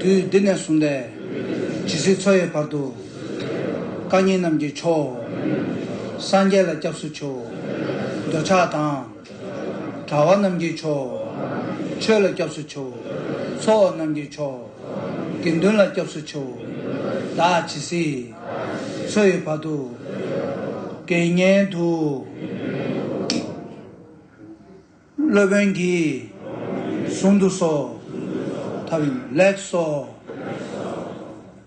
དུས་འདི་ནས་བཟུང་སྟེ། ཇི་སྲིད་འཚོ་ཡི་བར་དུ། རྐང་གཉིས་རྣམས་ཀྱི་མཆོག་སངས་རྒྱས་ལ་སྐྱབས་སུ་མཆིའོ། འདོད་ཆགས་དང་། གྲྭ་བ་རྣམས་ཀྱི་མཆོག་ཆོས་ལ་སྐྱབས་སུ་མཆིའོ། ཚོགས་རྣམས་ཀྱི་མཆོག་དགེ་འདུན་ལ་སྐྱབས་སུ་མཆིའོ། བདག་ཇི་སྲིད་འཚོ་བའི་བར་དུ། དགེ་བསྙེན་དུ། སློབ་དཔོན་གྱིས་གཟུང་དུ་གསོལ། ཐབས་ལེགས་སོ།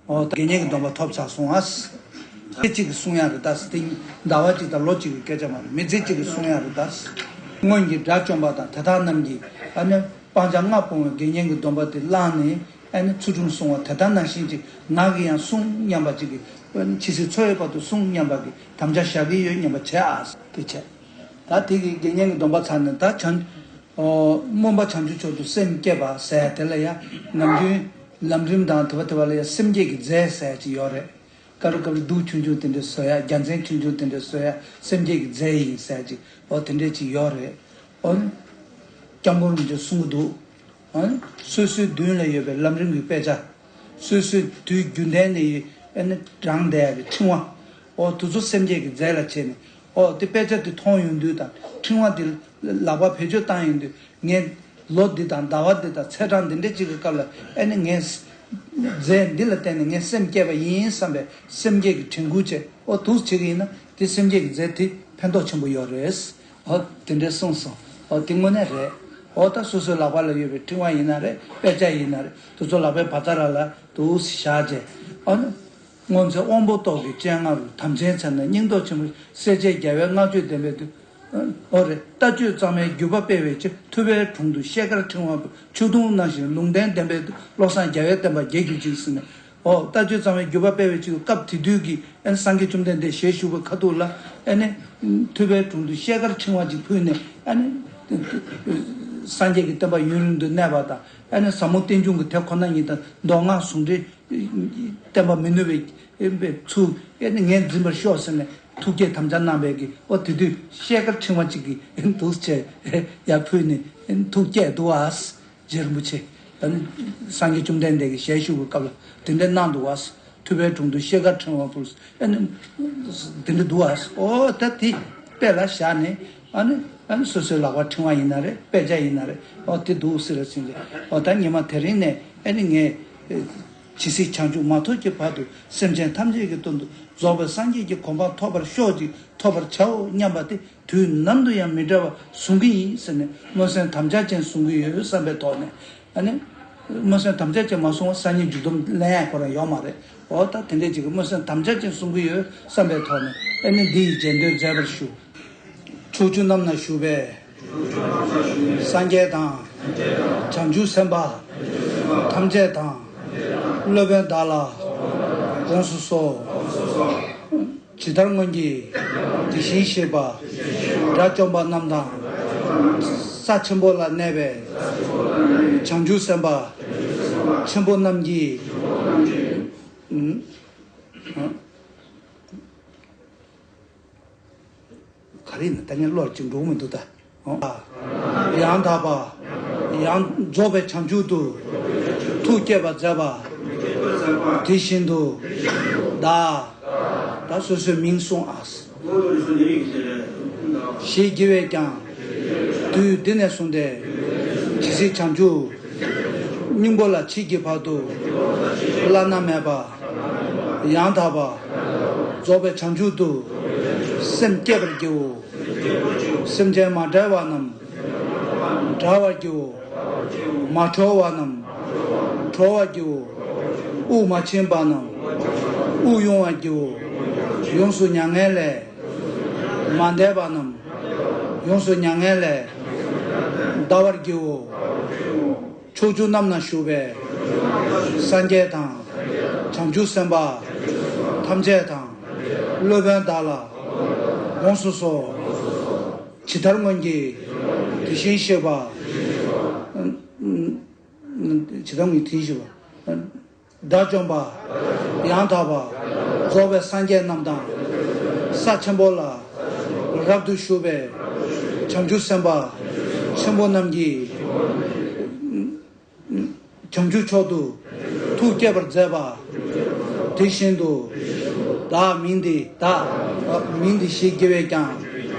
ཨོ་ད་དགེ་བསྙེན་གྱི་སྡོམ་པ་ཐོབ་ཚར་སོང་ཨ། ཚེ་གཅིག་གིས་གསུང་ཡ་རེད་ད། དེ་ཟླ་བ་གཅིག་དང་ལོ་གཅིག་གི་སྐད་ཆ་མ་རེད། མི་ཚེ་གཅིག་གིས་གསུང་ཡ་རེད་ད། སྔོན་གྱི་དགྲ་བཅོམ་པ་དང་དེ་དག་རྣམས་ཀྱིས་ཨ་ནི་སྤང་བྱ་ལྔ་སྤོང་བའི་དགེ་བསྙེན་གྱི་སྡོམ་པ་དེ་བླངས་ནས་ཨ་ནི་ཚུལ་ཁྲིམས་བསྲུང་བ་དེ་དག་ནང་བཞིན་ཅིག་ང་གིས་ཡང་བསྲུང་སྙམ་པ་ཅིག་གིས། ཨ་ནི་ཇི་སྲིད་འཚོ་བའི་བར་དུ་བསྲུང་སྙམ་པ་གི་དམ་བཅའ་བཞག་གི་ཡོད་སྙམ་པ་བྱས་ཨ། དེ་བྱས། ད་དེ་གི་དགེ་བསྙེན་གྱི་སྡོམ་པ་ཚར་ནས་ད་བྱང་། ཨོ། སྨོན་པ་བྱང་ཆུབ་མཆོག་ཏུ་སེམས་བསྐྱེད་པ་ཟེར་དེ་ལ་ཡང་ནམ་རྒྱུན་ལམ་རིམ་དང་དེ་བ་དེ་བ་ལ་ཡང་སེམས་བསྐྱེད་ཀྱི་རྫས་ཟེར་ཅིག་ཡོད་རེད། སྐབས་རེ་སྐབས་རེ་གདུགས་ཆུང་ཆུང་དེ་འདྲ་བཟོ་ཡ། རྒྱལ་མཚན་ཆུང་ཆུང་དེ་འདྲ་བཟོ་ཡ། སེམས་བསྐྱེད་ཀྱི་རྫས་ཡིན་ཟེར་ཅིག་ཨོ་དེ་འདྲ་ཅིག་ཡོད་རེད། ཨོ། སྐྱབས་མགོན་རིན་པོ་ཆེས་གསུང་གི་འདུག་ཨོ། སོ་སོའི་མདུན་ལ་ཡོད་པའི་ལམ་རིམ་གྱི་དཔེ་ཆ། སོ་སོའི་དུས་རྒྱུན་ལྡན་ནས་ཨ་ནི་བགྲངས་བསྡད་ཡ་གི་ཕྲེང་བ། ཨོ་དེ་ཚོ་སེམས་བསྐྱེད་ཀྱི་རྫས་ལ་བྱས་ནས། ཨོ་དེ་དཔེ་ཆ་དེ་མཐོང་ཡོང་དུས་དང་ཕྲེང་བ་དེ་ལག་པ་བེད་སྤྱོད་བཏང་ཡོང་དུས་ངས་ལོ་འདི་དང་ཟླ་བ་འདི་དང་ཚེས་གྲངས་འདི་འདྲ་ཅིག་གི་སྐབས་ལ་ཨ་ནི་ངས་རྫས་འདི་ལ་བརྟེན་ནས་ངས་སེམས་བསྐྱེད་པ་ཡིན་བསམ་པའི་སེམས་བསྐྱེད་ཀྱི་དྲན་སྐུལ་བྱས། ཨོ་འདུག་བྱེད་ཀྱི་ཡིན་ན་དེ་སེམས་བསྐྱེད་ཀྱི་རྫས་དེ་ཕན་ཐོགས་ཆེན་པོ་ཡོད་རེད། ཨོ་དེ་འདྲས་གསུངས་སོང་། ཨོ་དེ་དངོས་གནས་རེད། ཨོ་ད་སོ་སོའི་ལག་པ་ལ་ཡོད་པའི་ཕྲེང་བ་ཡིན་ན་རེད། དཔེ་ཆ་ཡིན་ན་རེད། དེ་ཚོ་ལག་པའི་བ་ཚ་ར་ལ་འདུག་བཞག་བྱས། ཨོ་ནི། སྔོ་ཚལ་དབང་པོ་ཏོག་གི་སྤྱན་སྔ་རུ། དམ་ཅན་ཚེ་ན་སྙིང་སྟོབས་ཆེན་པོ། སྲས་བཅས་རྒྱལ་བའི་བསྔགས་བརྗོད་ལྡན་པའི་མཐུས། ཨོ་རེད། ལྟ་སྤྱོད་གཙང་མའི་བརྒྱུད་པ་སྤེལ་བའི་ཕྱིར། ཐུབ་པའི་དྲུང་དུ་ཤེལ་དཀར་ཕྲེང་བ་པོ། ཆུ་དུང་གནང་ཞིང་ལུང་བསྟན་ལྡན་པའི་མཐུས། བློ་བཟང་རྒྱལ་བའི་བསྟན་པ་རྒྱས་གྱུར་ཅིག་ཟེར་ནས། ཨོ་ལྟ་སྤྱོད་གཙང་མའི་བརྒྱུད་པ་སྤེལ་བའི་ཕྱིར་སྐབས་དེ་དུས་ཀྱི་ཨ་ནི་སངས་རྒྱས་བཅོམ་ལྡན་འདས་ཞལ་བཞུགས་པའི་ཁ་ཐུག་ལ་ཨ་ནི། ཐུབ་པའི་དྲུང་དུ་ཤེལ་དཀར་ཕྲེང་བ་ཅིག་ཕུལ་ནས་ཨ་ནི། སངས་རྒྱས་ཀྱི་བསྟན་པ་ཡུན་རིང་དུ་གནས་པ་དང་ཨ་ནི་ཟབ་མོ་རྟེན་འབྱུང་གི་དེ་ཁོ་ན་ཉིད་དང་མདོ་སྔགས་ཟུང་འབྲེལ། བསྟན་པ་མི་ནུབ་པའི་ཚུལ་ངས་འཛིན་པར་ཤོག་ཟེར་ནས་ཐུགས་བསྐྱེད་དམ་བཅའ་གནང་བའི་གི་ཨོ་དེ་དུས་ཤེལ་དཀར་ཕྲེང་བ་གཅིག་གི་འདུག་བྱས་ཡར་ཕུལ་ནས་ཐུགས་བསྐྱེད་འདུག་ཨ། རྗེ་རིན་པོ་ཆེ་སངས་རྒྱས་བཅོམ་ལྡན་འདས་ཀྱི་ཞལ་བཞུགས་པའི་སྐབས་ལ་དེ་འདྲ་གནང་འདུག་ཨ། ཐུབ་པའི་དྲུང་དུ་ཤེལ་དཀར་ཕྲེང་བ་ཕུལ། དེ་འདྲ་འདུག་ཨ། ཨོ་ད་དེ་དཔེ་ལ་བཞག་ནས་ཨ་ནི་ཨ་ནི་སོ་སོའི་ལག་པ་ཕྲེང་བ་ཡིན་ན་རེད། དཔེ་ཆ་ཡིན་ན་རེད། ཨོ་དེ་འདུག་ཟེར་ལ་ཟིན་ཏེ་ཨོ་ད་ཉི་མ་དེ་རིང་ནས་ཨ་ནི་ངས། ཇི་སྲིད་བྱང་ཆུབ་མ་ཐོབ་ཀྱི་བར་དུ་སེམས་ཅན་ཐམས་ཅད་ཀྱི་དོན་དུ་རྫོགས་པའི་སངས་རྒྱས་ཀྱི་གོ་འཕང་ཐོབ་པར་ཤོག་ཅིག་ཐོབ་པར་བྱའོ་སྙམ་པ་དེ་དུས་ནམ་དུ་ཡང་མི་འབྲལ་བར་བཟུང་གི་ཡིན་ཟེར་ནས་མངོན་གསལ་དམ་བཅའ་ཅན་བཟུང་གི་ཡོད་བསམ་པའི་ཐོག་ནས་ཨ་ནི། མངོན་གསལ་དམ་བཅའ་ཅན་མ་བཟུང་བ་སང་ཉིན་མཇུག་སྡོམ་ལེན་ཡ་ཁོ་རང་ཡོད་མ་རེད། འོ་ད་དེ་འདྲས་ཅིག་གི་མངོན་གསལ་དམ་བཅའ་ཅན་བཟུང་གི་ཡོད་བསམ་པའི་ཐོག་ནས་ཨ་ནི་འདི་ཡི་རྗེས་ཟློས་མཛད་པར་ཞུ། ཕྱོགས་བཅུ་རྣམས་ན་བཞུགས་པའི་སངས་རྒྱས་དང་། བྱང་ཆུབ་སེམས་དཔའ་ཐམས་ཅད་དང་། སློབ་དཔོན་བདག་ལ་དགོངས་སུ་གསོལ། ཇི་ལྟར་སྔོན་གྱི་དེ་བཞིན་གཤེགས་པ་དགྲ་བཅོམ་པ་རྣམས་དང་། ས་ཆེན་པོ་ལ་གནས་པའི་བྱང་ཆུབ་སེམས་དཔའ་ཆེན་པོ་རྣམས་ཀྱིས། ག་རེ་ཡིན་ན་ད་ངས་བློར་ཅིག་འགྲོ་གི་མི་འདུག་ད། ཡང་དག་པ། ཡང་རྫོགས་པའི་བྱང་ཆུབ་ཏུ། ཐུགས་བསྐྱེད་པར་མཛད་པ། དེ་བཞིན་དུ། བདག་ད་སོ་སོའི་མིང་གསུངས་ཨ། ཞེས་བགྱི་བས་ཀྱང་། དུས་འདི་ནས་བཟུང་སྟེ། ཇི་སྲིད་བྱང་ཆུབ། སྙིང་པོ་ལ་མཆིས་ཀྱི་བར་དུ། བླ་ན་མེད་པ། ཡང་དག་པ། རྫོགས་པའི་བྱང་ཆུབ་ཏུ། སེམས་བསྐྱེད་པར་བགྱིའོ། སེམས་ཅན་མ་བསྒྲལ་བ་རྣམས། བསྒྲལ་བར་བགྱིའོ། མ་གྲོལ་བ་རྣམས། གྲོལ་བར་བགྱིའོ། དབུགས་མ་ཕྱིན་པ་རྣམས། དབུགས་དབྱུང་བར་བགྱིའོ། ཡོངས་སུ་མྱ་ངན་ལས། མ་འདས་པ་རྣམས། ཡོངས་སུ་མྱ་ངན་ལས། འདའ་བར་བགྱིའོ། ཕྱོགས་བཅུ་རྣམས་ན་བཞུགས་པའི་སངས་རྒྱས་དང་། བྱང་ཆུབ་སེམས་དཔའ་ཐམས་ཅད་དང་། སློབ་དཔོན་བདག་ལ་དགོངས་སུ་གསོལ། ཇི་ལྟར་སྔོན་གྱི་དེ་བཞིན་གཤེགས་པ། ཇི་ལྟར་སྔོན་གྱི་དེ་བཞིན་གཤེགས་པ། དགྲ་བཅོམ་པ། ཡང་དག་པ། རྫོགས་པའི་སངས་རྒྱས་རྣམས་དང་། ས་ཆེན་པོ་ལ། རབ་ཏུ་བཞུགས་པའི། བྱང་ཆུབ་སེམས་དཔའ། ཆེན་པོ་རྣམས་ཀྱིས། བྱང་ཆུབ་མཆོག་ཏུ། ཐུགས་བསྐྱེད་པར་མཛད་པ། དེ་བཞིན་དུ། བདག་མིང་འདི་བདག་མིང་འདི་ཞེས་བགྱི་བས་ཀྱང་།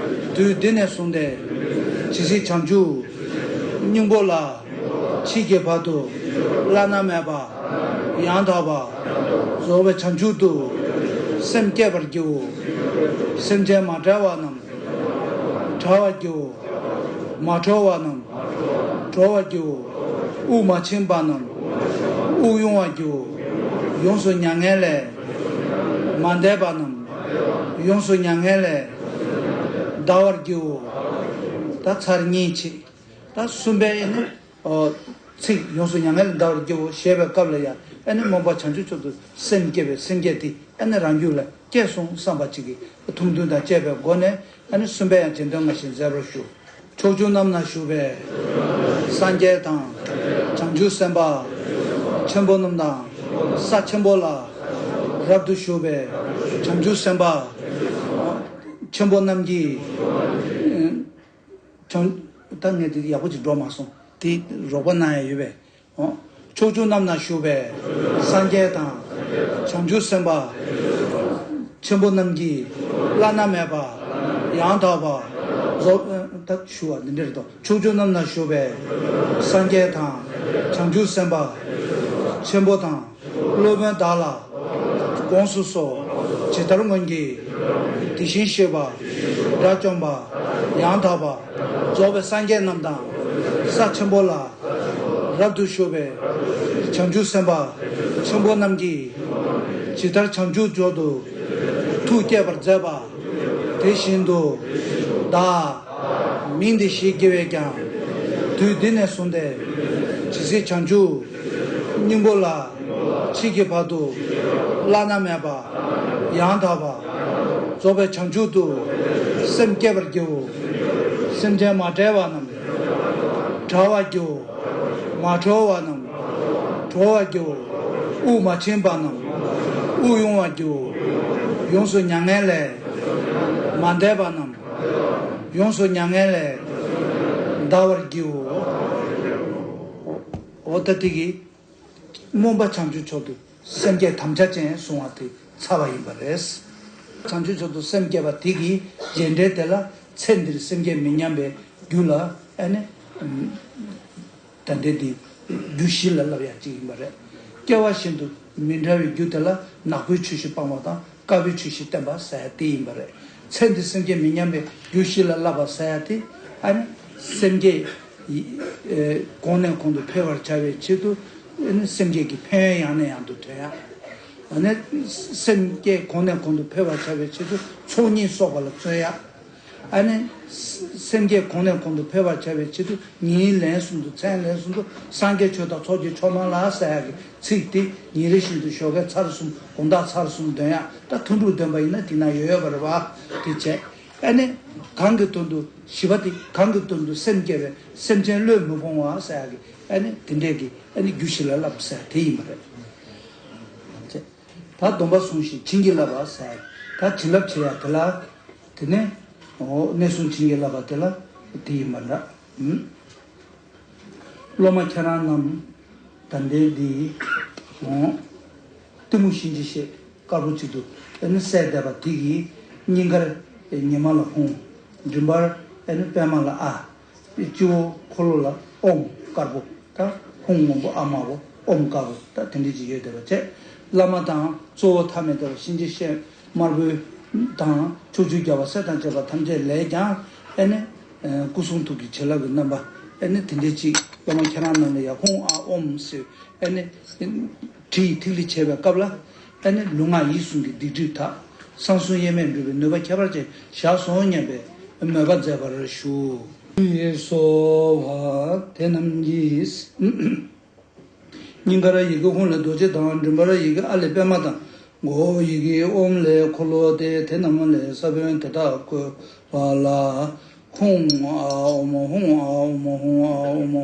དུས་འདི་ནས་བཟུང་སྟེ། ཇི་སྲིད་བྱང་ཆུབ་སྙིང་པོ་ལ། མཆིས་ཀྱི་བར་དུ་བླ་ན་མེད་པ་ཡང་དག་པར་རྫོགས་པའི་བྱང་ཆུབ་ཏུ་སེམས་བསྐྱེད་པར་བགྱིའོ། སེམས་ཅན་མ་བསྒྲལ་བ་རྣམས་བསྒྲལ་བར་བགྱིའོ། མ་གྲོལ་བ་རྣམས་གྲོལ་བར་བགྱིའོ། དབུགས་མ་ཕྱིན་པ་རྣམས་དབུགས་དབྱུང་བར་བགྱིའོ། ཡོངས་སུ་མྱ་ངན་ལས་མ་འདས་པ་རྣམས་ཡོངས་སུ་མྱ་ངན་ལས་འདའ་བར་བགྱིའོ། ད་ཚར་གཉིས་ཅིག་ད་གསུམ་པའི་ནི། ཨོ། ཚིག་ཡོངས་སུ་མྱ་ངན་ལས་འདའ་བར་བགྱིའོ་ཞེས་པའི་སྐབས་ལ་ཡང་ཨེ་ནི་སྨོན་པ་བྱང་ཆུབ་མཆོག་ཏུ་སེམས་བསྐྱེད་པའི་སེམས་བསྐྱེད་དེ་ཨེ་ནི་རང་རྒྱུད་ལ་སྐྱེས་སོང་བསམ་པ་ཅིག་གི་ཐུགས་འདུན་དང་བཅས་པའི་སྒོ་ནས་ཨེ་ནི་གསུམ་པའི་ཡང་རྗེས་ཟློས་སྔ་ཕྱི་མཛད་པར་ཞུ། ཕྱོགས་བཅུ་རྣམས་ན་བཞུགས་པའི་སངས་རྒྱས་དང་། བྱང་ཆུབ་སེམས་དཔའ་ཆེན་པོ་རྣམས་དང་། ས་ཆེན་པོ་ལ་རབ་ཏུ་བཞུགས་པའི་བྱང་ཆུབ་སེམས་དཔའ་ཆེན་པོ་རྣམས་ཀྱིས། བྱང་། ད་ངས་དེ་ཡག་པོ་ཅིག་འགྲོ་མ་སོང་། དེ་རོགས་པ་གནང་ཡ་ཡོད་པས། འོ། ཕྱོགས་བཅུ་རྣམས་ན་བཞུགས་པའི་སངས་རྒྱས་དང་། བྱང་ཆུབ་སེམས་དཔའ་ཆེན་པོ་རྣམས་ཀྱིས་བླ་ན་མེད་པ་ཡང་དག་པར་རྫོགས། ད་ཞུ་བ་འདི་འདྲར་དོ། ཕྱོགས་བཅུ་རྣམས་ན་བཞུགས་པའི་སངས་རྒྱས་དང་། བྱང་ཆུབ་སེམས་དཔའ་ཆེན་པོ་དང་། སློབ་དཔོན་བདག་ལ་དགོངས་སུ་གསོལ། ཇི་ལྟར་སྔོན་གྱི་དེ་བཞིན་གཤེགས་པ་དགྲ་བཅོམ་པ་ཡང་དག་པར་རྫོགས་པའི་སངས་རྒྱས་རྣམས་དང་། ས་ཆེན་པོ་ལ་རབ་ཏུ་བཞུགས་པའི་བྱང་ཆུབ་སེམས་དཔའ་ཆེན་པོ་རྣམས་ཀྱིས། ཇི་ལྟར་བྱང་ཆུབ་མཆོག་ཏུ་ཐུགས་བསྐྱེད་པར་མཛད་པ། དེ་བཞིན་དུ་བདག་མིང་འདི་ཞེས་བགྱི་བས་ཀྱང་། དུས་འདི་ནས་བཟུང་སྟེ། ཇི་སྲིད་བྱང་ཆུབ་སྙིང་པོ་ལ། མཆིས་ཀྱི་བར་དུ་བླ་ན་མེད་པ་ཡང་དག་པར་རྫོགས་པའི་བྱང་ཆུབ་ཏུ་སེམས་བསྐྱེད་པར་བགྱིའོ། སེམས་ཅན་མ་བསྒྲལ་བ་རྣམས་བསྒྲལ་བར་བགྱིའོ། མ་གྲོལ་བ་རྣམས་གྲོལ་བར་བགྱིའོ། དབུགས་མ་ཕྱིན་པ་རྣམས་དབུགས་དབྱུང་བར་བགྱིའོ། ཡོངས་སུ་མྱ་ངན་ལས་མ་འདས་པ་རྣམས་ཡོངས་སུ་མྱ་ངན་ལས་འདའ་བར་བགྱིའོ། འོ་ད་དེ་གིས་སྨོན་པ་བྱང་ཆུབ་མཆོག་ཏུ་སེམས་བསྐྱེད་དམ་བཅའ་ཅན་གསུང་བ་དེ་ཚར་བ་ཡིན་པ་རེད། བྱང་ཆུབ་མཆོག་ཏུ་སེམས་བསྐྱེད་པ་དེ་གིས་རྗེས་འབྲས་དེ་ལ་ཚེ་འདིར་སེམས་བསྐྱེད་མི་ཉམས་པའི་རྒྱུ་ལ་ཨ་ནི། ད་ལྟའི་འདི་རྒྱུ་བཞི་ལ་བསླབ་ཡག་ཅིག་ཡིན་པ་རེད། སྐྱེ་བ་བཞིན་དུ་མི་འབྲལ་བའི་རྒྱུ་དེ་ལ་ནག་པོའི་ཆོས་བཞི་སྤང་བ་དང་དཀར་པོའི་ཆོས་བཞི་བསྟེན་པ་ཟེར་ཡ་དེ་ཡིན་པ་རེད། ཚེ་འདི་སེམས་བསྐྱེད་མི་ཉམས་པའི་རྒྱུ་བཞི་ལ་བསླབ་པ་ཟེར་ཡ་དེ་ཨ་ནི་སེམས་བསྐྱེད་ཡི་ཨེ་གོང་ནས་གོང་དུ་འཕེལ་བར་བྱ་བའི་ཆེད་དུ་ཨ་ནི་སེམས་བསྐྱེད་ཀྱི་ཕན་ཡོན་ཡང་ནས་ཡང་དུ་ཐོན་ཡ། ཨ་ནི་སེམས་བསྐྱེད་གོང་ནས་གོང་དུ་འཕེལ་བར་བྱ་བའི་ཆེད་དུ་ཚོགས་གཉིས་གསོག་པ་ལ་བརྩོན་ཡ། ཨ་ནི། སེམས་བསྐྱེད་གོང་ནས་གོང་དུ་འཕེལ་བར་བྱ་བའི་ཆེད་དུ་ཉིན་ལན་གསུམ་དུ་མཚན་ལན་གསུམ་དུ་སངས་རྒྱས་ཆོས་དང་ཚོགས་ཀྱི་མཆོག་མ་ལ་ཟེར་ཡག་གི་ཚིག་དེ་ཉིན་རེ་བཞིན་དུ་ཞོགས་ཀས་ཚར་གསུམ་དགོང་དག་ཚར་གསུམ་འདོན་ཡག་ད་ཐུན་དྲུག་འདོན་པ་ཡིན་ན་དེ་ན་ཡོད་ཡོད་པ་རེད་བ། དེ་བྱས། ཨ་ནི། གང་གི་དོན་དུ་ཞི་བ་དེ་གང་གི་དོན་དུ་སེམས་བསྐྱེད་པའི་སེམས་ཅན་བློས་མི་ཕོངས་བ་ཟེར་ཡག་གི་ཨ་ནི་དེ་འདྲས་ཀྱི་ཨ་ནི་རྒྱུ་བཞི་ལ་བསླབ་ཟེར་དེ་ཡིན་པ་རེད། ད་སྡོམ་པ་སྲུང་ཞིང་བྱིན་གྱིས་བརླབ་པ་ཟེར། ད་བྱིན་རླབས་བྱེད་ཡ་དེ་ལ། དེ་ནས། འོ་གནས་སྲུང་བྱིན་གྱིས་བརླབ་པ་དེ་ལ་དེ་ཡིན་པ་འདྲ། ཨུམ། སློབ་མ་ཁྱེད་རང་རྣམས་ད་ལྟའི་འདི། འོ། གཏི་མུག་གཤིན་རྗེ་གཤེད་དཀར་པོ་གཅིག་ཏུ་ཨེ་ནི་བསད་བསྡད་པ་དེ་གིས་སྙིང་གར་ཉི་མ་ལ་ཧཱུྃ། མགྲིན་པར་ཨེ་ནི་པདྨ་ལ་ཨཱཿ། སྤྱི་བོ་འཁོར་ལོ་ལ་ཨོཾ་དཀར་པོ། ད་ཧཱུྃ་སྔོན་པོ་ཨཱཿ་དམར་པོ་ཨོཾ་དཀར་པོ་ད་དེ་འདྲ་ཅིག་ཡོད་བསྡད་པ་བྱས། བླ་མ་དང་གཙོ་བོ་ཐ་མལ་པ་གཤིན་རྗེ་གཤེད་དམར་པོའི་དང་ཕྱོགས་བཅུའི་རྒྱལ་བ་སྲས་དང་བཅས་པ་ཐམས་ཅད་ལས་ཀྱང་ཨེ་ནི་སྐུ་གསུང་ཐུགས་ཀྱི་བྱིན་རླབས་ཀྱི་རྣམ་པ་ཨེ་ནི་དེ་འདྲ་ཅིག་བླ་མ་ཁྱེད་རང་རྣམས་ལ་ཡང་ཧཱུྃ་ཨཱཿ་ཨོཾ་ཟེར་ཨེ་ནི་དྲི་ཡི་ཐིག་ལེ་བྱེད་པའི་སྐབས་ལ། ཨ་ནི་ལུས་ངག་ཡིད་གསུམ་གྱི་སྡིག་སྒྲིབ་དག། གསང་གསུམ་དབྱེར་མེད་འགྲུབ་པའི་ནུས་པ་ཁྱད་པར་ཅན་བཞག་སོང་སྙམ་པའི་མོས་པ་མཛད་པར་ཞུ། ཞེས་གསོལ་བ་དེ་རྣམས་ཀྱིས། སྙིང་གར་ཡི་གེ་ཧཱུྃ་ལས་རྡོ་རྗེ་དང་། མགྲིན་པར་ཡི་གེ་ཨཱཿ་ལས་པདྨ་དང་། མགོ་བོ་ཡི་གེ་ཨོཾ་ལས་འཁོར་ལོ་སྟེ། དེ་རྣམས་ལས་ས་བོན་དེ་དག་བཀོད་པ་ལ། ཧཱུྃ་ཨཱཿ་ཨོཾ་ཧཱུྃ་ཨཱཿ་ཨོཾ་ཧཱུྃ་ཨཱཿ་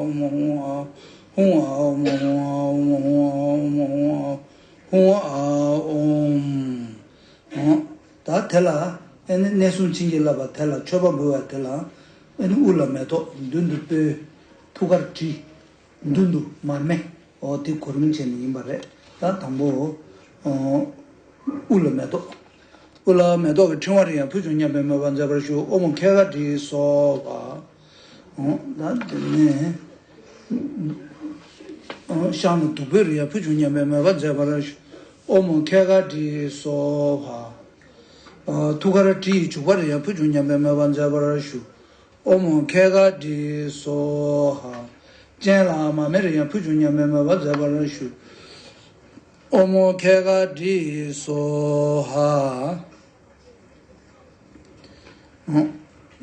ཨོཾ་ཧཱུྃ་ཨཱཿ་ཨོཾ་ཧཱུྃ་ཨཱཿ་ཧཱུྃ་ཨཱཿ་ཨོཾ་ཧཱུྃ་ཨཱཿ་ཨོཾ་ཧཱུྃ་ཨཱཿ་ཨོཾ་ཧཱུྃ་ཨཱཿ་ཨོཾ་ཧཱུྃ་ཨཱཿ་ཨོཾ་ཧཱུྃ་ཨཱཿ་ཨོཾ། ད་དེ་ལ་ཨེ་ནི་གནས་སྲུང་བྱིན་གྱིས་བརླབས་པ་དེ་ལ་མཆོད་པ་འབུལ་བ་དེ་ལ་ཨེ་ནི་དབུ་ལ་མེ་ཏོག་མདུན་དུ་སྤོས། ཐུགས་ཀར་གྲི། མདུན་དུ་མར་མེ། འོ་དེ་གོ་རིམ་བྱས་ནས་ཡིན་པ་རེད། ད་དང་པོ། ཨོ། དབུ་ལ་མེ་ཏོག་སྐུ་ལ་མེ་ཏོག་གི་ཕྲེང་བ་རེ་ཡང་ཕུལ་བྱུང་སྙམ་པའི་མོས་པ་མཛད་པར་ཞུ། ཨོཾ་ཨོཾ་ཁལ་ཁ་ཌི་སྭཱ་ཧཱ། ཨོ་ད་དེ་ནས་ཨོ་ཤངས་ལ་བདུག་སྤོས་རེ་ཡང་ཕུལ་བྱུང་སྙམ་པའི་མོས་པ་མཛད་པར་ཞུ། ཨོཾ་ཨོཾ་ཁལ་ཁ་ཌི་སྭཱ་ཧཱ། ཨོ་ཐུགས་ཀར་དྲི་ཡི་བྱུག་པ་རེ་ཡང་ཕུལ་བྱུང་སྙམ་པའི་མོས་པ་མཛད་པར་ཞུ། ཨོཾ་ཨོཾ་ཁལ་ཁ་ཌི་སྭཱ་ཧཱ། སྤྱན་ལ་མར་མེ་རེ་ཡང་ཕུལ་བྱུང་སྙམ་པའི་མོས་པ་མཛད་པར་ཞུ། ཨོཾ་ཨོཾ་ཁལ་ཁ་ཌི་སྭཱ་ཧཱ།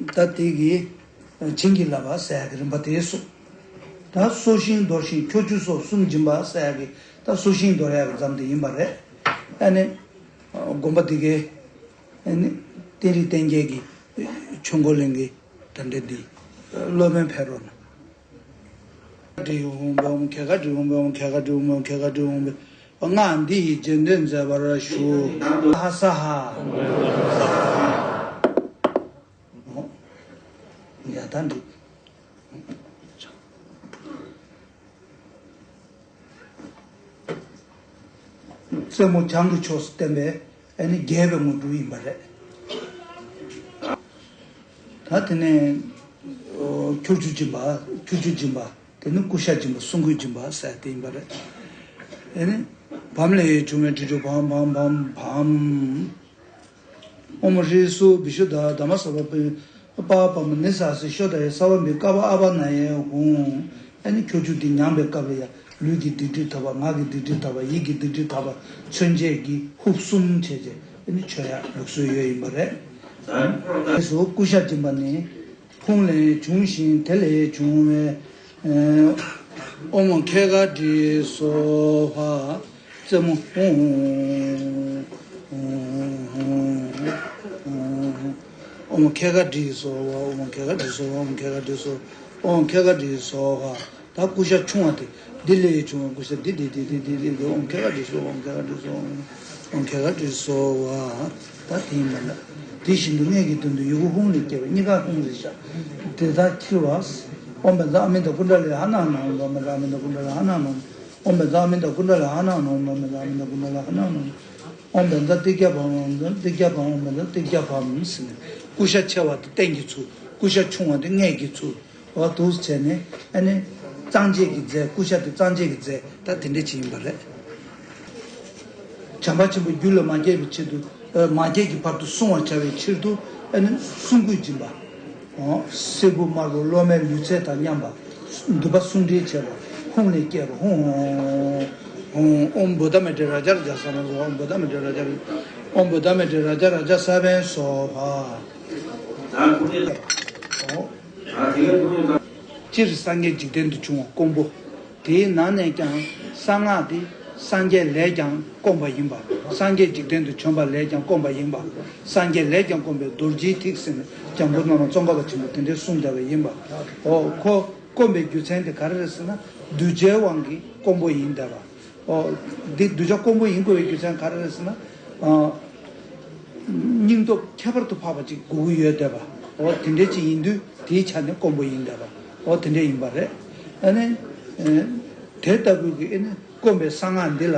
ད་དེ་གི་བྱིན་གྱིས་བརླབས་པ་ཟེར་ཡག་གི་རིམ་པ་དེ་གསུངས། ད་སོ་ཤིང་རྡོར་ཤིང་ཁྱོ་ཆུ་སོགས་གསུམ་སྦྱིན་པ་ཟེར་ཡག་གི་ད་སོ་ཤིང་རྡོར་ཡག་གི་མཚམས་དེ་ཡིན་པ་རེད། ཨ་ནི་དགོན་པ་འདི་གའི་ཨ་ནི་བསྟན་རིག་བསྟན་རྒྱས་ཀྱི་ཆོས་འཁོར་གླིང་གི་ད་འདྲ་འདི་སློབ་དཔོན་ཕེབས་རོགས་གནང་། ཁལ་ཁ་ཌི་ཧཱུྃ་ཕཊ། ཨོཾ་ཁལ་ཁ་ཌི་ཧཱུྃ་ཕཊ། ཨོཾ་ཁལ་ཁ་ཌི་ཧཱུྃ་ཕཊ། ཨོཾ་ཁལ་ཁ་ཌི་ཧཱུྃ་ཕཊ། སྔགས་འདི་ཡི་རྗེས་ཟློས་མཛད་པར་ཞུ། ཧ་ས་ཧ། ཡ་ད་འགྲིག་རྩེ་མོ་བྱང་གི་ཕྱོགས་སུ་བསྟན་པའི་ཨ་ནི་རྒྱས་པའི་དངོས་གྲུབ་ཡིན་པ་རེད། ད་དེ་ནས་ཁྱོ་ཆུ་སྦྱིན་པ། ཁྱོ་ཆུ་སྦྱིན་པ། དེ་ནི་ཀུ་ཤ་སྦྱིན་པ། སྲུང་སྐུད་སྦྱིན་པ་ཟེར་དེ་ཡིན་པ་རེད། ཨ་ནི་བམ་ལས་བྱུང་བའི་དྲི་ཆུ་བམ་བམ་བམ་བམ། ཨོཾ་ཧྲཱིཿ་སུ་བི་ཤུདྡྷ་དྷརྨ་སརྦ་པ་པ་མ་ནི་ས་སི་ཤོ་དྷ་ཡེ་སརྦ་བི་ཀ་པ་ཨ་བ་ན་ཡེ་ཧཱུྃ། ཨ་ནི་ཁྱོ་ཆུ་འདི་མྱངས་པའི་སྐབས་ལ་ཡང་ལུས་ཀྱི་སྡིག་སྒྲིབ་དག་པ། ངག་གི་སྡིག་སྒྲིབ་དག་པ། ཡིད་ཀྱི་སྡིག་སྒྲིབ་དག་པ་མཚོན་བྱེད་ཀྱི་ཧུབ་གསུམ་བྱས་བྱས་ཨ་ནི་མཆོད་ཡག་ལུགས་སྲོལ་ཡོད་ཡིན་པ་རེད། ཨ་ནི་སོ་ཀུ་ཤ་སྦྱིན་པ་ནི། ཧཱུྃ་ལས་བྱུང་ཞིང་དེ་ལས་བྱུང་བའི། ཨོཾ་ཨོཾ་ཁལ་ཁ་ཌི་སྭཱ་ཧཱ། རྩེ་མོ་ཧཱུྃ། ཨོཾ་ཨོཾ་ཁལ་ཁ་ཌི་སྭཱ་ཧཱ། ཨོཾ་ཨོཾ་ཁལ་ཁ་ཌི་སྭཱ་ཧཱ། ཨོཾ་ཨོཾ་ཁལ་ཁ་ཌི་སྭཱ་ཧཱ། ཨོཾ་ཨོཾ་ཁལ་ཁ་ཌི་སྭཱ་ཧཱ། ད་ཀུ་ཤ་ཆུང་བ་དེ། འདི་ལས་བྱུང་བ་ཀུ་ཤ་འདི་འདི་འདི་འདི་འདི་འདི་འདི། ཨོཾ་ཁལ་ཁ་ཌི་སྭཱ་ཧཱ། ཨོཾ་ཁལ་ཁ་ཌི་སྭཱ་ཧཱ། ཨོཾ་ཁལ་ཁ་ཌི་སྭཱ་ཧཱ། ད་དེ་ཡིན་པ་ལ། དེ་བཞིན་དུ་མངལ་གྱི་སྟེང་དུ་ཡི་གུ་ཧཱུྃ་ལས་སྐྱེས་པ། གཉིས་ཀ་ཧཱུྃ་རེད་ཤག་དེ་དག་འཁྱིལ་བ། ཨོཾ་བཛྲ་ཨ་མི་ཏ་ཀུཎྜ་ལི་ཧ་ན་ཧ་ན་ཧཱུྃ། ཨོཾ་བཛྲ་ཨ་མི་ཏ་ཀུཎྜ་ལི་ཧ་ན་ཧ་ན་ཧཱུྃ། ཨོཾ་བཛྲ་ཨ་མི་ཏ་ཀུཎྜ་ལི་ཧ་ན་ཧ་ན་ཧཱུྃ། ཨོཾ་བཛྲ་ཨ་མི་ཏ་ཀུཎྜ་ལི་ཧ་ན་ཧ་ན་ཧཱུྃ། ཨོཾ་བཛྲ་ཏིཥྛ་བྷ་ཧཱུྃ། ཏིཥྛ་བྷ་ཧཱུྃ། ཨོཾ་བཛྲ་ཏིཥྛ་བྷ་ཧཱུྃ་ཟེར་ནས། ཀུ་ཤ་ཆེ་བ་དེ་སྟེང་གི་ཚུལ། ཀུ་ཤ་ཆུང་བ་དེ་མངལ་གྱི་ཚུལ། འོ་འདུག་བྱས་ནས་ཨ་ནི་གཙང་བྱེད་ཀྱི་རྫས། ཀུ་ཤ་དེ་གཙང་བྱེད་ཀྱི་རྫས་ད་དེ་འདྲ་ཅིག་ཡིན་པ་རེད། བྱམས་པ་ཆེན་པོ་རྒྱུད་ལ་མ་སྐྱེས་པའི་ཕྱིར་དུ། ཨ་མ་སྐྱེས་ཀྱི་བར་དུ་བསྲུང་བར་བྱ་བའི་ཕྱིར་དུ་ཨ་ནི་སྲུང་སྐུད་སྦྱིན་པ། འོ་སེར་པོ་དམར་པོ་སློབ་མའི་ལུས་རྩལ་དང་མཉམ་པ། འདུན་པ་སྲུང་འབྲེལ་བྱས་པ། ཧཱུྃ་ལས་སྐྱེས་པ་ཧཱུྃ། ཨོཾ་བོ་དྷ་མ་ཏྲ་རཱ་ཛ་རཱ་ཛ་ས་ན་ཧཱུྃ། ཨོཾ་བོ་དྷ་མ་ཏྲ་རཱ་ཛ། ཨོཾ་བོ་དྷ་མ་ཏྲ་རཱ་ཛ་རཱ་ཛ་ས་བྷཱུ་སྭཱ་ཧཱ། སྤྱིར་སངས་རྒྱས་འཇིག་རྟེན་དུ་བྱུང་བ་དཀོན་པོ། དེའི་ནང་ནས་ཀྱང་གསང་སྔགས་དེ་སངས་རྒྱས་ལས་ཀྱང་དཀོན་པ་ཡིན་པ། སངས་རྒྱས་འཇིག་རྟེན་དུ་བྱོན་པ་ལས་ཀྱང་དཀོན་པ་ཡིན་པ། སངས་རྒྱས་ལས་ཀྱང་དཀོན་པའི་རྡོ་རྗེའི་ཐིག་ཟེར་ནས་འཇམ་མགོན་བླ་མ་ཙོང་ཁ་པ་ཆེན་པོས་དེ་འདྲའི་གསུངས་བསྡད་པ་ཡིན་པ། འོ་ཁོ་དཀོན་པའི་རྒྱུ་མཚན་དེ་ག་རེ་རེད་ཟེར་ན། གདུལ་བྱའི་དབང་གིས་དཀོན་པོ་ཡིན་བསྡད་པ། འོ། འདི་གདུལ་བྱ་དཀོན་པོ་ཡིན་དགོས་པའི་རྒྱུ་མཚན་ག་རེ་རེད་ཟེར་ན། ཨ། སྙིང་སྟོབས་ཁྱད་པར་དུ་འཕགས་པ་ཅིག་དགོས་ཀྱི་ཡོད་བསྡད་པ། འོ་དེ་འདྲ་ཅིག་ཡིན་དུས་དེའི་ཆ་ནས་དཀོན་པོ་ཡིན་བསྡད་པ། འོ་དེ་འདྲ་ཡིན་པ་རེད། ཨ་ནི། ཨ། དེ་ལྟ་བུའི་གི་ཨ་ནི་དཀོན་པའི་གསང་སྔགས་འདི་ལ་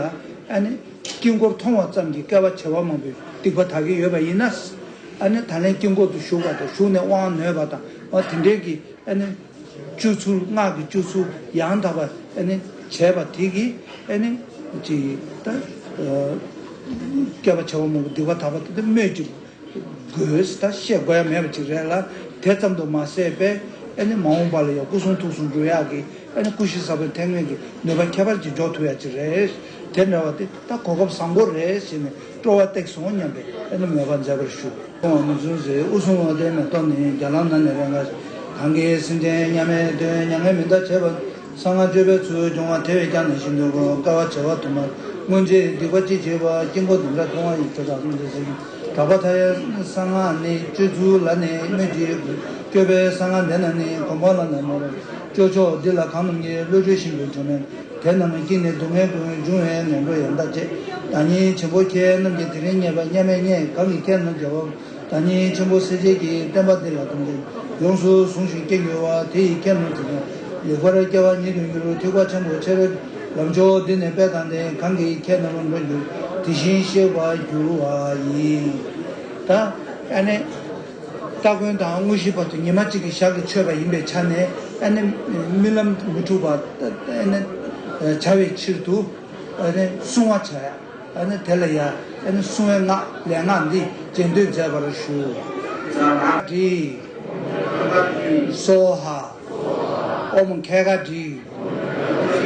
ཨ་ནི་དཀྱིལ་འཁོར་མཐོང་བ་ཙམ་གྱིས་བསྐལ་པ་བྱེ་བ་མང་པོའི་སྡིག་པ་དག་གི་ཡོད་པ་ཡིན་ན། ཨ་ནི་ད་ལན་དཀྱིལ་འཁོར་དུ་བཞུགས་པ་དང་བཞུགས་ནས་དབང་ནོས་པ་དང་། འོ་དེ་འདྲའི་གི་ཨ་ནི་སྤྱོད་ཚུལ། སྔགས་ཀྱི་སྤྱོད་ཚུལ་ཡང་དག་པ་ཨ་ནི་བྱས་པ་དེ་གིས་ཨ་ནི་ཅིག་ད་ཨ་བསྐལ་པ་བྱེ་བ་མང་པོ་སྡིག་པ་དག་པ་དེ་དེ་སྨོས་ཅིག་དགོས། ད་བཤད་དགོས་ཡ་མེད་པ་ཅིག་རེད་ལ། དེ་ཙམ་དུ་མ་ཟད་པའི་ཨ་ནི་མ་འོངས་པ་ལ་ཡང་སྐུ་གསུང་ཐུགས་སུ་འགྲོ་ཡག་གི་ཨ་ནི་སྐུ་བཞི་ས་བོན་ཐལ་ངེས་ཀྱི་ནུས་པ་ཁྱད་པར་ཅིག་འཇོག་ཐུབ་ཡ་ཅིག་རེད། དེ་འདྲ་བ་དེ་ད་གོ་སྐབས་བཟང་པོ་རེད་ཟེར་ནས་སྤྲོ་བ་བཏེགས་སོང་སྙམ་པའི་ཨ་ནི་མོས་པ་མཛད་པར་ཞུ། ཨོཾ་ཨ་ནི་ཚུན་ཟེར། དབུ་གསུམ་འོད་ལྡན་མེ་ཏོག་ནི། རྒྱ་ལམ་ན་ནི་རེ་འགའ་ཞིག། གང་གིས་སེམས་ཅན་མཉམ་མེད་དོན་མྱ་ངན་མི་འདའ་བྱེད་པ། གསང་སྔགས་སྤྱོད་པའི་ཚུལ་སྦྱོང་བ་དེ་བས་ཀྱང་ནི་ཤིན་ཏུ་དཀོན། བསྐལ་པ་བྱེ་བ་དུ་མར་སྔོན་ཆད་སྡིག་པ་ཅི་བྱས་པ། དཀྱིལ་འཁོར་འདི་འདྲ་མཐོང་བ་ཡི། ཁྱོད་དག་སེམས་ཅན་སེམས་ཀྱི་གྲགས་པ་མཐའ་ཡས། གསང་སྔགས་ནི་སྤྱོད་ཚུལ་ལ་ནི་སྨོས་ཅི་དགོས། སྤྱོད་པའི་གསང་སྔགས་འདི་ན་ནི་གོ་འཕང་ལ་ནི་མ་རེ། སྤྱོད་ཕྱོགས་འདི་ལ་གང་རྣམས་ཀྱིས། བློ་གྲོས་ཤིན་ཏུ་འཇོམས་མེད། དེ་རྣམས་ཀྱིས་ནི་སྡུག་བསྔལ་ཀུན། འབྱུང་བའི་ངན་འགྲོ་ཡང་དག་བྱེད། བདག་ཉིད་ཆེན་པོ་ཁྱེད་རྣམས་ཀྱིས། དེ་རིང་རྙེད་པ་མཉམ་མེད་རྙེད། གང་གིས་ཁྱེད་རྣམས་རྒྱལ་བ། བདག་ཉིད་ཆེན་པོ་སྲས་བཅས་ཀྱིས། བསྟན་པ་འདི་ལ་དམ་བཅའ། ཡོངས་སུ་བཟུང་ཞིང་བསྐྱེད་འགྱུར་བ། དེ་ཡིས་ཁྱེད་རྣམས་ཀྱི་ལེགས་པར་སྐྱེ་བ་ཉིད་དུ་འགྱུར། ཐེག་པ་ཆེན་པོ་ཕྱི་རོལ་ལམ་མཆོག་འདི་ནི་དཔལ་དང་ལྡན། གང་གིས་ཁྱེད་རྣམས་འགྲོ་འགྱུར་དེ་བཞིན་གཤེགས་པར་འགྱུར་བ་ཡིན། ཨ་ནི་སྟ་གོན་དང་དངོས་གཞིའི་བར་དུ་ཉི་མ་གཅིག་གི་ཞག་གི་མཆོད་པ་ཡིན་པའི་ཆ་ནས། ཨ་ནི་རྨི་ལམ་མི་འཁྲུགས་པ་ཨ་ནི་བྱ་བའི་ཕྱིར་དུ་ཨ་ནི་བསྲུང་བ་བྱ་ཡ། ཨ་ནི་དེ་ལ་ཡ་ཨ་ནི་བསྲུང་བའི་སྔགས་ལས་སྔགས་འདི་རྗེས་ཟློས་མཛད་པར་ཞུ། ཧྲཱིཿསྭཱ་ཧཱ། ཨོཾ་ཁལ་ཁ་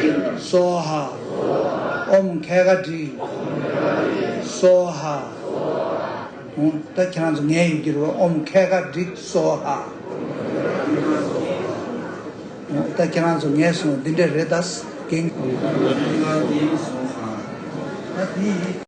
ཧྲཱིཿསྭཱ་ཧཱ། ཨོཾ་ཁལ་ཁ་ཧྲཱིཿསྭཱ་ཧཱ། ད་ཁྱེད་རང་ཚོ་ངའི་ཡི་གེར་ཨོཾ་ཁལ་ཁ་ཧྲཱིཿསྭཱ་ཧཱ། ད་ཁྱེད་རང་ཚོ་ངས་གསུངས་འདི་འདྲ་རེད་ད། རྒན།